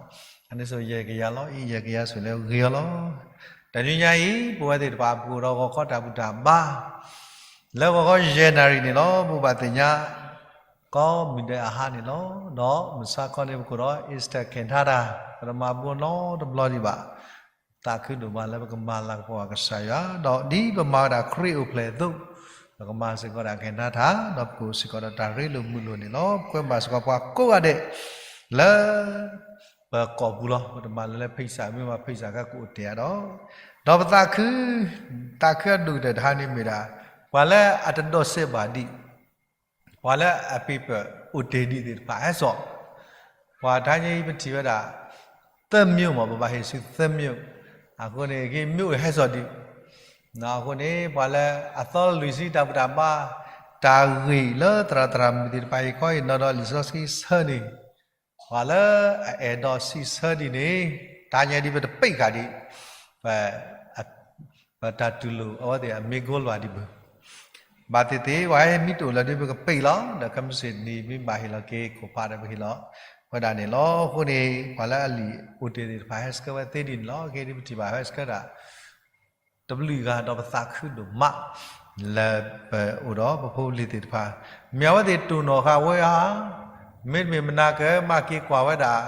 အန့ၣ်ဆိ ယဲၢ်ကယၤလီၤ အံၤယဲၢ်ကယၤဆိလၢဂ့ၤအီၤလီၤ. တနံၤညါအံၤ ပဝဲသ့ၣ်တဖၣ်ပကအိၣ်ဒီးဂီၤခီတၢ်ဘူၣ်တၢ်ဘါ လၢဂီၤခီယဲၢ်နၣ်ရံၣ်န့ၣ်လီၤ. ဘိးဘၣ်သ့ၣ်ညါ ကီမုၢ်ဒဲးအဟါန့ၣ်လီၤ. ဒီးမုၢ်ဆါခီန့ၣ် ပကအိၣ်ဒီး Easter ကဲၤထါတၢ် ပတမၤဘှီနီတဘျီဒံးဘၣ်. သးခုဒိၣ်မးလၢပကမၤလၤကပီၤဘၣ်ကစၢ်ယွၤ ဒီးဒ်ပမၤဝဲဒၣ်ခရံာ်အိၣ်ဖျဲၣ်အသိး ပကမၤစ့ၢ်ကီးဒၣ်ကဲၤထါတၢ် ဒီးပကအိၣ်စ့ၢ်ကီးဒီးတၢ်ရ့လိာ်မုာ်လိာ်န့ၣ်လီၤ. ပကွဲမုာ်ဘၣ်စ့ၢ်ကီးပှၤကိးဂၤဒဲး လၢ ပကိာ်ပူၤလီၤ. ပတမၤလၢလၢဖံးစး မ့ၢ်ဘၣ်ဖံးစးခါကအိၣ်တ့ၢ်အါဒီး ဒီးပသးခု သးခုအဒိၣ်ကတၢၢ်တဟါန့ၣ်မ့ၢ်ဒၣ် ပှၤလၢအတဒိးစဲးဘၣ်ဒံး ပှၤလၢအ paper အိၣ်တ့ၢ်ဒံးသ့ၣ်တဖၣ်ဟဲစိာ်, ပှၤတဟါညါအံၤပထံၣ်ဝဲဒၣ် သၢမျိုးမး ပဘၣ်ဟ့ၣ်ဆူသၢမျိုး, အဃိန့ၣ် က့ၤမ့ၢ်အိၣ်ဟဲစိာ်ဒံး, အဃိန့ၣ် ပှၤလၢအသီလွံၢ်ဆံတၢ်ဘူၣ်တၢ်ဘါ တၢ်ဂ့ၢ်လၢသရၣ်သရၣ်မုၣ်သ့ၣ်တဖၣ်ဟ့ၣ်ခီဟ့ၣ်နီၤဒီးလံာ်စီဆှံဆၢန့ၣ် ပှၤလၢအအဲၣ်ဒိးစံးဆၢဒံးန့ၣ် တဟါညါဒ်ပတပ့းဃာ်ဒံး ပ ပတၢ်တူၢ်လိာ်အဝဲသ့ၣ်အမ့ၢ်ကိးလီၤဒံးဘၣ်. ဘၣ်သ့ၣ်သ့ၣ် ပှၤဟဲမ့ၢ်တအိၣ်လၢၤဒ်ပကပ့းလီၤ, ဒီးခဲမုၢ်ဆ့ၣ်နံၤမ့ၢ်ဘၣ်ဟ့ၣ်လီၤက့ၤ ခိၣ်ဖးဒီးပဟ့ၣ်လီၤဝဲဒၣ်န့ၣ်လီၤ. အဃိန့ၣ် ပှၤလၢအလံာ်အိၣ်တ့ၢ်သ့ၣ်တဖၣ်ဟဲဆှၢဝဲသ့ဒ်န့ၣ်လီၤ. က့ၤဒ်ပထံၣ်ဘၣ်ဟဲဆှၢတၢ် တဘျုးဂၤဒီးပသးခုဒိၣ်မး လၢပအိၣ်ဒီးပဖိပလံၤသ့ၣ်တဖၣ် မ့ၢ်အဝဲသ့ၣ်တိၢ်နီၣ်ဃာ်ဝဲဧါ, မ့တမ့ၢ်မနၤကမၤက့ၤကွၢ်ဝဲဒၣ်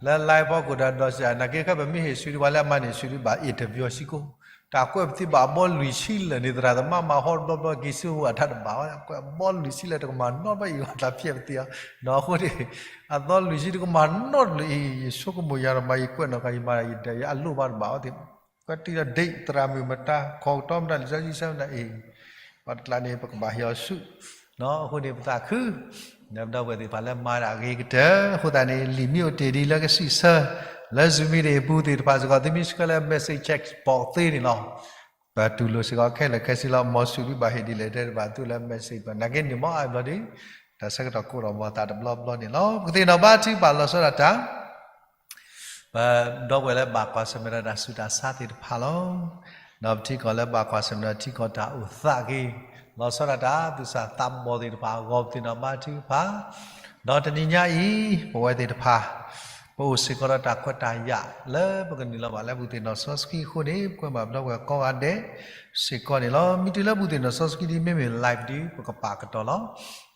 လၢ live ဖီခိၣ်ဒီးဒီးစၢ် နာ်က့ခဲပမ့ၢ်ဟ့ၣ်ဆူၣ်ဒံး ပှၤလၢအမၤန့ၢ်ဆူၣ်ဒံးဘၣ် interview စ့ၢ်ကီး, တၢ်ကွဲးပသံဘၣ်အဘီလွံၢ်ဆံလၢာ်န့ၣ် သရၣ်သမါမၤဟီတဘျီဘျီက့ၤဆူဟူအတၢ်တဘၣ်ဝဲ ကွဲးအဘီလွံၢ်ဆံလၢာ်တကမၤနီတဘျီအံၤ တၢ်ဖျဲးပသံအီၤ, ဒီးအဃိန့ၣ် အသီလွံၢ်ဆံတကမၤနီတဘျီအံၤ ယဆိကမိၣ်ယၤဒီးမၤယကွဲးနီၣ်ဃာ်ယမၤယတဲယၤအလိၣ်ဘၣ်တဘၣ်အီၤသ့ၣ် ကွဲးတံၢ်ဒီး date သရၣ်မုၣ်မတၤ ခီၣ်ကတီမတၤ လံာ်စီဆှံဆၢမတၤအံၤ, ပှၤတကျါန့ၣ် ပကဘၣ်ဟ့ၣ်အီၤဆူၣ်, အဃိန့ၣ် ပသးခု ဒီပုၢ်ဝဲၢ်သ့ၣ်တဖၣ်လၢမၤဒၣ်အဂ့ၤကတၢၢ် အဃိသတးန့ၣ် လံာ်မ့ၢ်အိၣ်တ့ၢ်ဒ်လၢကစံးဆၢ လၢ Zoom meeting အပူၤသ့ၣ်တဖၣ်စ့ၢ်ကီး သုမ့ၢ်ဆှၢလၢ message check box သ့န့ၣ်လီၤ. ပတူၢ်လိာ်စ့ၢ်ကီးခဲလၢာ်ခဲဆ့လီၤ. မ်ဆူၣ်ဒံးဘၣ်ဟ့ၣ်ဒ်လဲၣ်တဲတဘၣ်သုလၢ message ဘၣ် နာ်က့န့ၣ် မ်အဘျီဒ် တၢ်ဆၢကတီၢ်ကိးထီၣ်မၤသးတဘျီဘျီန့ၣ်လီၤ. ပကသ့ၣ်နီၣ်ဘါထုကဖၣ်လီၤဆီဒၣ်တၢ် ပဒီပုၢ်ဝဲၢ်လၢဘၣ်ကွၢ်ဆၢၣ်မဲာ်ဒီးတၢ်ဆူးတၢ်ဆါသ့ၣ်တဖၣ်လီၤ. ဒီးပထံကီၢ်လၢဘၣ်ကွၢ်ဆၢၣ်မဲာ်ဒီးထံကီၢ်တၢ်အိၣ်သးက့ၤ လီၤဆီဒၣ်တၢ်သူၣ်စၢ်သးဘီၣ်သ့ၣ်တဖၣ်အဂီၢ် ပသ့ၣ်နီၣ်ဘါထုကဖၣ်, ဒီးတနံၤညါအံၤ ပဝဲသ့ၣ်တဖၣ် ပအိၣ်စ့ၢ်ကီးဒီးတၢ်ခွဲးတၢ်ယာ်လၢပကနုာ်လီၤဘၣ်လၢဘူၣ်သ့ၣ်နီၣ်စီဆှံအဃိန့ၣ် ပကွဲမုာ်ဘၣ်ပဒီပုၢ်ဝဲၢ်ကိးဂၤဒဲးစ့ၢ်ကီးန့ၣ်လီၤ. မ့ၢ်တုၤလၢဘူၣ်သ့ၣ်နီၣ်စီဆှံဒ်မ့မ့ၢ် live ဒ်ပကပာ်ကတီၤလီၤ.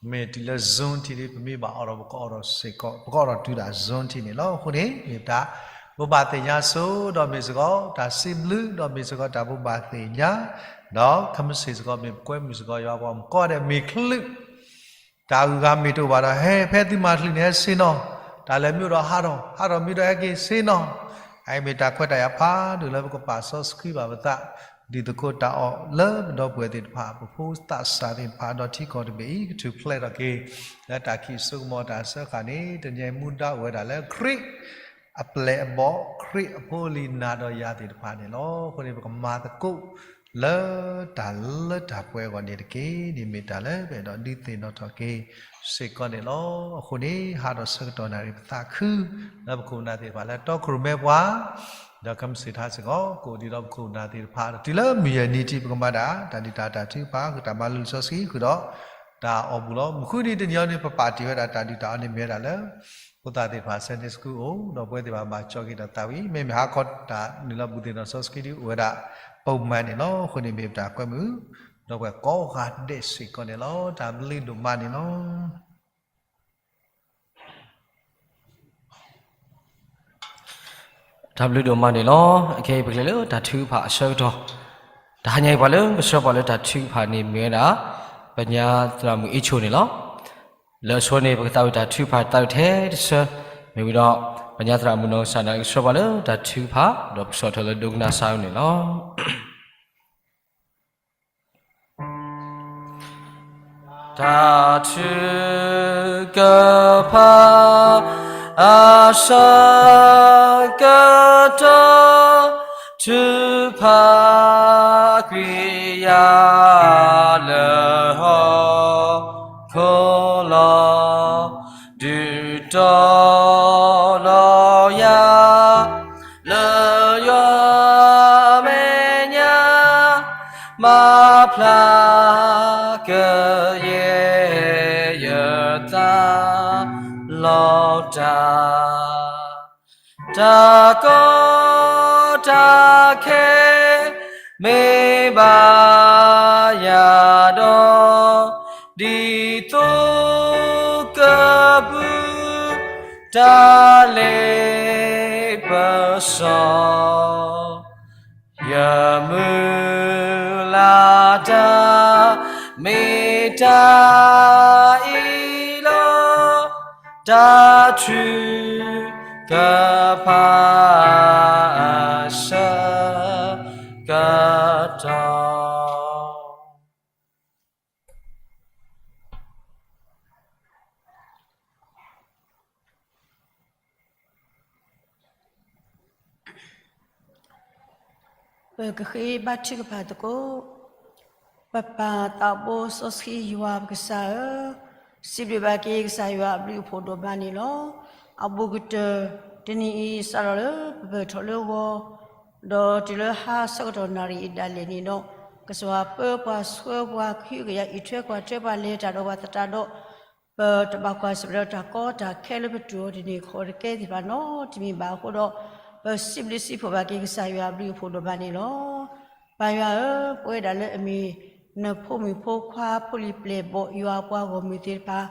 မ့ၢ်တုၤလၢ Zoom ထံးဒ်ပမ့ၢ်ဘၣ်အိးထီၣ် ပကအိးထီၣ်စ့ၢ်ကီး ပကအိးထီၣ်တုၤဒၣ် Zoom ထံးန့ၣ်လီၤ. အဃိန့ၣ် မ့ၢ်ပတၢ်ဘိးဘၣ်သ့ၣ်ညါစိဒီးမ့ၢ်စ့ၢ်ကီး တၢ်စံးဘျုး ဒီးမ့ၢ်စ့ၢ်ကီးတၢ်ဘိးဘၣ်သ့ၣ်ညါ, ဒီးခဲမုၢ်ဆ့ၣ်စ့ၢ်ကီး မ့ၢ်ပကွဲမုာ်စ့ၢ်ကီးယွၤပှၤမုၣ်ကိးဂၤဒဲး မ့ၢ်ချုး တၢ်ဂုၤဂၤမ့ၢ်တအိၣ်ဘၣ်ဒီး ဟဲဖဲသုမၤချုးန့ၣ်ဟဲဆ့ၣ်နီၤ, တၢ်လဲၤမ့ၢ်အိၣ်ဒီးဟးထီၣ်, ဟးထီၣ်မ့ၢ်ဒီးဟဲက့ၤဆ့ၣ်နီၤ. အအံၤမ့ၢ်တၢ်ခွဲးတၢ်ယာ်ဖးဒိၣ်လၢပကပာ်စီဆှံဘၣ်ပသး, ဒ်သိးသကိးတၢ်အီၣ်လၢပဒီပုၢ်ဝဲၢ်သ့ၣ်တဖၣ် ပဖိသးစၢ်သ့ၣ်တဖၣ် ဒီးထံကီၢ်တဘ့ၣ်အံၤ ကထူၣ်ဖျဲးထီၣ်က့ၤ လၢတၢ်ခံးစိကမီၤတၢ်စၢဃာ်န့ၣ် တနံၤအံၤမူဒါအိၣ်ဝဲဒၣ်လၢခရံာ် အပျဲၢ်အဘီၣ် ခရံာ်အဖိအလံၤနၤဒီးယၤသ့ၣ်တဖၣ်န့ၣ်လီၤ. အဃိန့ၣ် ပကမၤသကိး လၢတၢ်လၢတၢ်ပှဲၤအဂီၢ်န့ၣ်တက့ၢ်. န့ၣ်မ့ၢ်တၢ်လၢပအဲၣ်ဒိးဒုးသ့ၣ်နီၣ်ထီၣ်က့ၤစ့ၢ်ကီးန့ၣ်လီၤ. အဃိန့ၣ် ဟးဒီးဆၢကတီၢ်နၣ်ရံၣ်ပသးခု လၢပခိၣ်ပနၢ်သ့ၣ်တဖၣ်လၢတီခိၣ်ရိၣ်မဲပှၤ, ဒီးခဲမုၢ်ဆ့ၣ်ထါစ့ၢ်ကီး ကအိၣ်ဒံးဒီးပခိၣ်ပနၢ်သ့ၣ်တဖၣ် တုၤလၢမုၢ်ယဲၢ်နံၤထံး ပကမၤဒၣ်တၢ်ဒုးတၢ်တၢ်ထုကဖၣ် ဃုာ်တၢ်မၤလိလံာ်စီဆှံ ဃုာ်ဒီးတၢ်အီၣ်ဘူၣ်လီၤ. မုၢ်ဃုနံၤတနံၤအံၤန့ၣ် ပပာ်တ့ၢ်ဝဲဒၣ်တၢ်ဒုးတၢ်အီၣ်န့ၣ်မ့ၢ်ဝဲဒၣ်လၢ ဖိသၣ်သ့ၣ်တဖၣ် Sunday School အိၣ် ဒီးပဝဲသ့ၣ်တဖၣ်ဘၣ်ကၠီက့ၤဒီးသးဝံၣ် မ့မ့ၢ်ဟါခီတၢ်နုာ်လီၤဘူၣ်သ့ၣ်နီၣ်စီဆှံဒ်အိၣ်ဝဲဒၣ် ပမၤန့ၣ်လီၤ. အဃိန့ၣ်မ့ၢ်ပတၢ်ကွဲမုာ် ဒီးပှၤကိးဂၤဒဲးစ့ၢ်ကီးန့ၣ်လီၤ. တၢ်ဘျုးဒိၣ်မးန့ၣ်လီၤ. တၢ်ဘျုးဒိၣ်မးန့ၣ်လီၤ. အခဲအံၤပကလဲၤလၢတၢ်ထုကဖၣ်အဆၢကတီၢ်, တဟါညါအံၤပှၤလၢကဆှၢပှၤလၢတၢ်ထုကဖၣ်န့ၣ်မ့ၢ်ဝဲဒၣ် ပညါသရၣ်မုၣ်အ့ဆိန့ၣ်လီၤ. လၢအဆိန့ၣ် ပကသးဝံၣ်တၢ်ထုကဖၣ်သးဝံၣ်ထဲတဆၢ, မ့ၢ်ဝံၤဒီး ပညါသရၣ်မုၣ်နီၢ်ကစၢ်ဒၣ်ကဆှၢပှၤလၢတၢ်ထုကဖၣ် ဒီးပကဆီၣ်ထွဲလၢဒိကနၣ်စၢ်အံၤန့ၣ်လီၤ. တၢ်ထုကဖၣ် အဆၢကတီၢ်, ထုကဖၣ်ကွံာ်ယၤလၢဟီၣ် ခိၣ်လီၤ, ဒုးတီၤလီၤယၤ လၢယွၤမဲာ်ညါ, မၤဖျါကယဲၢ်ယသးလီၤတၢ် တၢ်ကီတၢ်ခဲ မ့ၢ်ဘၣ်ယၤဒီး ဒ်သိးကပူၤ တၢ်လ့ပစီ ယမုၢ်လၢ်တၢ် မ့ၢ်တၢ်အံၤလီၤ. တၢ်ထုကဖၣ်အဆၢကတီၢ် ပကဃ့ဘါထုကဖၣ်သကိး. ပပၢ်သးဘိစီဆှံယွၤပကစၢ်ဧၢ, စံးဘျုးဘၣ်က့ၤကစၢ်ယွၤအဘျုးအဖှိၣ်ဒိၣ်မးန့ၣ်လီၤ. အဘူးကတၢၢ် တနံၤအံၤစးထီၣ်လၢပပၢၢ်ထီၣ်လၢဂီၤ ဒီးတုၤလၢဟါဆၢကတီၢ်နၣ်ရံၣ်အံၤဒၣ်လဲာ်န့ၣ်ဒီး ကစၢ်ယွၤပၢပှၤဆှၢပှၤ ကဟုကယာ်အံးထွဲကွၢ်ထွဲပှၤ လဲၤတၢ်ဒီးပှၤသတးဒီး ပတဘၣ်ကွၢ်ဆၢၣ်မဲာ်ဒီးတၢ်ကီတၢ်ခဲလၢပတူၢ်အီၤတန့ၢ်ဃီတကဲသ့ၣ်တဖၣ်နီတမံၤဘၣ်အဃိဒီး ပစံးဘျုးစံးဖှိၣ်ဘၣ်က့ၤကစၢ်ယွၤအဘျုးအဖှိၣ်ဒိၣ်မးန့ၣ်လီၤ. ပၢ်ယွၤဧၢ, ပဝဲဒၣ်လၢအမ့ၢ်နဖိမုၣ်ဖိခွါဖိလံၤပျဲၢ်ဘီၣ်ယွၤအပှၤဂီၢ်မုၢ်သ့ၣ်တဖၣ်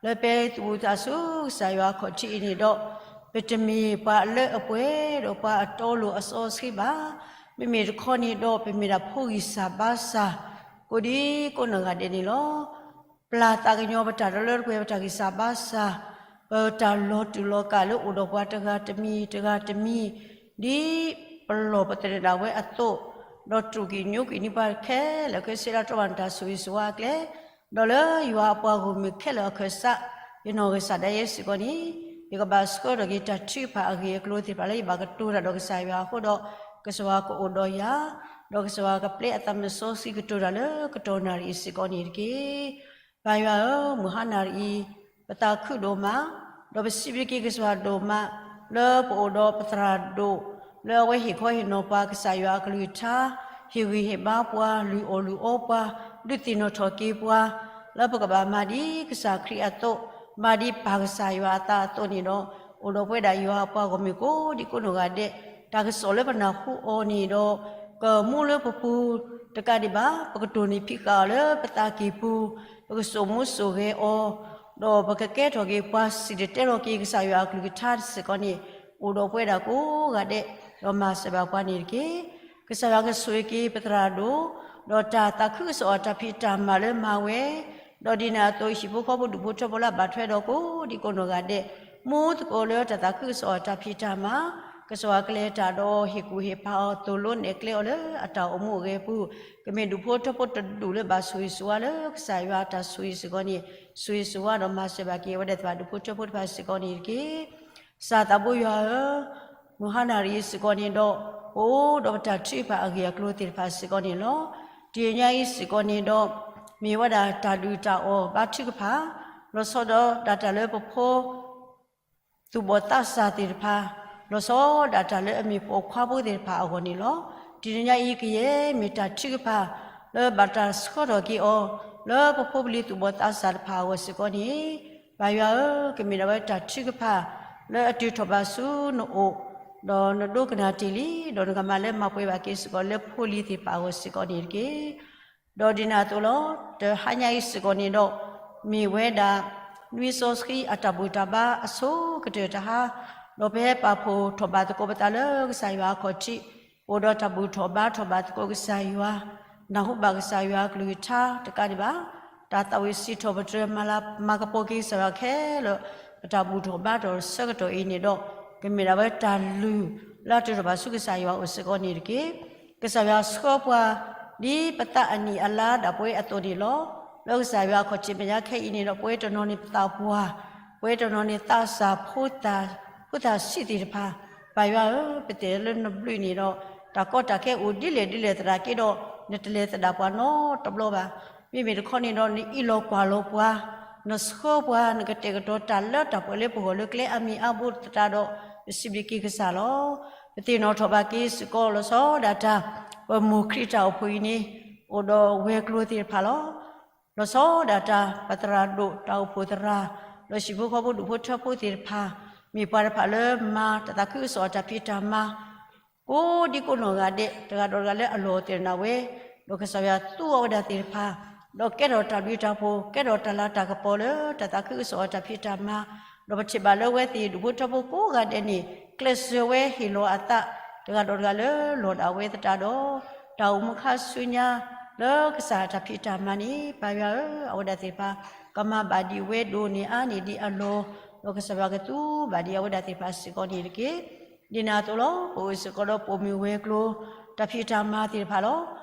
လၢပသုးဘူးသးဆူကစၢ်ယွၤအခီၣ်ထံးအံၤန့ၣ်ဒီး ပတမ့ၢ်ပှၤလၢအပှဲၤဒီးပှၤအတီအလိၤအစီအဆှံဘၣ်. မ့မ့ၢ်တခီန့ၣ်ဒီး ပမ့ၢ်ဒၣ်ဖိဂံၢ်စၢ်ဘါစၢ် ကိးဒံကိးနီၢ်ဂၤဒဲးန့ၣ်လီၤ. ပျၢ်သးကညီၤပတၢ်ဒီးလၢပှဲၤပတၢ်ဂံၢ်စၢ်ဘါစၢ်, ပတၢ်လီၤတူာ်လီၤကာ်လၢအိၣ်ဒီးပှၤတဂၤတမံၤတဂၤတမံၤ, ဒ်ပလီၢ်ပသနၢၣ်ဒၣ်ဝဲအသိး, ဒီးတြူာ်က့ၤညိကွံာ်န့ၢ်ပှၤခဲလၢာ်ခဲဆ့လၢတြီဘၣ်နတၢ်ဆိၣ်ဂ့ၤဆိၣ်ဝါအကျဲ, ဒီးလၢယွၤအပှၤဂီၢ်မုၢ်ခဲလၢာ်အခၢၣ်စး, ယနီၢ်ကစၢ်ဒၣ်ယဲစ့ၢ်ကီးန့ၣ်, ယကဘၣ်ဆှၢထီၣ်က့ၤတၢ်ထုကဖၣ်အဂ့ၢ်အကျိၤသ့ၣ်တဖၣ်လၢယဘၣ်ကတိၤတၢ်ဒီးကစၢ်ယွၤအဃိဒီး, ကစၢ်ယွၤကအိၣ်ဒီးယၤ, ဒီးကစၢ်ယွၤကပျဲအသးမုၢ်စီဆှံကတိၤတၢ်လၢကတီၢ်နၣ်ရံၣ်အံၤစ့ၢ်ကီးန့ၣ်တက့ၢ်. ပၢ်ယွၤဧၢ, မုၢ်ဟါနၤတအံၤ ပသးခုဒိၣ်မး, ဒီးပစံးဘျုးက့ၤကစၢ်ယွၤဒိၣ်မး, လၢပအိၣ်ဒီးပသရၣ်ဒိၣ်, လၢအဝဲဟ့ၣ်ခီဟ့ၣ်နီၤပှၤကစၢ်ယွၤအကလုၢ်ကထါ, ဟ့ၣ်ဂံၢ်ဟ့ၣ်ဘါပှၤ, လုၢ်အီၣ်လုၢ်အီပှၤ, ဒုးသ့ၣ်နီၣ်ထီၣ်က့ၤပှၤ, လၢပကဘၣ်မၤဒ်ကစၢ်ခရံာ်အသိး, မၤဒ်ပၢ်ကစၢ်ယွၤအသးအသိးန့ၣ်ဒီး, အိၣ်ဒီးပဝဲဒၣ်ယွၤအပှၤဂီၢ်မုၢ်ကိးဒံကိးနီၢ်ဂၤဒဲး, တၢ်ကစီၣ်လၢပနၢ်ဟူအီၤန့ၣ်ဒီး, ကမူလၢပပူၤတကးဒံးဘၣ်, ပကတိၢ်နီၣ်ဖံးဃာ်အီၤလၢပသးကံၢ်ပူၤ, ပကစိာ်မူစိာ်ဂဲၤအီၤ, ဒီးပကကဲထီၣ်က့ၤပှၤစံၣ်တဲၤတဲလီၤက့ၤကစၢ်ယွၤအကလုၢ်ကထါစ့ၢ်ကီးန့ၣ်, အိၣ်ဒီးပဝဲဒၣ်ကိးဂၤဒဲး, ဒီးမၤစၢၤဘၣ်ပှၤန့ၣ်တက့ၢ်. ကစၢ်ယွၤကဆိၣ်ဂ့ၤက့ၤပသရၣ်ဒိၣ်, ဒီးတၢ်သးခုကစီၣ်အတၢ်ဖံးတၢ်မၤလၢမၤဝဲ, ဒီးဒ်န့ၣ်အသိးဟံၣ်ဖိဃီဖိဒူၣ်ဖိထၢဖိလၢအဘၣ်ထွဲဒီးကိးဒံကိးနီၢ်ဂၤဒဲး, မူသကိးလၢတၢ်သးခုကစီၣ်အတၢ်ဖံးတၢ်မၤ, ကစၢ်ယွၤကလဲၤတၢ်ဒီးဟ့ၣ်ကူၣ်ဟ့ၣ်ဖးအီၤသိၣ်လိနဲၣ်ကျဲအီၤလၢအတၢ်အိၣ်မူအိၣ်ဂဲၤပူၤ, ကမ့ၢ်ဒူၣ်ဖိထၢဖိတဒူၣ်လၢဘၣ်ဆိၣ်ဂ့ၤဆိၣ်ဝါလၢကစၢ်ယွၤအတၢ်ဆိၣ်ဂ့ၤစ့ၢ်ကီးန့ၣ်, ဆိၣ်ဂ့ၤဆိၣ်ဝါဒီးမၤစၢၤဘၣ်က့ၤအဝဲဒၣ်သ့ၣ်တဖၣ်ဒူၣ်ဖိထၢဖိတဖၣ်စ့ၢ်ကီးန့ၣ်တက့ၢ်. ကစၢ်သးဘိယွၤဧၢ, မုၢ်ဟါနၤတအံၤစ့ၢ်ကီးန့ၣ်ဒီး, ပအိၣ်ဒီးပတၢ်ထုကဖၣ်အဂ့ၢ်အကျိၤသ့ၣ်တဖၣ်စ့ၢ်ကီးန့ၣ်လီၤ. တနံၤညါအံၤစ့ၢ်ကီးန့ၣ်ဒီး, မ့ၢ်ဝဲဒၣ်တၢ်ဒုၣ်တၢ်အီၣ်ဘါထုကဖၣ်, လီၤဆီဒၣ်တၢ်လၢပဖိ သူၣ်ဘီၣ်သးစၢ်သ့ၣ်တဖၣ်, လီၤဆီဒၣ်တၢ်လၢအမ့ၢ်ပိာ်ခွါဖိသ့ၣ်တဖၣ်အဂီၢ်န့ၣ်လီၤ. တနံၤညါအံၤကယဲၢ်မ့ၢ်တၢ်ထုကဖၣ်, လၢဘၣ်တၢ်ဆှၢထီၣ်က့ၤအီၤ, လၢပဖိပလံၤသူၣ်ဘီၣ်သးစၢ်တဖၣ်အဂီၢ်စ့ၢ်ကီးန့ၣ်, ပၢ်ယွၤဧၢ, ကမ့ၢ်ဒၣ်ဝဲတၢ်ထုကဖၣ်, လၢအတုၤထီၣ်ဘၣ်ဆူနအိၣ်, ဒီးနဒိကနၣ်တ့ၢ်လံ, ဒီးနကမၤလၢမၤပှဲၤဘၣ်က့ၤစ့ၢ်ကီးလၢဖိလံၤသ့ၣ်တဖၣ်အဂီၢ်စ့ၢ်ကီးန့ၣ်တက့ၢ်. ဒီးဒ်န့ၣ်အသိးလီၤ, တဟါညါအံၤစ့ၢ်ကီးန့ၣ်ဒီး, မ့ၢ်ဝဲဒၣ်, နွံစီဆှံအတၢ်ဘူၣ်တၢ်ဘါအဆိကတၢၢ်တဟါ, ဒီးပဟဲပာ်ဖှိၣ်ထီၣ်ဘၣ်သကိးပသးလၢကစၢ်ယွၤအခီၣ်ထံး, အိၣ်ဒီးတၢ်ဘူၣ်ထီၣ်ဘါထီၣ်ဘၣ်သကိးကစၢ်ယွၤ, နၢ်ဟူဘၣ်ကစၢ်ယွၤအကလုၢ်ကထါတကးဒံးဘၣ်, တၢ်သးဝံၣ်စံးထီၣ်ပတြၢၤမၤလၤမၤကပီၤက့ၤကစၢ်ယွၤခဲလၢာ်, ပတၢ်ဘူၣ်ထီၣ်ဘါထီၣ်ဆၢကတီၢ်အံၤန့ၣ်ဒီး, ကမ့ၢ်ဒၣ်ဝဲတၢ်လုၢ်လၢအတုၤထီၣ်ဘၣ်ဆူကစၢ်ယွၤအအိၣ်စ့ၢ်ကီးန့ၣ်တက့ၢ်. ကစၢ်ယွၤဆှၢပှၤ, ဒ်ပသးအနံၣ်အလါဒၣ်ပှဲၤအသိးန့ၣ်လီၤ. လၢကစၢ်ယွၤအခီၣ်ထံးမဲာ်ညါခဲအံၤန့ၣ်ဒီး ပဝဲတနီၤန့ၣ်ပသးပှၢ်, ပဝဲတနီၤန့ၣ်သးစၢ်ဖိသၣ်, ဖိသၣ်ဆံးသ့ၣ်တဖၣ်, ပၢ်ယွၤဧၢ, ပသ့ၣ်လၢနဘျုးန့ၣ်ဒီး, တၢ်ကီတၢ်ခဲအိၣ်ဒ်လဲၣ်ဒ်လဲၣ်သနာ်က့ဒီး, နတလဲၤသဒၣ်ပှၤနီတဘျီဘၣ်. မ့မ့ၢ်တခီန့ၣ်ဒီး နအ့ၣ်လိာ်ကွၢ်လိာ်ပှၤ, နဆှၢပှၤ, နကတဲာ်ကတီၤတၢ်လၢတၢ်ပှဲၤလၢပဂီၢ်လၢကျဲအါမံၤအါဘိသတးဒီး, ပစံးဘျုးက့ၤကစၢ်လီၤ. ပသ့ၣ်နီၣ်ထီၣ်ဘၣ်က့ၤစ့ၢ်ကီးလီၤဆီဒၣ်တၢ်, ပမိၢ်ခရံာ်တၢ်အိၣ်ဖှိၣ်အံၤန့ၣ်, အိၣ်ဒီးဝဲၤကျိၤသ့ၣ်တဖၣ်လီၤ. လီၤဆီဒၣ်တၢ်ပသရၣ်ဒိၣ်တၢ်အိၣ်ဖှိၣ်သရၣ်, ဒီးဟံၣ်ဖိဃီဖိဒူၣ်ဖိထၢဖိသ့ၣ်တဖၣ်, မ့ၢ်ပှၤတဖၣ်လၢမၤတၢ်သးခုကစီၣ်အတၢ်ဖံးတၢ်မၤ ကိးဒံကိးနီၢ်ဂၤဒဲး, တဂၤဒီးတဂၤလၢအလီၢ်အိၣ်သ့ၣ်တဖၣ်ဝဲ, ဒီးကစၢ်ယွၤသူအီၤဝဲဒၣ်သ့ၣ်တဖၣ်, ဒီးကဲထီၣ်တၢ်ဘျုးတၢ်ဖှိၣ်, ကဲထီၣ်တၢ်လၤတၢ်ကပီၤလၢတၢ်သးခုကစီၣ်အတၢ်ဖံးတၢ်မၤ, ဒီးပထံၣ်ဘၣ်လၢအဝဲသ့ၣ်ဒူၣ်ဖိထၢဖိကိးဂၤဒဲးန့ၣ်, ကျဲးစၢးဝဲဟ့ၣ်လီၤအသး, တဂၤဒီးတဂၤလၢလီၢ်ဒၣ်ဝဲသတးဒီး, တၢ်အိၣ်မူခါဆူညါ, လၢကစၢ်အတၢ်ဖံးတၢ်မၤန့ၣ်, ပၢ်ယွၤဧၢ, အဝဲဒၣ်သ့ၣ်တဖၣ်, ကမၤဘၣ်ဒံးဝဲဒိၣ်န့ၢ်အါန့ၢ်ဒံးအလီၢ်, ဒီးကစၢ်ယွၤကသူဘၣ်ဒံးအဝဲဒၣ်သ့ၣ်တဖၣ်စ့ၢ်ကီးန့ၣ်တက့ၢ်. ဒ်န့ၣ်အသိးလီၤ, ပအိၣ်စ့ၢ်ကီးဒီးပိာ်မုၣ်ဝဲၤကျိၤ, တၢ်ဖံးတၢ်မၤသ့ၣ်တဖၣ်လီၤ.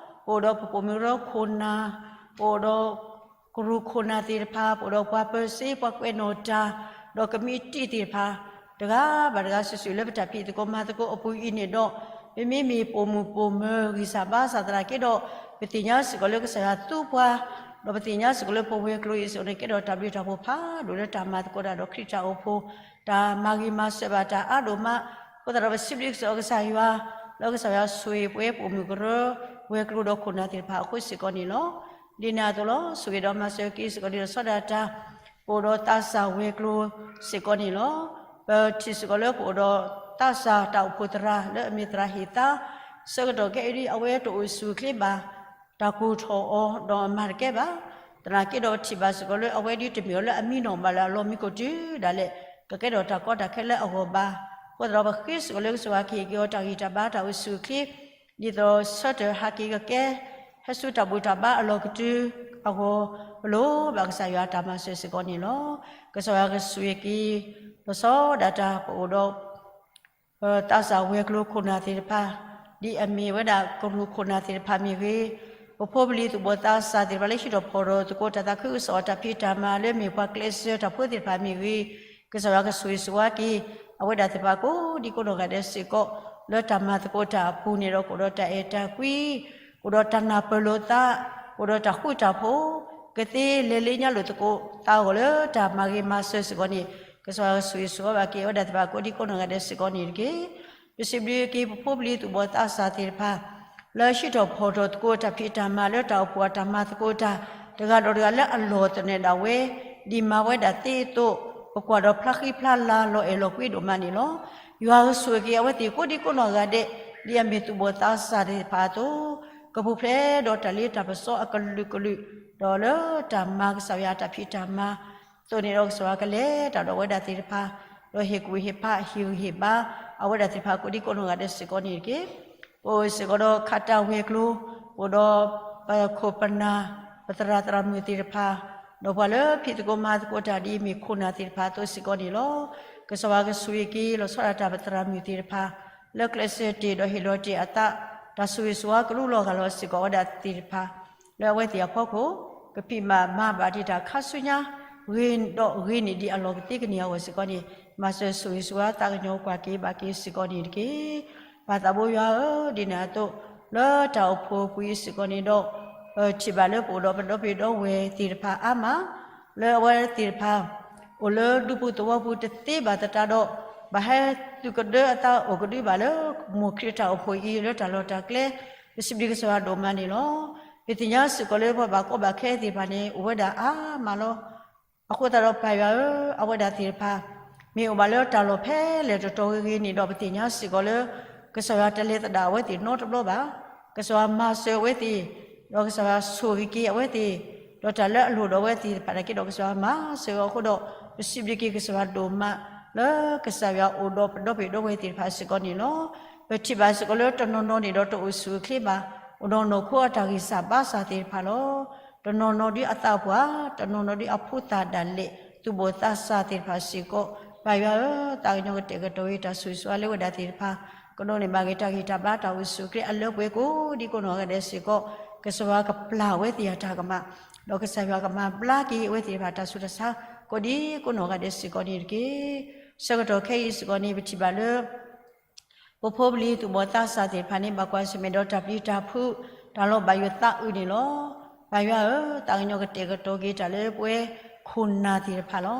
ပအိၣ်ဒီးပပိာ်မုၣ်ကရၢခိၣ်နၢ်, ပအိၣ်ဒီး ကရူၢ်ခိၣ်နၢ်သ့ၣ်တဖၣ်, ပအိၣ်ဒီးပှၤပၢၤစ့ပှၤကွဲးနီၣ်တၢ်, ဒီးကမံးတံာ်သ့ၣ်တဖၣ်, တဂၤဘၣ်တဂၤစုာ်စုာ်လၢပတၢ်ဖံးသကိးမၤသကိးအပူၤအံၤန့ၣ်ဒီး, ပမ့မ့ၢ်ပိာ်မုၣ်ပိာ်မၢၤဂံၢ်စၢ်ဘါစၢ်သနာ်က့ဒီး, ပသ့ၣ်ညါစ့ၢ်ကီးလၢကစၢ်ယွၤသူပှၤ, ဒီးပသ့ၣ်ညါစ့ၢ်ကီးလၢပဝဲၤကျိၤအံၤစ့ၢ်ကီးန့ၣ် ကဲထီၣ်တၢ်ဘျုးတၢ်ဖှိၣ်ဖးဒိၣ်လၢတၢ်မၤသကိးတၢ်ဒီးခရံာ်တၢ်အိၣ်ဖှိၣ်, တၢ်မၤဂ့ၤမၤစၢၤဘၣ်တၢ်အါဒိၣ်မး, အဃိသတးဒီးပစံးဘျုးကစၢ်အီၤကစၢ်ယွၤ, လၢကစၢ်ယွၤဆိၣ်ဂ့ၤပဝဲပိာ်မုၣ်ကရၢ, ဝဲၤကျိၤဒီးခိၣ်နၢ်သ့ၣ်တဖၣ်အဃိစ့ၢ်ကီးန့ၣ်လီၤ. ဒ်န့ၣ်အသိးလီၤ, ဆိၣ်ဂ့ၤဒီးမၤစၢၤက့ၤစ့ၢ်ကီးန့ၣ်ဒီး ဆီဒၣ်တၢ်, ပအိၣ်ဒီးသးစၢ်ဝဲၤကျိၤစ့ၢ်ကီးန့ၣ်လီၤ. ပထံၣ်စ့ၢ်ကီးလၢပအိၣ်ဒီးသးစၢ်တၢ်အိၣ်ဖှိၣ်သရၣ်လၢအမ့ၢ်သရၣ်ဟ့ၣ်သါ, ဆၢကတီၢ်ခဲအံၤဒ်အဝဲတအိၣ်ဆူၣ်အိၣ်ချ့ဘၣ်, တၢ်ကူၣ်ထီၣ်အီၤဒီးအမၤတကဲဘၣ်. သနာ်က့ဒီးပထံၣ်ဘၣ်စ့ၢ်ကီးလၢအဝဲဒ်တမ့ၢ်အီၤလၢအမံနီၣ်ဘၣ်လၢအလီၢ်မံခိၣ်တုၤဒၣ်လဲာ်, ကကဲထီၣ်တၢ်ကီတၢ်ခဲလၢအဂီၢ်ဘၣ်. အဃိသတးဒီးပဃ့စ့ၢ်ကီးလၢကစၢ်ယွၤကဟ့ၣ်က့ၤအီၤတၢ်ဂံၢ်တၢ်ဘါတၢ်အိၣ်ဆူၣ်အိၣ်ချ့, ဒ်သိးဆၢထၢၣ်ဟးက့ၤကကဲ ဟဲဆူတၢ်ဘူၣ်တၢ်ဘါအလီၢ်ကတၢၢ်အဂီၢ်, ပလိၣ်ဘၣ်ကစၢ်ယွၤအတၢ်မၤစၢၤစ့ၢ်ကီးန့ၣ်လီၤ. ကစၢ်ယွၤကဆိၣ်ဂ့ၤက့ၤ, လီၤဆီဒၣ်တၢ်ပအိၣ်ဒီး ပသးစၢ်ဝဲၤကျိၤခိၣ်နၢ်သ့ၣ်တဖၣ်, ဒ်အမ့ၢ်ဝဲဒၣ်ကရူၢ်ခိၣ်နၢ်သ့ၣ်တဖၣ်မ့ၢ်ဂ့ၤ, ပဖိပလံၤသူၣ်ဘီၣ်သးစၢ်သ့ၣ်တဖၣ်လၢဟံးထီၣ်ဖီၣ်ထီၣ်သကိးတၢ်သးခုကစီၣ်အတၢ်ဖံးတၢ်မၤလၢမ့ၢ်ပှၤကျဲးစၢးတၢ်ဖိသ့ၣ်တဖၣ်မ့ၢ်ဂ့ၤ, ကစၢ်ယွၤကဆိၣ်ဂ့ၤဆိၣ်ဝါက့ၤ, အဝဲဒၣ်သ့ၣ်တဖၣ်ကိးဒံကိးနီၢ်ဂၤဒဲးစ့ၢ်ကီး, လၢတၢ်မၤသကိးတၢ်အပူၤန့ၣ်ဒီးကအိၣ်ဒီးတၢ်အဲၣ်တၢ်ကွံ, ကအိၣ်ဒီးတၢ်နၢ်ပၢၢ်လိာ်သး, ကအိၣ်ဒီးတၢ်ဃူတၢ်ဖိး, ကသ့လဲၤလၢညါလိာ်သကိးသးအဂီၢ်လၢတၢ်မၤဂ့ၤမၤစၢၤစ့ၢ်ကီးန့ၣ်, ကစၢ်ယွၤဆိၣ်ဂ့ၤဆိၣ်ဝါဘၣ်က့ၤအဝဲဒၣ်သ့ၣ်တဖၣ်ကိးဒံကိးနီၢ်ဂၤဒဲးစ့ၢ်ကီးန့ၣ်တက့ၢ်. ပစံးဘျုးက့ၤပဖိပလံၤသူၣ်ဘီၣ်သးစၢ်သ့ၣ်တဖၣ် လၢဟံးထီၣ်ဖီၣ်ထီၣ်သကိးတၢ်ဖံးတၢ်မၤလၢတၢ်အိၣ်ဖှိၣ်အတၢ်မၤသကိးတၢ်, တဂၤဒီးတဂၤလၢအလီၢ်သနၢၣ်ဒၣ်ဝဲ, ဒ်မၤဝဲဒၣ်သ့အသိး, ပကွၢ်ဒီးဖျါဃံဖျါလၤလီၤအဲၣ်လီၤကွံဒိၣ်မးန့ၣ်လီၤ. ယွၤဆိၣ်ဂ့ၤက့ၤအဝဲသ့ၣ်ကိးဒံကိးနီၢ်ဂၤဒဲး, ဒ်အမ့ၢ်သူၣ်ဘီၣ်သးစၢ်သ့ၣ်တဖၣ်အသိး, ကပူၤဖျဲးဒီးတၢ်လ့တၢ်ပစီအကလုာ်ကလုာ်, ဒီးလၢတၢ်မၤကစၢ်ယွၤတၢ်ဖံးတၢ်မၤ အသိးန့ၣ်ဒီးကစၢ်ယွၤကလဲၤတၢ်ဒီးအဝဲဒၣ်သ့ၣ်တဖၣ်, ဒီးဟ့ၣ်ကူၣ်ဟ့ၣ်ဖးဟ့ၣ်ဂံၢ်ဟ့ၣ်ဘါ အဝဲဒၣ်သ့ၣ်တဖၣ်ကိးဒံကိးနီၢ်ဂၤဒဲးစ့ၢ်ကီးန့ၣ်တက့ၢ်. ပအိၣ်စ့ၢ်ကီးဒီးခးတၢ်ဝဲၤကျိၤ, အိၣ်ဒီးပခိၣ်ပနၢ်, ပသရၣ်သရၣ်မုၣ်သ့ၣ်တဖၣ်, ဒီးပှၤလၢဖံးသကိးမၤသကိးတၢ်ဒ်အမ့ၢ်ခိၣ်နၢ်သ့ၣ်တဖၣ်အသိးစ့ၢ်ကီးန့ၣ်လီၤ. ကစၢ်ယွၤကဆိၣ်ဂ့ၤက့ၤလီၤဆီဒၣ်တၢ်ပသရၣ်မုၣ်သ့ၣ်တဖၣ်, လၢကျဲးစၢးတ့ၢ်ဒီးဟ့ၣ်လီၤတ့ၢ်အသး, တၢ်ဆိၣ်ဂ့ၤဆိၣ်ဝါကလူးလီၤဂာ်လီၤစ့ၢ်ကီးဝဲဒၣ်သ့ၣ်တဖၣ် လၢအဝဲသ့ၣ်အဖီခိၣ်, ကဖံးဘၣ်မၤဘၣ်ဒံးတၢ်ခါဆူညါ, ဂ့ၤဒီးဂ့ၤန့ၢ်ဒံးအလီၢ်ကသ့ကန့ၢ်အဂီၢ်စ့ၢ်ကီးန့ၣ်, မၤစၢၤဆိၣ်ဂ့ၤဆိၣ်ဝါသးကညီၤကွၢ်က့ၤဘၣ်က့ၤစ့ၢ်ကီးန့ၣ်တက့ၢ်. ပၢ်သးဘိယွၤဧၢ, ဒ်န့ၣ်အသိး, လၢတၢ်အိၣ်ဖှိၣ်ပူၤအံၤစ့ၢ်ကီးန့ၣ်ဒီး, ပထံၣ်ဘၣ်လၢပအိၣ်ဒီးပဒီပုၢ်ဝဲၢ်သ့ၣ်တဖၣ်အါမး, လၢအဝဲသ့ၣ်တဖၣ် အိၣ်လၢဒူပူၤသဝီပူၤတသ့ဘၣ်သတးဒီး, ဘၣ်ဟဲသုးကဒၢအသးအိၣ်ကဒုဘၣ်လၢ မိၢ်ခရံာ်တၢ်အိၣ်ဖှိၣ်အံၤလၢတၢ်လီၢ်တၢ်ကျဲ, ပစံးဘျုးကစၢ်ယွၤဒိၣ်မးန့ၣ်လီၤ. ပသ့ၣ်ညါစ့ၢ်ကီးလၢပှၤဘၣ်ကီဘၣ်ခဲသ့ၣ်တဖၣ်န့ၣ် အိၣ်ဝဲဒၣ်အါမးလီၤ. အဃိသတးဒီးပၢ်ယွၤဧၢ, အဝဲဒၣ်သ့ၣ်တဖၣ် မ့ၢ်အိၣ်ဘၣ်လၢတၢ်လီၢ်ဖဲလဲၣ်တတီၤဂ့ၤဂ့ၤန့ၣ်ဒီး ပသ့ၣ်ညါစ့ၢ်ကီးလၢ ကစၢ်ယွၤတလဲၤသဒၣ်အဝဲသ့ၣ်နီတဘျီဘၣ်. ကစၢ်ယွၤမၤစၢၤအဝဲသ့ၣ်, ဒီးကစၢ်ယွၤဆိၣ်ဂ့ၤက့ၤအဝဲသ့ၣ်, ဒီးတၢ်လၢအလိၣ်ဒီးအဝဲသ့ၣ်တဖၣ်နာ်က့ဒီး ကစၢ်ယွၤမၤစၢၤအီၤအဃိဒီး, ပစံးဘျုးက့ၤကစၢ်ယွၤဒိၣ်မး လၢကစၢ်ယွၤအိၣ်ဒီးပဒီပုၢ်ဝဲၢ်သ့ၣ်တဖၣ်စ့ၢ်ကီးန့ၣ်လီၤ. ပထံၣ်ဘၣ်စ့ၢ်ကီးလၢတနီၤနီၤန့ၣ်ဒီးတအိၣ်ဆူၣ်အိၣ်ချ့ဘၣ်, အိၣ်ဒီးနီၢ်ခိအတၢ်ဂံၢ်စၢ်ဘါစၢ်သ့ၣ်တဖၣ်လီၤ. တနီၤနီၤဒ်အသးပှၢ်, တနီၤနီၤဒ်အဖိသၣ်ဒၣ်လဲာ်, သူၣ်ဘီၣ်သးစၢ်သ့ၣ်တဖၣ်စ့ၢ်ကီး, ပၢ်ယွၤဧၢ, သးကညီၤကတဲာ်ကတီၤဂ့ၤတၢ်ဆိၣ်ဂ့ၤဆိၣ်ဝါလၢဝဲဒၣ်သ့ၣ်တဖၣ်, ကဒိးန့ၢ်ဘၣ်က့ၤတၢ်ဂံၢ်တၢ်ဘါတၢ်အိၣ်ဆူၣ်အိၣ်ချ့အလၢပှဲၤကိးဒံကိးနီၢ်ဂၤဒဲးစ့ၢ်ကီး, ကစၢ်ယွၤကပျၢ်ဝဲသ့ၣ်အတၢ်ကမၣ်, ဒီးကစၢ်ယွၤကမၤဘျါက့ၤအဝဲသ့ၣ်တဖၣ်တၢ်ဆူးတၢ်ဆါ ကိးဒံကိးနီၢ်ဂၤဒဲးစ့ၢ်ကီးန့ၣ်တက့ၢ်. ဆၢကတီၢ်ခဲအံၤစ့ၢ်ကီးန့ၣ် ပထံၣ်ဘၣ်လၢ ပဖိပလံၤသူၣ်ဘီၣ်သးစၢ်သ့ၣ်တဖၣ်န့ၣ် ဘၣ်ကွၢ်ဆၢၣ်မဲာ်ဒီးတၢ်ပျံၤတၢ်ဖုး, တၢ်လီၤဘၣ်ယိၣ်သးအုးန့ၣ်လီၤ. ပၢ်ယွၤဧၢ, သးကညီၤကတဲာ်ကတီၤက့ၤတၢ်လၢပဝဲခိၣ်နၢ်သ့ၣ်တဖၣ်လီၤ.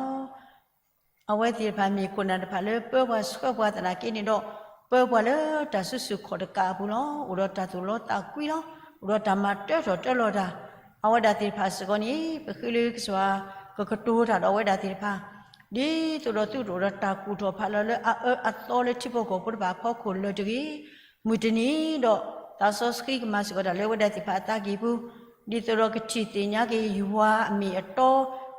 အဝဲသ့ၣ်တဖၣ်မ့ၢ်ခိၣ်နၢ်တဖၣ်လၢပၢပှၤဆှၢပှၤသနာ်က့န့ၣ်ဒီး, ပၢပှၤလၢတၢ်စုဆူၣ်ခီၣ်တကးအပူၤလီၤ. အိၣ်ဒီးတၢ်သူၣ်လီသးကွံလီၤ. အိၣ်ဒီးတၢ်မၤတၢထီၣ်တၢလီၤတၢ်. အဝဲဒၣ်သ့ၣ်တဖၣ်စ့ၢ်ကီးန့ၣ် ပဃ့လၢကစၢ်ယွၤကကတိၤတၢ်ဒီးအဝဲဒၣ်သ့ၣ်တဖၣ် ဒ်သိးဒီးသုတအိၣ်ဒီးတၢ်ကူၣ်ထီၣ်ဖးလီၤလၢအအၢအသီလၢထံဖိကီၢ်ဖိတဖၣ်အဖီခိၣ်လၢၤတဂ့ၤ. မုၢ်တနံၤဒီး သးစီဆှံကမၤစ့ၢ်ကီးတၢ်လၢအဝဲဒၣ်သ့ၣ်တဖၣ်အသးကံၢ်ပူၤ, ဒ်သိးဒီးကထံၣ်သ့ၣ်ညါက့ၤယွၤအမ့ၢ်အတီ,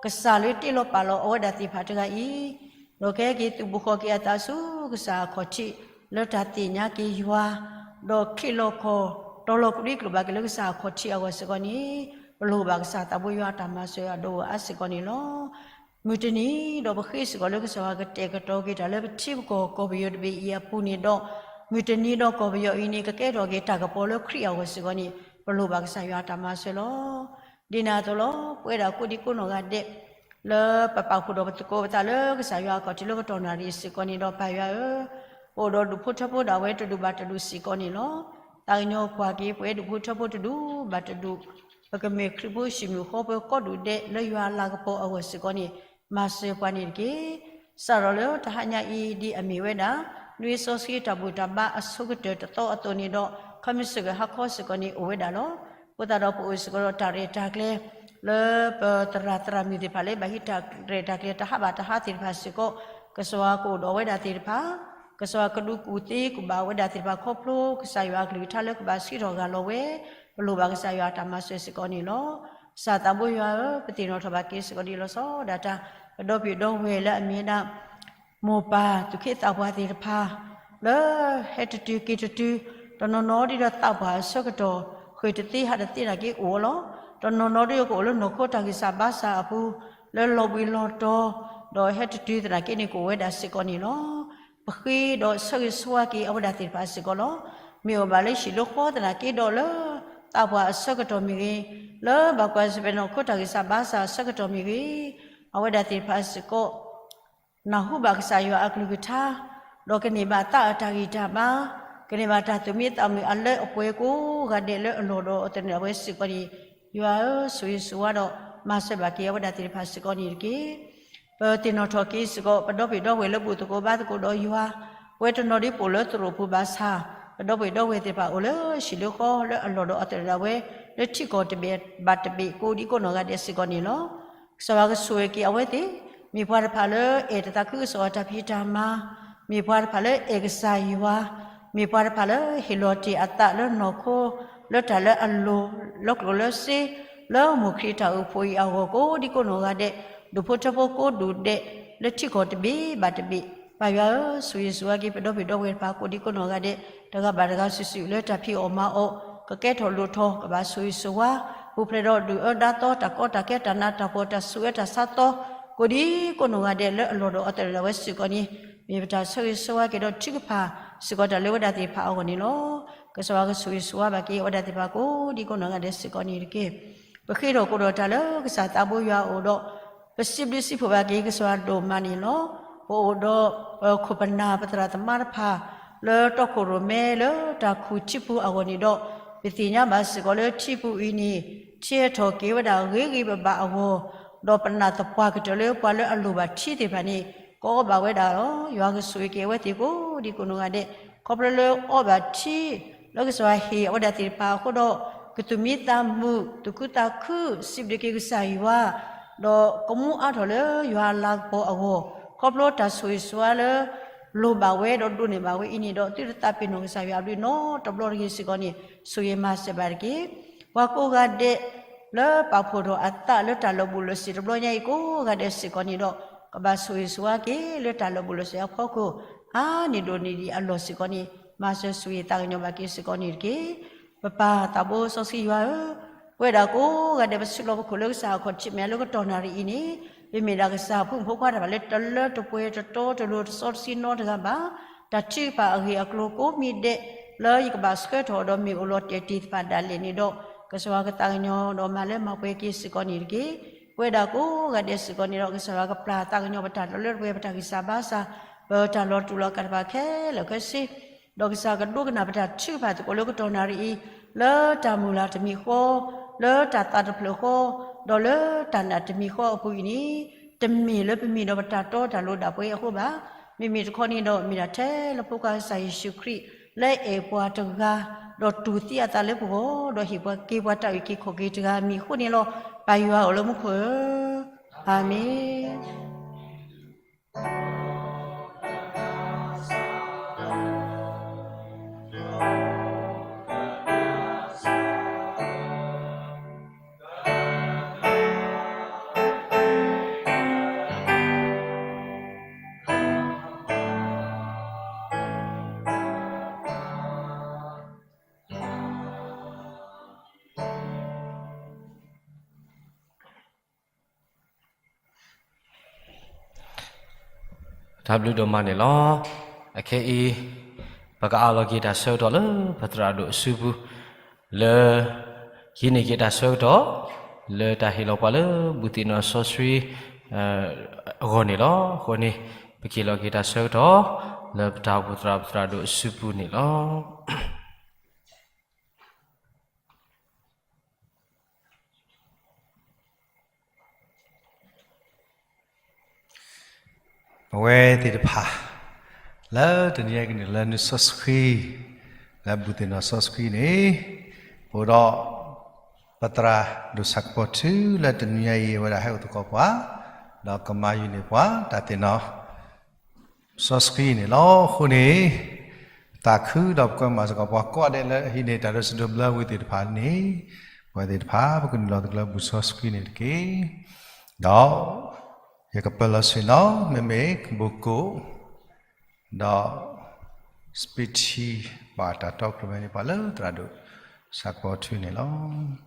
ကစၢ်လၢတ့လီၤပာ်လီၤအဝဲဒၣ်သ့ၣ်တဖၣ်တဂၤအံၤ, ဒီးကဟဲက့ၤသုးဘူးဃီၤက့ၤအသးဆူကစၢ်အခီၣ်ထံး လၢတၢ်သ့ၣ်ညါက့ၤယွၤ, ဒီးချံးလီၤခီၣ် တီၤလီၤကဒံကလုာ်ဘၣ်က့ၤလၢကစၢ်အခီၣ်ထံးအဂီၢ်စ့ၢ်ကီးန့ၣ်, ပလိၣ်ဘၣ်ကစၢ်သးဘိယွၤအတၢ်မၤစၢၤအဒိၣ်အါစ့ၢ်ကီးန့ၣ်လီၤ. မုၢ်တနံၤဒီးပဃ့စ့ၢ်ကီးလၢကစၢ်ယွၤကတဲာ်ကတီၤက့ၤတၢ်လၢပထံပကီၢ်ကီၢ်ပယီၤတဘ့ၣ်အံၤအပူၤန့ၣ်ဒီး, မုၢ်တနံၤဒီးကီၢ်ပယီၤအံၤန့ၣ် ကကဲထီၣ်က့ၤတၢ်ကပီၤလၢခရံာ်အဂီၢ်စ့ၢ်ကီးန့ၣ်, ပလိၣ်ဘၣ်ကစၢ်ယွၤအတၢ်မၤစၢၤလီၤ. ဒ်န့ၣ်အသိးလီၤ, ပဝဲဒၣ်ကိးဒံကိးနီၢ်ဂၤဒဲး လၢပပာ်ဖှိၣ်ဒီးပသကိးပသးလၢကစၢ်ယွၤအခီၣ်ထံးလၢကတီၢ်နၣ်ရံၣ်စ့ၢ်ကီးန့ၣ်ဒီး ပၢ်ယွၤဧၢ, ပအိၣ်ဒီးဒူၣ်ဖိထၢဖိဒၣ်ဝဲတဒူၣ်ဘၣ်တဒူၣ်စ့ၢ်ကီးန့ၣ်လီၤ. သးကညီၤကွၢ်က့ၤပဝဲဒူၣ်ဖိထၢဖိတဒူၣ်ဘၣ်တဒူၣ်, ပကမ့ၢ်ခရံာ်ဖိဟံၣ်မုၢ်ဃီပၢၤကိးဒူၣ်ဒဲးလၢယွၤအလၤကပီၤအဂီၢ်စ့ၢ်ကီးန့ၣ်, မၤစၢၤပှၤန့ၣ်တက့ၢ်. စးထီၣ်လၢတဟါညါအံၤဒ်အမ့ၢ်ဝဲဒၣ် နွံစီဆှံတၢ်ဘူၣ်တၢ်ဘါအဆိကတၢၢ်တသီအသိးန့ၣ်ဒီး ခီမ့ၢ်စ့ၢ်ကီးဟါခီစ့ၢ်ကီးန့ၣ်အိၣ်ဝဲဒၣ်လီၤ. အဃိသတးဒီးပအိၣ်စ့ၢ်ကီးဒီးတၢ်ရဲၣ်တၢ်ကျဲၤ လၢပသရၣ်သရၣ်မုၣ်သ့ၣ်တဖၣ်လၢဘၣ်ဟံးတၢ်ရဲၣ်တၢ်ကျဲၤတဟါဘၣ်တဟါသ့ၣ်တဖၣ်စ့ၢ်ကီး, ကစၢ်ယွၤကအိၣ်ဒီးဝဲဒၣ်သ့ၣ်တဖၣ်, ကစၢ်ယွၤကဒုးကူၣ်သ့ကူၣ်ဘၣ်ဝဲဒၣ်သ့ၣ်တဖၣ်ခီဖျိ ကစၢ်ယွၤအကလုၢ်ကထါလၢကဘၣ်စံးထီၣ်ဂာ်လီၤဝဲ, ပလိၣ်ဘၣ်ကစၢ်ယွၤအတၢ်မၤစၢၤစ့ၢ်ကီးန့ၣ်လီၤ. ကစၢ်သးဘိယွၤဧၢ, ပသ့ၣ်နီၣ်ထီၣ်ဘၣ်က့ၤစ့ၢ်ကီးဒ်လီၤဆီဒၣ်တၢ် ပဒီပုၢ်ဒီဝဲၢ်လၢအမ့ၢ်ဝဲဒၣ် မိၢ်ပၢ်သူၣ်က့သးပှၢ်သ့ၣ်တဖၣ် လၢဟဲတတုၤက့ၤတတုၤ, တနီၤနီၤဒ်ဒီးသးပှၢ်အဆၢကတီၢ် ဃ့ၢ်တသ့ဟးတသ့နာ်က့အိၣ်လီၤ. တနီၤနီၤဒ်ကအိၣ်လၢနီၢ်ခိတၢ်ဂံၢ်စၢ်ဘါစၢ်အပူၤ, လၢလီၤဘှံးလီၤတီၤ, ဒီးဟဲတတုၤသနာ်က့န့ၣ်ကအိၣ်ဝဲဒၣ်စ့ၢ်ကီးန့ၣ်လီၤ. ပဃ့ဒီးဆၢဂ့ၤဆၢဝါက့ၤအဝဲဒၣ်သ့ၣ်တဖၣ်စ့ၢ်ကီးလီၤ. မ့ၢ်အိၣ်ဘၣ်လၢဟံၣ်လၢဃီသနာ်က့ဒီးလၢ သးပှၢ်အဆၢကတီၢ်မ့ၢ်ဂ့ၤ, လၢဘၣ်ကွၢ်ဆၢၣ်မဲာ်နီၢ်ခိတၢ်ဂံၢ်စၢ်ဘါစၢ်အဆၢကတီၢ်မ့ၢ်ဂ့ၤ, အဝဲဒၣ်သ့ၣ်တဖၣ်စ့ၢ်ကီး နၢ်ဟူဘၣ်ကစၢ်ယွၤအကလုၢ်ကထါ, ဒီးကန့ၢ်ဘၣ်သးအတၢ်ဂံၢ်တၢ်ဘါ, ကန့ၢ်ဘၣ်တၢ်သူၣ်မံသးမုာ်အလၢအပှဲၤကိးဂၤဒဲးလၢအလီၢ်ဒီးအသနၢၣ်အဝဲစ့ၢ်ကီးန့ၣ်, ယွၤဧၢ, ဆိၣ်ဂ့ၤဆိၣ်ဝါဒီး မၤစၢၤဘၣ်က့ၤအဝဲဒၣ်သ့ၣ်တဖၣ်စ့ၢ်ကီးန့ၣ်တက့ၢ်. ပသ့ၣ်နီၣ်ထီၣ်က့ၤစ့ၢ်ကီး ပဒီပုၢ်ဝဲၢ်လၢဘူၣ်သကိးဘါသကိးဒီးယွၤ, ပဝဲတနီၤဒ်ပိာ်လၢသရိာ်ပူၤဘၣ်ဆၣ်, ပဒီပုၢ်ဝဲၢ်ဒီပုၢ်ဝဲၢ်သ့ၣ်တဖၣ်အိၣ်လၢဟံၣ်လၢဃီလၢအလီၢ်ဒီးအသရၣ်ဒၣ်ဝဲ လၢထံကီၢ်တဘ့ၣ်ဘၣ်တဘ့ၣ်ကိးဒံကိးနီၢ်ဂၤဒဲးစ့ၢ်ကီးန့ၣ်လီၤ. ကစၢ်ယွၤကဆိၣ်ဂ့ၤက့ၤအဝဲသ့ၣ်, မ့ၢ်ပှၤတဖၣ်လၢအဲၣ်တၢ်သးခုကစီၣ်အတၢ်ဖံးတၢ်မၤ, မ့ၢ်ပှၤတဖၣ်လၢအဲၣ်ကစၢ်ယွၤ, မ့ၢ်ပှၤတဖၣ်လၢဟ့ၣ်လီၤတ့ၢ်အသးလၢနီၢ်ခိ, လၢတၢ်လၢအလိၤ, လၢကျိၣ်လၢစ့, လၢမိၢ်ခရံာ်တၢ်အိၣ်ဖှိၣ်အံၤအဂီၢ်ကိးဒံကိးနီၢ်ဂၤဒဲး, ဒူၣ်ဖိထၢဖိကိးဒူၣ်ဒဲး, လၢထံကီၢ်တဘ့ၣ်ဘၣ်တဘ့ၣ်, ပၢ်ယွၤဧၢ, ဆိၣ်ဂ့ၤဆိၣ်ဝါက့ၤပဒီပုၢ်ဝဲၢ်ဒီပုၢ်ဝဲၢ်တဖၣ်ကိးဒံကိးနီၢ်ဂၤဒဲး, တဂၤဘၣ်တဂၤစုာ်စုာ်လၢတၢ်ဖံးအီၣ်မၤအီၣ်, ကကဲထီၣ်လိၣ်ထီၣ်, ကဘၣ်ဆိၣ်ဂ့ၤဆိၣ်ဝါ, ပူၤဖျဲးဒီးဒုၣ်အၢဒါသီ တၢ်ကီတၢ်ခဲ တၢ်နးတၢ်ဖှီၣ် တၢ်ဆူးဝဲတၢ်ဆါသီ, ကိးဒံကိးနီၢ်ဂၤဒဲး လၢအလီၢ်ဒီးအသရၣ်ဒၣ်ဝဲစ့ၢ်ကီးန့ၣ်, မ့ၢ်ပတၢ်ဆၢဂ့ၤဆၢဝါက့ၤဒီးထုကဖၣ်စ့ၢ်ကီးတၢ်လၢဝဲဒၣ်သ့ၣ်တဖၣ်အဂီၢ်န့ၣ်လီၤ. ကစၢ်ယွၤကဆိၣ်ဂ့ၤဆိၣ်ဝါဘၣ်က့ၤအဝဲဒၣ်သ့ၣ်တဖၣ်ကိးဒံကိးနီၢ်ဂၤဒဲးစ့ၢ်ကီးန့ၣ်တက့ၢ်. ပဃ့ထီၣ်ကိးဒီးတၢ်လၢကစၢ်သးဘိယွၤအအိၣ်ဒီး ပစံးဘျုးစံးဖှိၣ်ဘၣ်က့ၤကစၢ်ယွၤဒိၣ်မးန့ၣ်လီၤ. ပအိၣ်ဒီး ပခိၣ်ပနၢ်ပသရၣ်သမါတဖၣ် လၢတီခိၣ်ရိၣ်မဲလၢတၢ်ခူၣ်ထံပူၤအဂီၢ်န့ၣ်ဒီး, ပသ့ၣ်ညါဘၣ်စ့ၢ်ကီးလၢထံပူၤအံၤန့ၣ် ထံဟဲထီၣ်က့ၤဝဲဒၣ်ဂ့ၤဂ့ၤဘၣ်ဘၣ်အဂီၢ်, ဒီးပနၢ်သပှၢ်ကတၢၢ်လၢပှၤလၢအလိၣ်ဘၣ်ထံသ့ၣ်တဖၣ်န့ၣ် ကအီဘၣ်ဝဲဒၣ်လီၤ. ယွၤကဆိၣ်ဂ့ၤက့ၤအဝဲသ့ၣ်ကိးဒံကိးနီၢ်ဂၤဒဲး, ခီဖျိလၢအီဘၣ်ထံ လၢကစၢ်ယွၤဟ့ၣ်အဝဲဒၣ်သ့ၣ်တဖၣ်အဃိဒီး, ကသူၣ်မံသးမုာ် သူၣ်ခုသးခု စံးဘျုးက့ၤကစၢ်ယွၤ, ဒီးကမူအါထီၣ်လၢယွၤအလၤကပီၤအဂီၢ်, ခီဖျိတၢ်ဆိၣ်ဂ့ၤဆိၣ်ဝါလၢ လိၣ်ဘၣ်ဝဲဒီးဒိးန့ၢ်ဘၣ်ဝဲအံၤန့ၣ်ဒီး သုတသးပ့ၤနီၣ်ကစၢ်ယွၤအဘျုးနီတဘျီတဂ့ၤစ့ၢ်ကီးန့ၣ်, ဆိၣ်ဂ့ၤမၤစၢၤဘၣ်တက့ၢ်. ပှၤကိးဂၤဒဲး လၢပာ်ဖှိၣ်ထီၣ်အသးလၢတၢ်လီၤဘူးလီၤစ့ၤတဘျီညါအံၤကိးဂၤဒဲးစ့ၢ်ကီးန့ၣ်ဒီး, ကဘၣ်ဆိၣ်ဂ့ၤဆိၣ်ဝါက့ၤလၢတၢ်လီၤဘူးလီၤစ့ၤအဖီခိၣ်, အါန့ၢ်ဒိၣ်န့ၢ်ဒံးအလီၢ်စ့ၢ်ကီးန့ၣ်, မၤစၢၤဆိၣ်ဂ့ၤသးကညီၤဘၣ်က့ၤစ့ၢ်ကီးန့ၣ်တက့ၢ်. ပပၢ်သးဘိစီဆှံယွၤဧၢ, ပဝဲဒၣ်ကိးဂၤဒဲးပဆူးလီၤပခိၣ်လၢကစၢ်အခီၣ်ထံးမဲာ်လၢကတီၢ်နၣ်ရံၣ်အံၤန့ၣ်, ပမ့ၢ်ဒၣ်ကစၢ်အဖိမုၣ်ဖိခွါတဖၣ်လၢတလၢတပှဲၤတတီတလိၤတစီတဆှံနီတဂၤဘၣ်. တၢ်ထုကဖၣ်အဂ့ၢ်အကျိၤကိးမံၤဒဲး လၢယကဘၣ်ဆှၢထီၣ်ဒီးမ့ၢ်အိၣ်လီၤတဲာ်တ့ၢ်တဖၣ်ဒၣ်လဲာ်န့ၣ်ဒီး, ကစၢ်ယွၤကသးကညီၤဒီးမၤလၢမၤပှဲၤက့ၤစ့ၢ်ကီးန့ၣ်တက့ၢ်. ပဝဲဒၣ်ကိးဂၤဒဲးစ့ၢ်ကီးန့ၣ်ဒီး ကစၢ်ယွၤကပျၢ်သးကညီၤပတၢ်လီၤလၢပှဲၤပတၢ်ဂံၢ်စၢ်ဘါစၢ်, ပတၢ်လီၤတူာ်လီၤကာ်တဖၣ်ခဲလၢာ်ခဲဆ့ ဒီးကစၢ်ကဒိကနၣ်ပတၢ်ထုကဖၣ်သကိးလၢကတီၢ်နၣ်ရံၣ်အံၤ, လၢတၢ်မုၢ်လၢ်တမံၤဃီ, လၢတၢ်သးတဖျၢၣ်ဃီ, ဒီးလၢတၢ်နာ်တမံၤဃီအပူၤအံၤန့ၣ်, တမ့ၢ်လၢပမ့ၢ်ဒီးပတၢ်တီတၢ်လိၤဒၣ်ပှဲၤအဃိဘၣ်. မ့မ့ၢ်တခီန့ၣ်ဒီး မ့ၢ်ဒၣ်ထဲလၢဖိခွါကစၢ်ယ့ၣ်ၡူးခရံာ် လၢအဲၣ်ပှၤတဂၤ, ဒီးတူၢ်သံအသးလၢပဂီၢ်, ဒီးဟ့ၣ်ပှၤက့ၤပှၤတၢ်အုၣ်က့ၤခီၣ်က့ၤတဂၤအမံၤအဃိန့ၣ်လီၤ. ပၢ်ယွၤအိၣ်လၢမူခိၣ်ဧၢ, အၤမ့ၣ်. တၢ်ဘျုးဒိၣ်မးန့ၣ်လီၤ. အခဲအံၤ ပကအးလီၤက့ၤတၢ်ဆၢကတီၢ်လၢပသရၣ်ဒိၣ်အစုပူၤ, လၢ ဟံးန့ၢ်က့ၤတၢ်ဆၢကတီၢ် လၢတၢ်ဟ့ၣ်လီၤပှၤလၢဘူၣ်သ့ၣ်နီၣ်စီဆှံ အဂီၢ်န့ၣ်လီၤ. အဃိန့ၣ် ပကဟ့ၣ်လီၤက့ၤတၢ်ဆၢကတီၢ် လၢပတၢ်အိၣ်ဖှိၣ်သရၣ် ပသရၣ်ဒိၣ်အစုပူၤန့ၣ်လီၤ. ပဝဲသ့ၣ်တဖၣ် လၢတနံၤအံၤကန့ၣ်လၢနုာ်စီဆှံ လၢဘူၣ်သ့ၣ်နီၣ်စီဆှံန့ၣ် အိၣ်ဒီး ပသရၣ်ဒိၣ်ဆၣ်ကပီၤထူလၢတနံၤအံၤ အဝဲဒၣ်ဟဲအိၣ်သကိးပှၤ ဒီးကမၤယုာ်န့ၢ်ပှၤတၢ်သ့ၣ်နီၣ် စီဆှံန့ၣ်လီၤ. အဃိန့ၣ် သးခုဒီးပကမၤစ့ၢ်ကီးပှၤကိးဂၤဒဲး လၢအဟံးန့ၢ်တၢ်ဒိးစံးဒိးဘျၢဝံၤသ့ၣ်တဖၣ်န့ၣ် ပဝဲသ့ၣ်တဖၣ် ပကနုာ်လီၤသကိးလၢဘူၣ်စီဆှံန့ၣ်တက့ၢ်. ဒီး ယကပၢလီၤဆ့ၣ်နီၤ မ့မ့ၢ်ဘိၣ်ကိၣ် ဒီး စပံးထံ ဘၣ်တၢ်တီကျိၤမဲာ်န့ၢ်ပှၤလၢသရၣ်ဒိၣ်ဆၣ်ကပီၤထူန့ၣ်လီၤ.